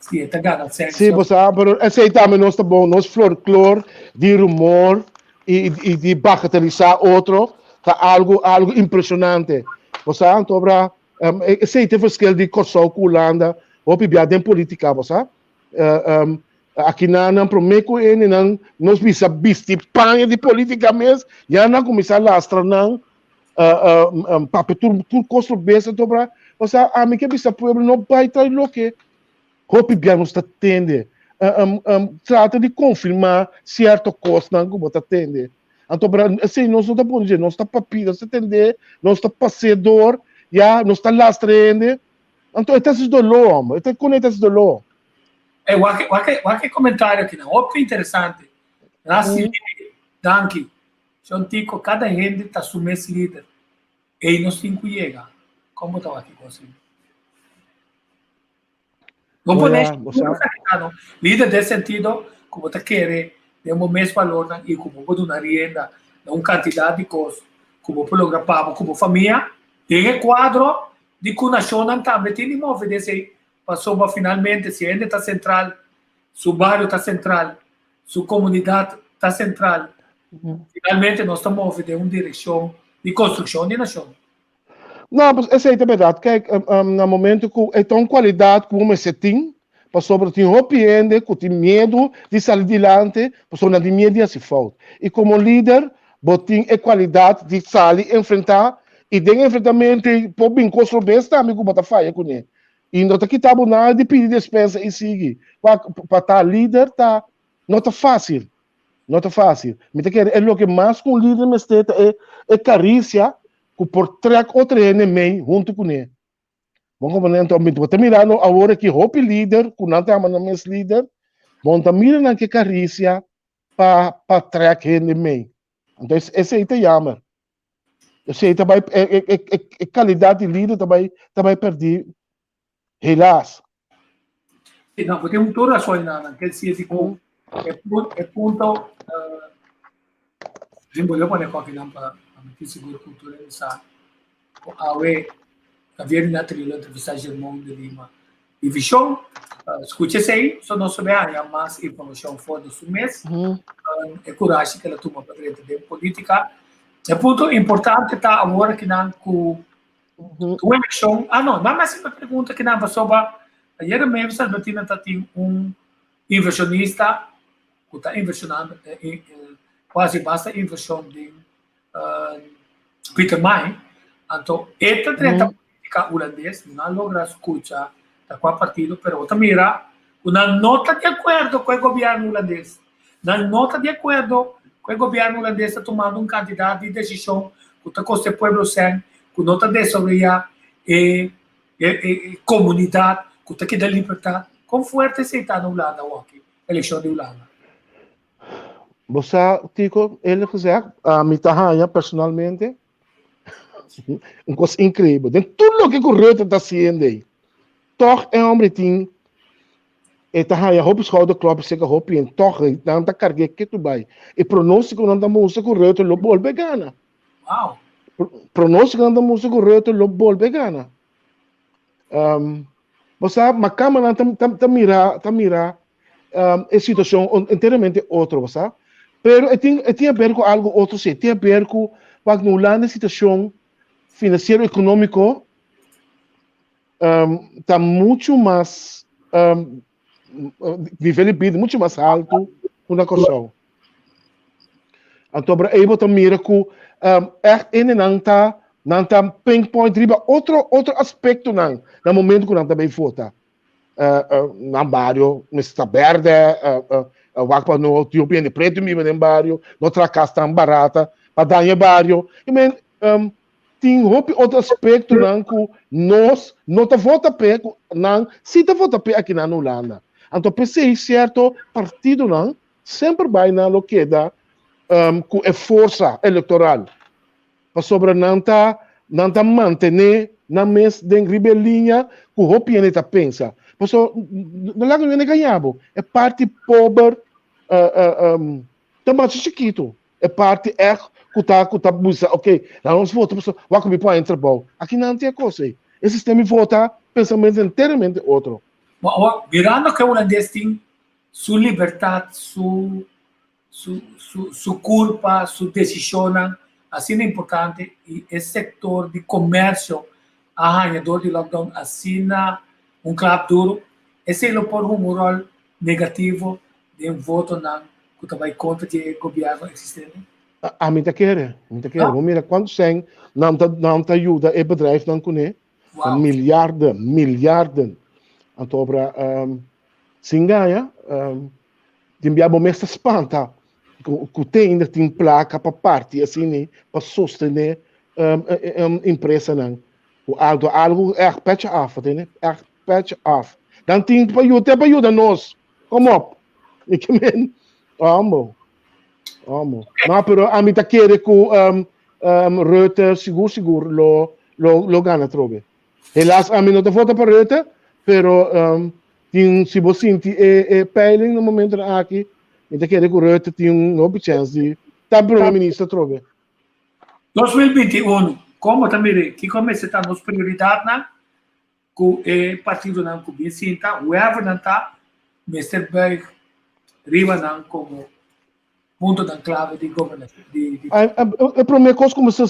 si e ta gana sèn. Sí, bo sa, pero esei tambe nos ta bon, nos florklor di rumor i i di bagatelisá otro ta algu algu impreshonante. Bo sa, anto obra esei ta e verschil di Kòrsou ku Hulanda hopi bia den politika, bo sa. Aki nan nan promé ku ene nan nos bisa bisti paña di politika mes, ya nan kuminsá lastra nan papia tur tur kos lo bes anto bra osea ami ke bisa pueblo no bai trae loke hopi bia nos ta tende trata di konfirmá sierto kosnan ku bo ta tende anto bra esei nos no ta pone dje nos ta papia nos ta tende nos ta pas'é dor ya nos ta lastra hende anto e ta hasi doló homber e ta kone e ta hasi doló. Ey wak wak wak e komentario akinan hopi interesante Rasi danki. Shon Tico, kada hende ta su mes lider. Ei nos tin ku yega. Kon bo ta wak e kos ei? No pone no. Lider den sentido ku bo ta kere den bo mes balornan i ku bo por duna rienda na un kantidat di kos ku bo por logra pa bo ku bo famia den e kuadro di ku nashonnan tambe tin di move den esei pasobra finalmente si hende ta sentral, su bario ta sentral, su komunidat ta sentral. Finalmente nos ta move den un direkshon di konstrukshon di nashon. No, pues esei ta bèrdat. Kijk, na momento ku e ta un kualidat ku bo mester tin, pasobra tin hopi hende ku tin miedu di sali dilanti, pasobra nan tin miedu di hasi fout. I komo lider, bo tin e kualidat di sali enfrentá, i den enfrentamentu ei por bin kos robes tambe ku bo ta faya kuné. I no ta kita bo nada di pidi despensa i sigui. Wak, pa ta lider ta no ta fásil. No ta fásil. Mi ta kere e loke mas ku un lider mester ta e e karisia ku por trèk otro hende mei huntu kuné. Bo komprendé? Anto mi bo ta mirando awor aki hopi lider ku nan ta yama nan mes lider, bo no ta mira nan ke karisia pa pa trèk hende mei. Anto esei ta yamer. Esei ta bai e e e e kalidat di lider ta bai ta bai pèrdí helaas. Sí, no, bo tin un tur rason einan, kel sier di ku e e punto mi bolbe pone kokinan pa pa mi tin sigur ku tur hende sa ku awe Javier Nathalie lo entrevistá Germon de Lima di Vision. Skucha esei, so nos ta bay haña mas informashon for di su mes, e kurashi ku el a tuma pa drenta den politika. E punto importante ta awor akinan ku un elekshon, ah no, nan mester me pregunta kinan pasobra ayera Mavis Albertina ta tin un invershonista ku ta invershonando ku hasi basta invershon den Pieter Mai, anto e ta drenta politica Hulandes, no a logra scucha ta cua partido, pero bo ta mira cu nan no ta di acuerdo cu e gobierno Hulandes. Nan no ta di acuerdo cu e gobierno Hulandes ta tumando un cantidad di decision cu ta costa e pueblo cen, cu no ta desaroya e comunidad. ku ta keda libertat. Kon fuerte esei ta na Hulanda awor-aki, elekshon di Hulanda? Bo sa, Tico, eerlijk gezegd, ami ta haña personalmente un kos inkreibel. Den tur loke ku Rutte ta hasiendo ei, tòg e hòmber tin e ta haña hopi schouderklopjes serka hopi hende, tòg nan ta karg'é ketu bai. E pronóstikonan ta mustra ku Rutte lo bolbe gana. Wow. Pronóstikonan ta mustra ku Rutte lo bolbe gana. Um, bo sa, makamanan ta, ta, ta mira, ta mira um, e situacion enteramente otro, bo sa. Pero e tin, e tin a ver ku algo otro sí, e tin a ver ku wak na Hulanda e situacion financiero económico um, ta mucho mas um, nivel de vida mucho mas alto ku na Kòrsou. Anto bra ei bo ta mira ku um, echt ene nan ta nan ta pinpoint riba otro otro aspektonan na momento ku nan ta bai vota. Uh, uh, nan bario mester ta berde, uh, uh, uh, wak pa no tin hopi hende pretu biba den bario, no traha kas tan barata pa daña e bario. I men, um, tin hopi otro aspektonan ku nos no ta vota p'e, ku nan si ta vota p'e aki na Hulanda. Anto p'esei sierto partidonan Semper bai nan lo keda ku e forsa elektoral, pasobra nan ta nan ta mantené nan mes den riba e liña ku hopi hende ta pensa. Pasobra no laga un hende gaña bo, e parti pober ta masha chikitu, e parti ègt ku ta ku ta bisa ok laga nos vota pasobra wak ku mi por haña trabou. Aki nan tin e kos ei. E sistema di vota pensamentu enteramente otro. Bo awor mirando ke hulandes tin su libertad, su su su su culpa, su decisionnan asina importante y e sector di comercio a haña door di lockdown asina un klap duro, esey lo por hunga un rol negativo den votonan cu ta bay contra di e gobierno existente? Ami ta kere, mi ta kere. Bo mira cuanto cen nan ta nan ta yuda e bedrijfnan cune, Miljarden, miljarden. Anto obra um, sin gaña, um, tin bia bo mes ta spanta ku, ku te ainda tin plaka pa parti asina pa sostené um, um, empresanan. Ku algo, algo echt petje af, tene? Echt petje af. Dan tin pa yuda, te pa yuda nos. Kom op. Ik men, amo. Amo. No, pero ami ta kere ku um, um, Rutte sigur sigur lo lo lo gana trobe. Helaas ami no ta vota pa Rutte, pero um, tin si bo sinti e e peiling na momento aki, mi ta kere ku Rutte tin un hopi chance di ta prome minister trobe. 2021, kon bo ta mira kiko mester ta nos prioridatnan ku e partidonan ku bin sinta, whoever nan ta, mester buig riba nan komo puntonan klave di gobernashon. Di, di... E promé kos ku mester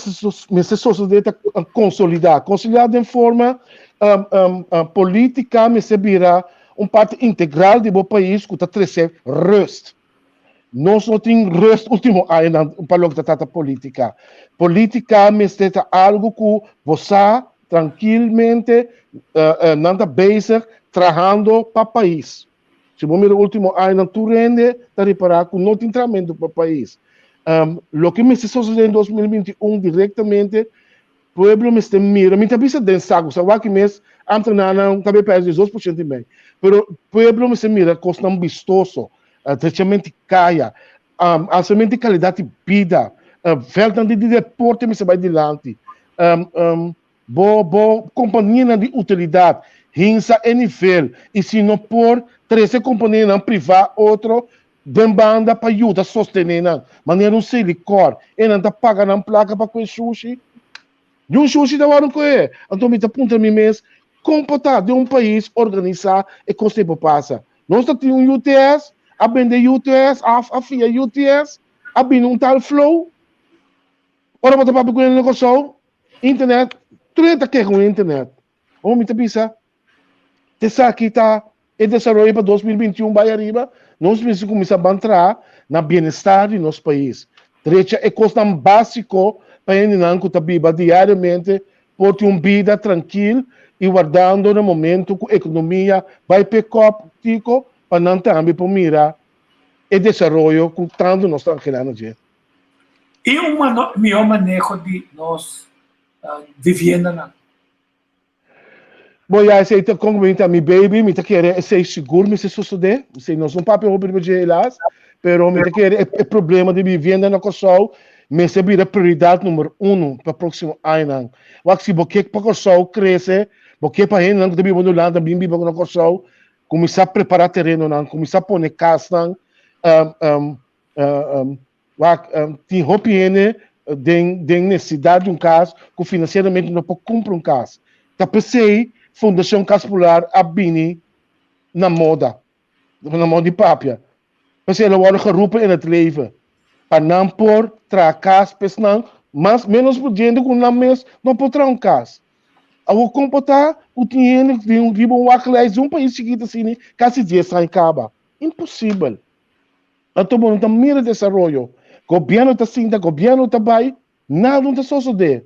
mester sosodé ta konsolidá. Konsolidá den forma um, um, um, polítika mester bira un parti integral di bo pais ku ta trese rust. Nos no tin rust último añanan pa loke ta trata polítika. Polítika mester ta algu ku bo sa trankilmente uh, uh, nan ta bezig trahando pa pais. Si bo mira último añanan tur hende ta ripará ku no tin trahamentu pa pais. Um, loke mester sosodé den 2021 direktamente Pueblo mester mira, mi ta bisa den saku, sa wak mes ambtenarnan ta bay perde 2% y mei, pero pueblo mester mira cosnan bistoso, drechamente caya, alzamento di calidad di bida, veldnan di deporte mester bay dilanti, bo bo companianan di utilidad hinsa e nivel y si no por trece companianan priva otro Den banda pa yuda sostené nan, manera un silikòr, e nan ta paga nan plaka pa koe shushi. Niun shushi ta wòrdu koe. Anto mi ta puntra mi mes, kon por ta den un pais organisá e kos ei por pasa? Nos ta tin un UTS, a bende UTS, a a fia UTS, a bini un tal flow. Ora bo ta papia ku hende na Kòrsou, internet, tur hende ta keha ku internet. Ora mi ta bisa, Esaki ta e desaroyo pa 2021 bai ariba, nos mester kuminsá ban traha na bienestar di nos pais. Drecha e kosnan básiko pa hendenan ku ta biba diariamente por tin un bida trankil i wardando na momento ku ekonomia bai pick up tiko pa nan tambe por mira e desaroyo ku tantu nos ta anhelá na dje. I un mihó maneho di nos viviendanan. Bon ya esei ta kon mi ta mi baby, mi ta kere esei sigur mester sosodé. Esei nos no papia hopi riba dje helaas, pero mi ta kere e problema di vivienda na Kòrsou mester bira prioridat number uno pa próksimo añanan. Wak si bo ke pa Kòrsou krese, bo ke pa hendenan ku ta biba na Hulanda bin biba na Kòrsou, kuminsá prepará terenonan, kuminsá pone kasnan, Wak, tin hopi hende den den nesesidat di un kas ku finansieramente no por kumpra un kas. Ta p'esei Fundashon Kas Popular a bini na moda, na moda di papia. P'esei el a wòrdu geroepen in het leven, pa nan por traha kas pa esnan mas ménos pudiente ku nan mes no por traha un kas. Awor kon por ta ku tin hende ku riba un wachtlijst di un pais chikito asina kasi dies aña kaba? Imposibel. Anto bo no ta mira desaroyo. Gobierno ta sinta, gobierno ta bai, nada no ta sosode.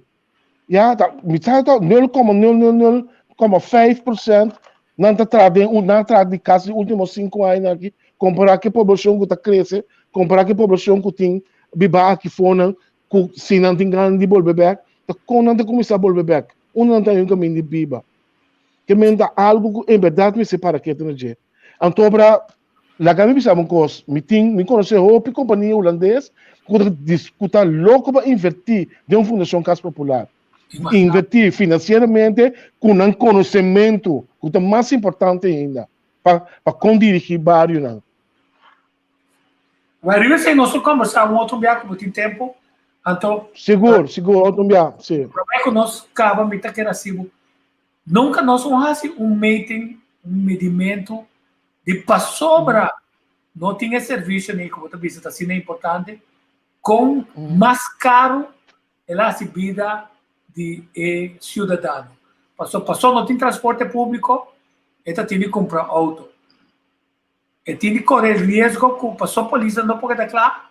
Ya, ta, mi sa ta nul koma nul nul nul koma vijf procent nan ta traha den un, nan a traha di kas di ultimo sinku aña aki, kompara ku e poblashon ku ta krese, kompara ku e poblashon ku tin biba aki fonan, ku si nan tin gana di bolbe bèk, ta kon nan ta kuminsá bolbe bèk? Unda nan ta haña un kaminda di biba? Ke men ta algu ku en bèrdat mester para ketu na dje. Anto ora Laga mi bisa bo un kos, mi tin, mi konosé hopi kompania hulandes ku ta dis, ku ta loko pa invertí den un fundashon Kas Popular. Invertí finansieramente ku nan konosementu, ku ta mas importante ainda, pa pa kon dirigí barionan. Well, riba esei nos lo kombersá un otro bia ku bo tin tempu. Anto, Sigur, sigur, otro bia, si. Promé ku nos kaba mi ta kere hasi bo Nunka nos no hasi un meting, un midimentu di pasobra no tin e servisio ni ku bo ta bisa ta asina importante, kon mas karu el a hasi bida di e siudadano. Paso paso no tin transporte públiko, e ta tin di kumpra outo. E tin di kore riesgo ku paso polisnan no por keda kla,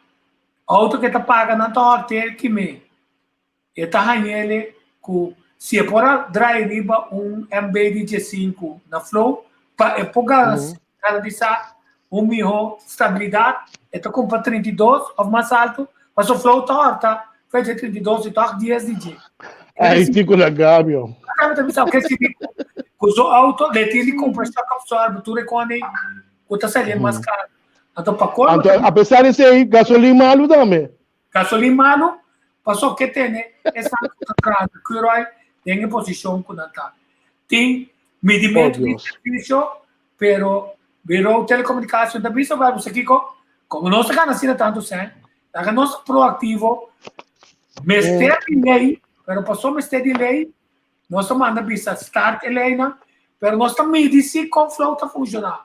outo ku e ta paga nan ta hòrt'é kim'é. E ta hañ'ele ku si e por a drai riba un MB di diesinku na Flow pa e por garantisá un mihó stabilidat, e ta kumpra 32 òf mas altu, pasobra Flow ta hòrta fecha 32 i tòg dies di dje. Ai, Tico na Gabio. Ami ta bisa, oke, si ku su outo, le tin di kumpra shock absorber, tur e kos ei ku ta sali mas karu. Anto pa kolmo. Anto, apesar di esei, gasolin malu tambe. Gasolin malu, paso ke tene esnan ku ta traha na Curoil den e posishon ku nan ta. Tin midimentu di servisio, pero Bureau Telecomunicatie ta bisa wèl bo sa kiko, komo nos ta gana asina tantu sèn, laga nos ta proaktivo, mester di lei, pero paso mester di lei, nos ta manda bisa start e leinan, pero nos ta midi si kon flow ta funshoná.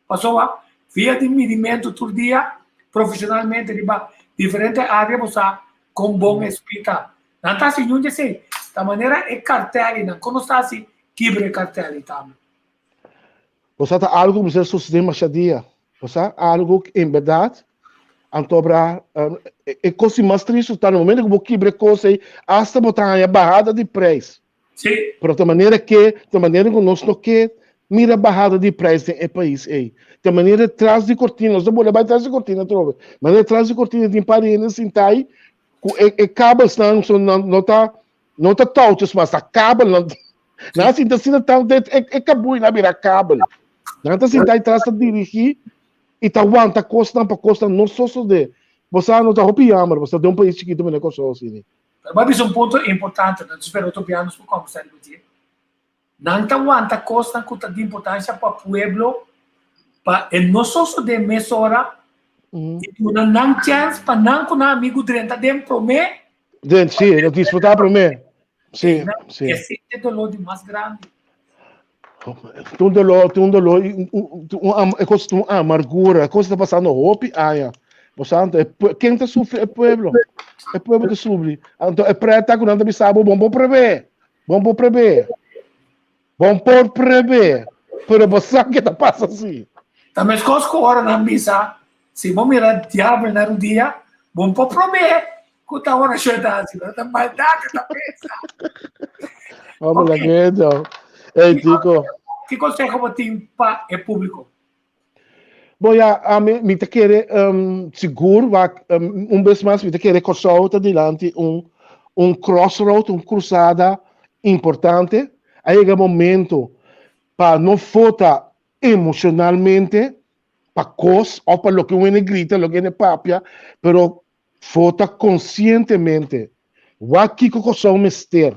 Pasobra via di midimentu tur dia profeshonalmente riba diferente área bo sa kon bon e speed ta. Nan ta hasi ñun di esei. Ta manera e kartèlinan, kon nos ta hasi kibra e kartèli tambe. Bo sa ta algu ku mester sosodé masha dia. Bo sa algu ku en bèrdat anto obra e kos di mas tristu ta na momento ku bo kibra e kos ei asta bo ta haña bahada di preis. Sí. Pero ta manera ke, ta manera ku nos no ke mira bahada di preis den e pais ei. Ta manera tras di kortina, nos ta bole bai tras di kortina atrobe. Manera tras di kortina tin par di hende sintá ei ku e e kabelsnan so nan no ta no ta touwtjes mas, ta kabelnan. Nan a sinta asina tan det e e kabui nan a bira kabel. Nan ta sinta ei tras ta dirigí i ta wanta kosnan pa kosnan no sosodé. Bo sa no ta hopi jammer, bo sa den un pais chikitu manera Kòrsou asina. Pero bo a bisa un punto importante, nan ta spera otro bia nos por kombersa riba dje. Nan ta wanta kosnan ku ta di importansha pa pueblo pa e no sosodé mesora i duna nan chèns pa nan ku nan amigu drenta den promé. Den, sí, no disfrutá promé. Sí, sí. Esei ta e doló di mas grandi. Ta un doló, ta un doló, un, e kos ta un amargura, e kos ta pasando hopi aña. Bo sa, anto, ken ta sufri? E pueblo. E pueblo ta sufri. Anto, e preta ku nan ta bisa bo, bon por prebe, bon por prebe, bon por prebe, pero bo sa ke ta pasa si. Ta meskos ku ora nan bisa, si bo mira diabel na rudia, bon por prome ku ta orashon ta hasi, pero ta maldat ke ta pensa. Vamos la gueto. Hey, Tico. Ki konseho bo tin pa e públiko? Bo ya, ami, mi ta kere um, sigur, wak, um, un bes mas, mi ta kere Kòrsou ta dilanti un, un crossroad, un cruzada importante. A yega momento. pa no vota emocionalmente pa kos òf pa loke un hende grita, loke hende papia, pero vota konsientemente. Wak kiko Kòrsou mester.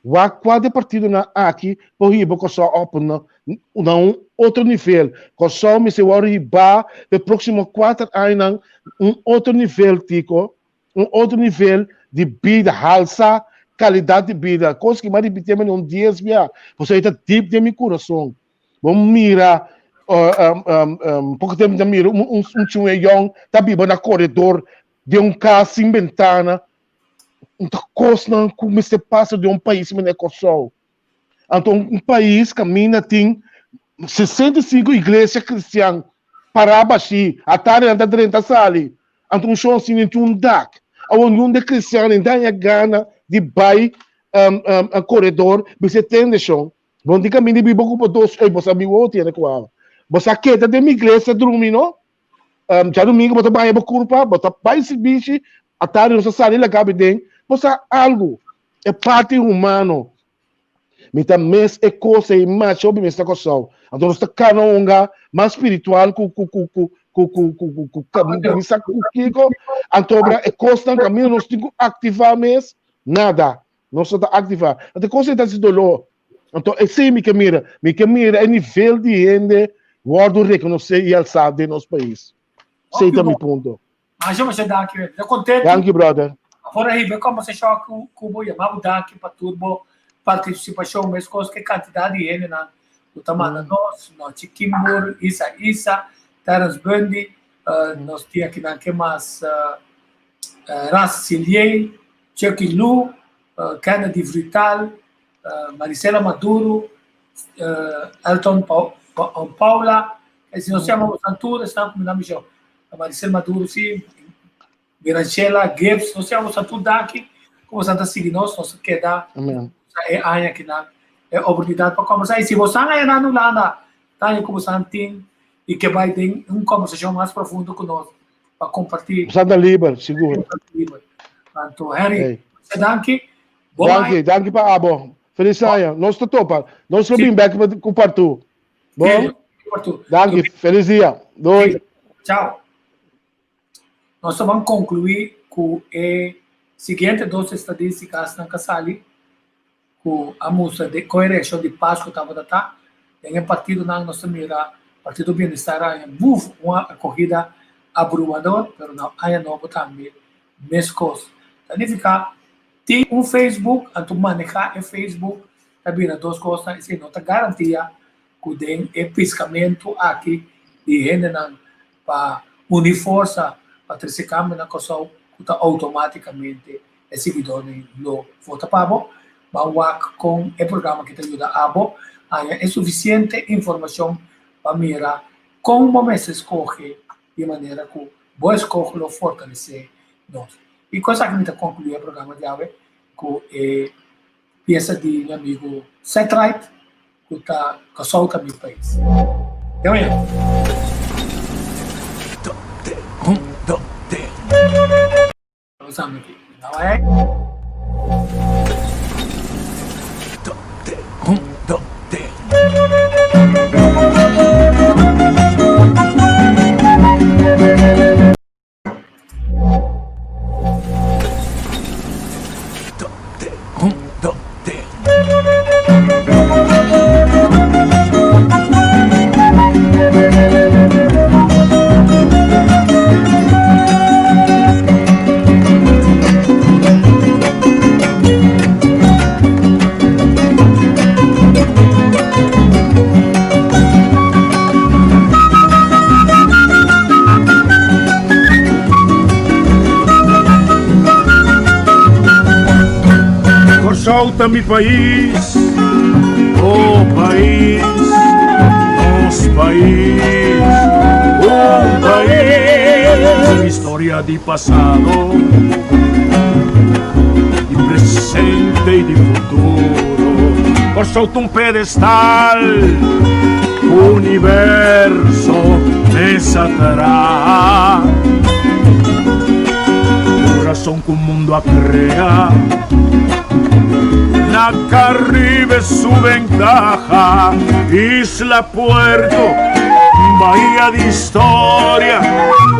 Wak kua di e partidonan aki por hiba Kòrsou òp na na un otro nivel. Kòrsou mester wòrdu hibá pa e próksimo kuater añanan un otro nivel, Tico. Un otro nivel di bida, halsa kalidat di bida. Kos ki mi a ripitié mane un dies bia, pasobra e ta dip den mi kurason. Bo mira poko tempu mi ta mira un un chun'e yòn ta biba na koredor den un kas sin bentana. Un ta kosnan ku mester pasa den un pais manera Kòrsou. Anto un pais kaminda tin 65 iglesia kristian pará bashí, atardi nan ta drenta sali, anto un shon sin ningun un dak. Awor niun di e kristiannan ta haña gana di bai koredor bisa e tende shon. Bo no tin kaminda di biba ku bo dos, ey bo sa mi wowo tiene ku awa. Bo sa keda den mi iglesia drumi no. Djadumingu bo ta baña bo kurpa, bo ta bai sirbishi, atardi nos ta sali laga bo den, bo sa algu. E parti humano. Mi ta mes e kos ei masha hopi mes na Kòrsou. Anto nos ta kana hunga mas spiritual ku ku ku ku ku ku ku ku ku ku mi sa ku kiko. Anto bra e kosnan kaminda nos tin ku aktivá mes, nada. Nos no ta aktivá. Anto e kos ei ta hasi doló. Anto esei mi ke mira. Mi ke mira e nivel di hende wòrdu rekonosé i alsá den nos pais. Esei ta mi punto. Masha masha danki mi ta kontentu. Danki brother. Afora hiba e kombersashon ku ku bo yama bo danki pa tur bo partisipashon meskos ku e kantidat di hendenan ku ta manda nos, Nochi Kimbur, Isa Isa, Terence Bundy, nos tin akinan ke mas Ras Siliey, Chucky Lu, Kennedy Vrital, Marisela Maduro, Elton Paula, e si nos yama bosan tur esnan ku mi nan mishon. Marisela Maduro si, Miranchela Gibbs, nos yama bosan tur danki ku bosan ta sigui nos, nos ta keda e aña kinan e oportunidat pa kombersá. I si bosan a yega na Hulanda, ta haña ku bosan tin i ke bai den un kombersashon mas profundo ku nos pa kompartí. Bosan ta liber, sigur. Anto Henry, danki. Bon danki, danki pa abo. Feliz aña. Nos ta topa. Nos lo bin bek ku partu. Bon? Danki. Feliz dia. Doei. Ciao. Nos ta ban konkluí ku e siguiente dos estadísticasnan ka sali ku a mustra de kon e reakshon di Pasku tabata ta. Den e partidonan nos ta mira Partido Bienestar a haña buf un akohida abrumador, pero na Aña Nobo tambe meskos. Ta nifiká Tin un Facebook, anto maneha e Facebook ta bira dos kosnan, esei no ta garantia ku den e piskamentu aki di hendenan pa uni forsa pa trese kambio na Kòrsou ku ta outomátikamente e siguidónan lo vota pa bo. Ban wak kon e programa aki ta yuda abo haña e sufisiente informashon pa mira kon bo mester skohe di manera ku bo eskoho lo fortalesé nos. I ku esaki mi ta konkluí e programa di awe ku e piesa di mi amigu Seth Wright ku ta Kòrsou ta mi pais. Te mañana. Nos aki. Kòrsou ta mi pais, oh pais, nos pais, un pais. Historia di pasado, di presente i di futuro. Kòrsou ta un pedestal, universo mesa traha. Kurason ku mundu a krea. Na Caribe su ventaja, Isla Puerto, bahía de historia,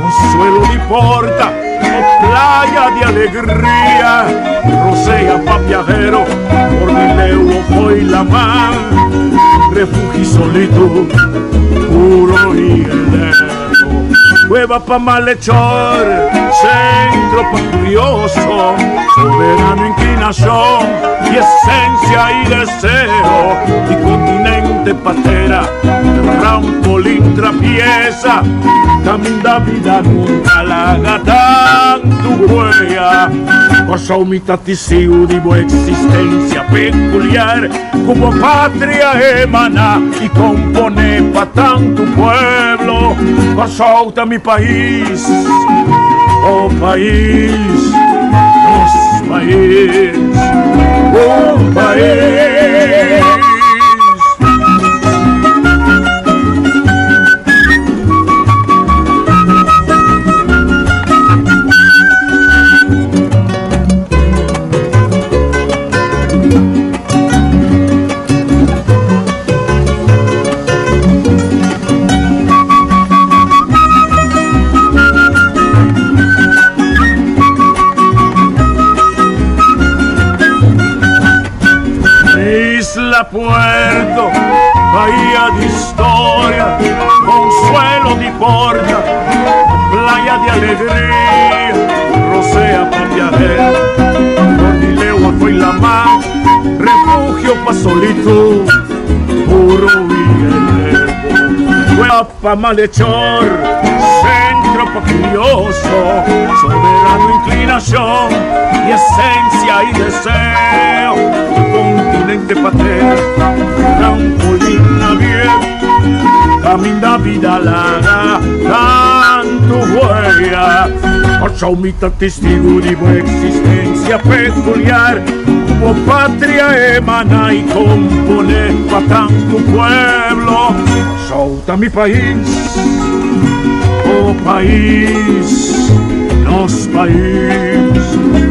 consuelo di porta, o playa de alegría, rosea pa viajero, por mi y la mar, refugio y solitud, puro y eterno. Cueva pa malhechor, centro pa curioso, soberano inclinación y esencia y deseo, y continente patera, trampolín trapieza, caminda vida nunca la tanto huella. Cosa umita tisiu divo existencia peculiar, como patria emana y compone pa tanto pueblo. Cosa mi país, oh país, nos país, oh país. Isla Puerto, bahía de historia, consuelo de porta, playa de alegría, rosea pa' viajero, Cordileua fue la mar, refugio pa' solitud, puro y elevo, pa' malhechor, centro pa' curioso, soberano inclinación y esencia y deseo, continente patera, trampolín navier, caminda vida larga, tanto huella, Ochaumita testigo de existencia peculiar, como patria emana y compone pa' tanto pueblo. Solta mi país, oh país, nos país,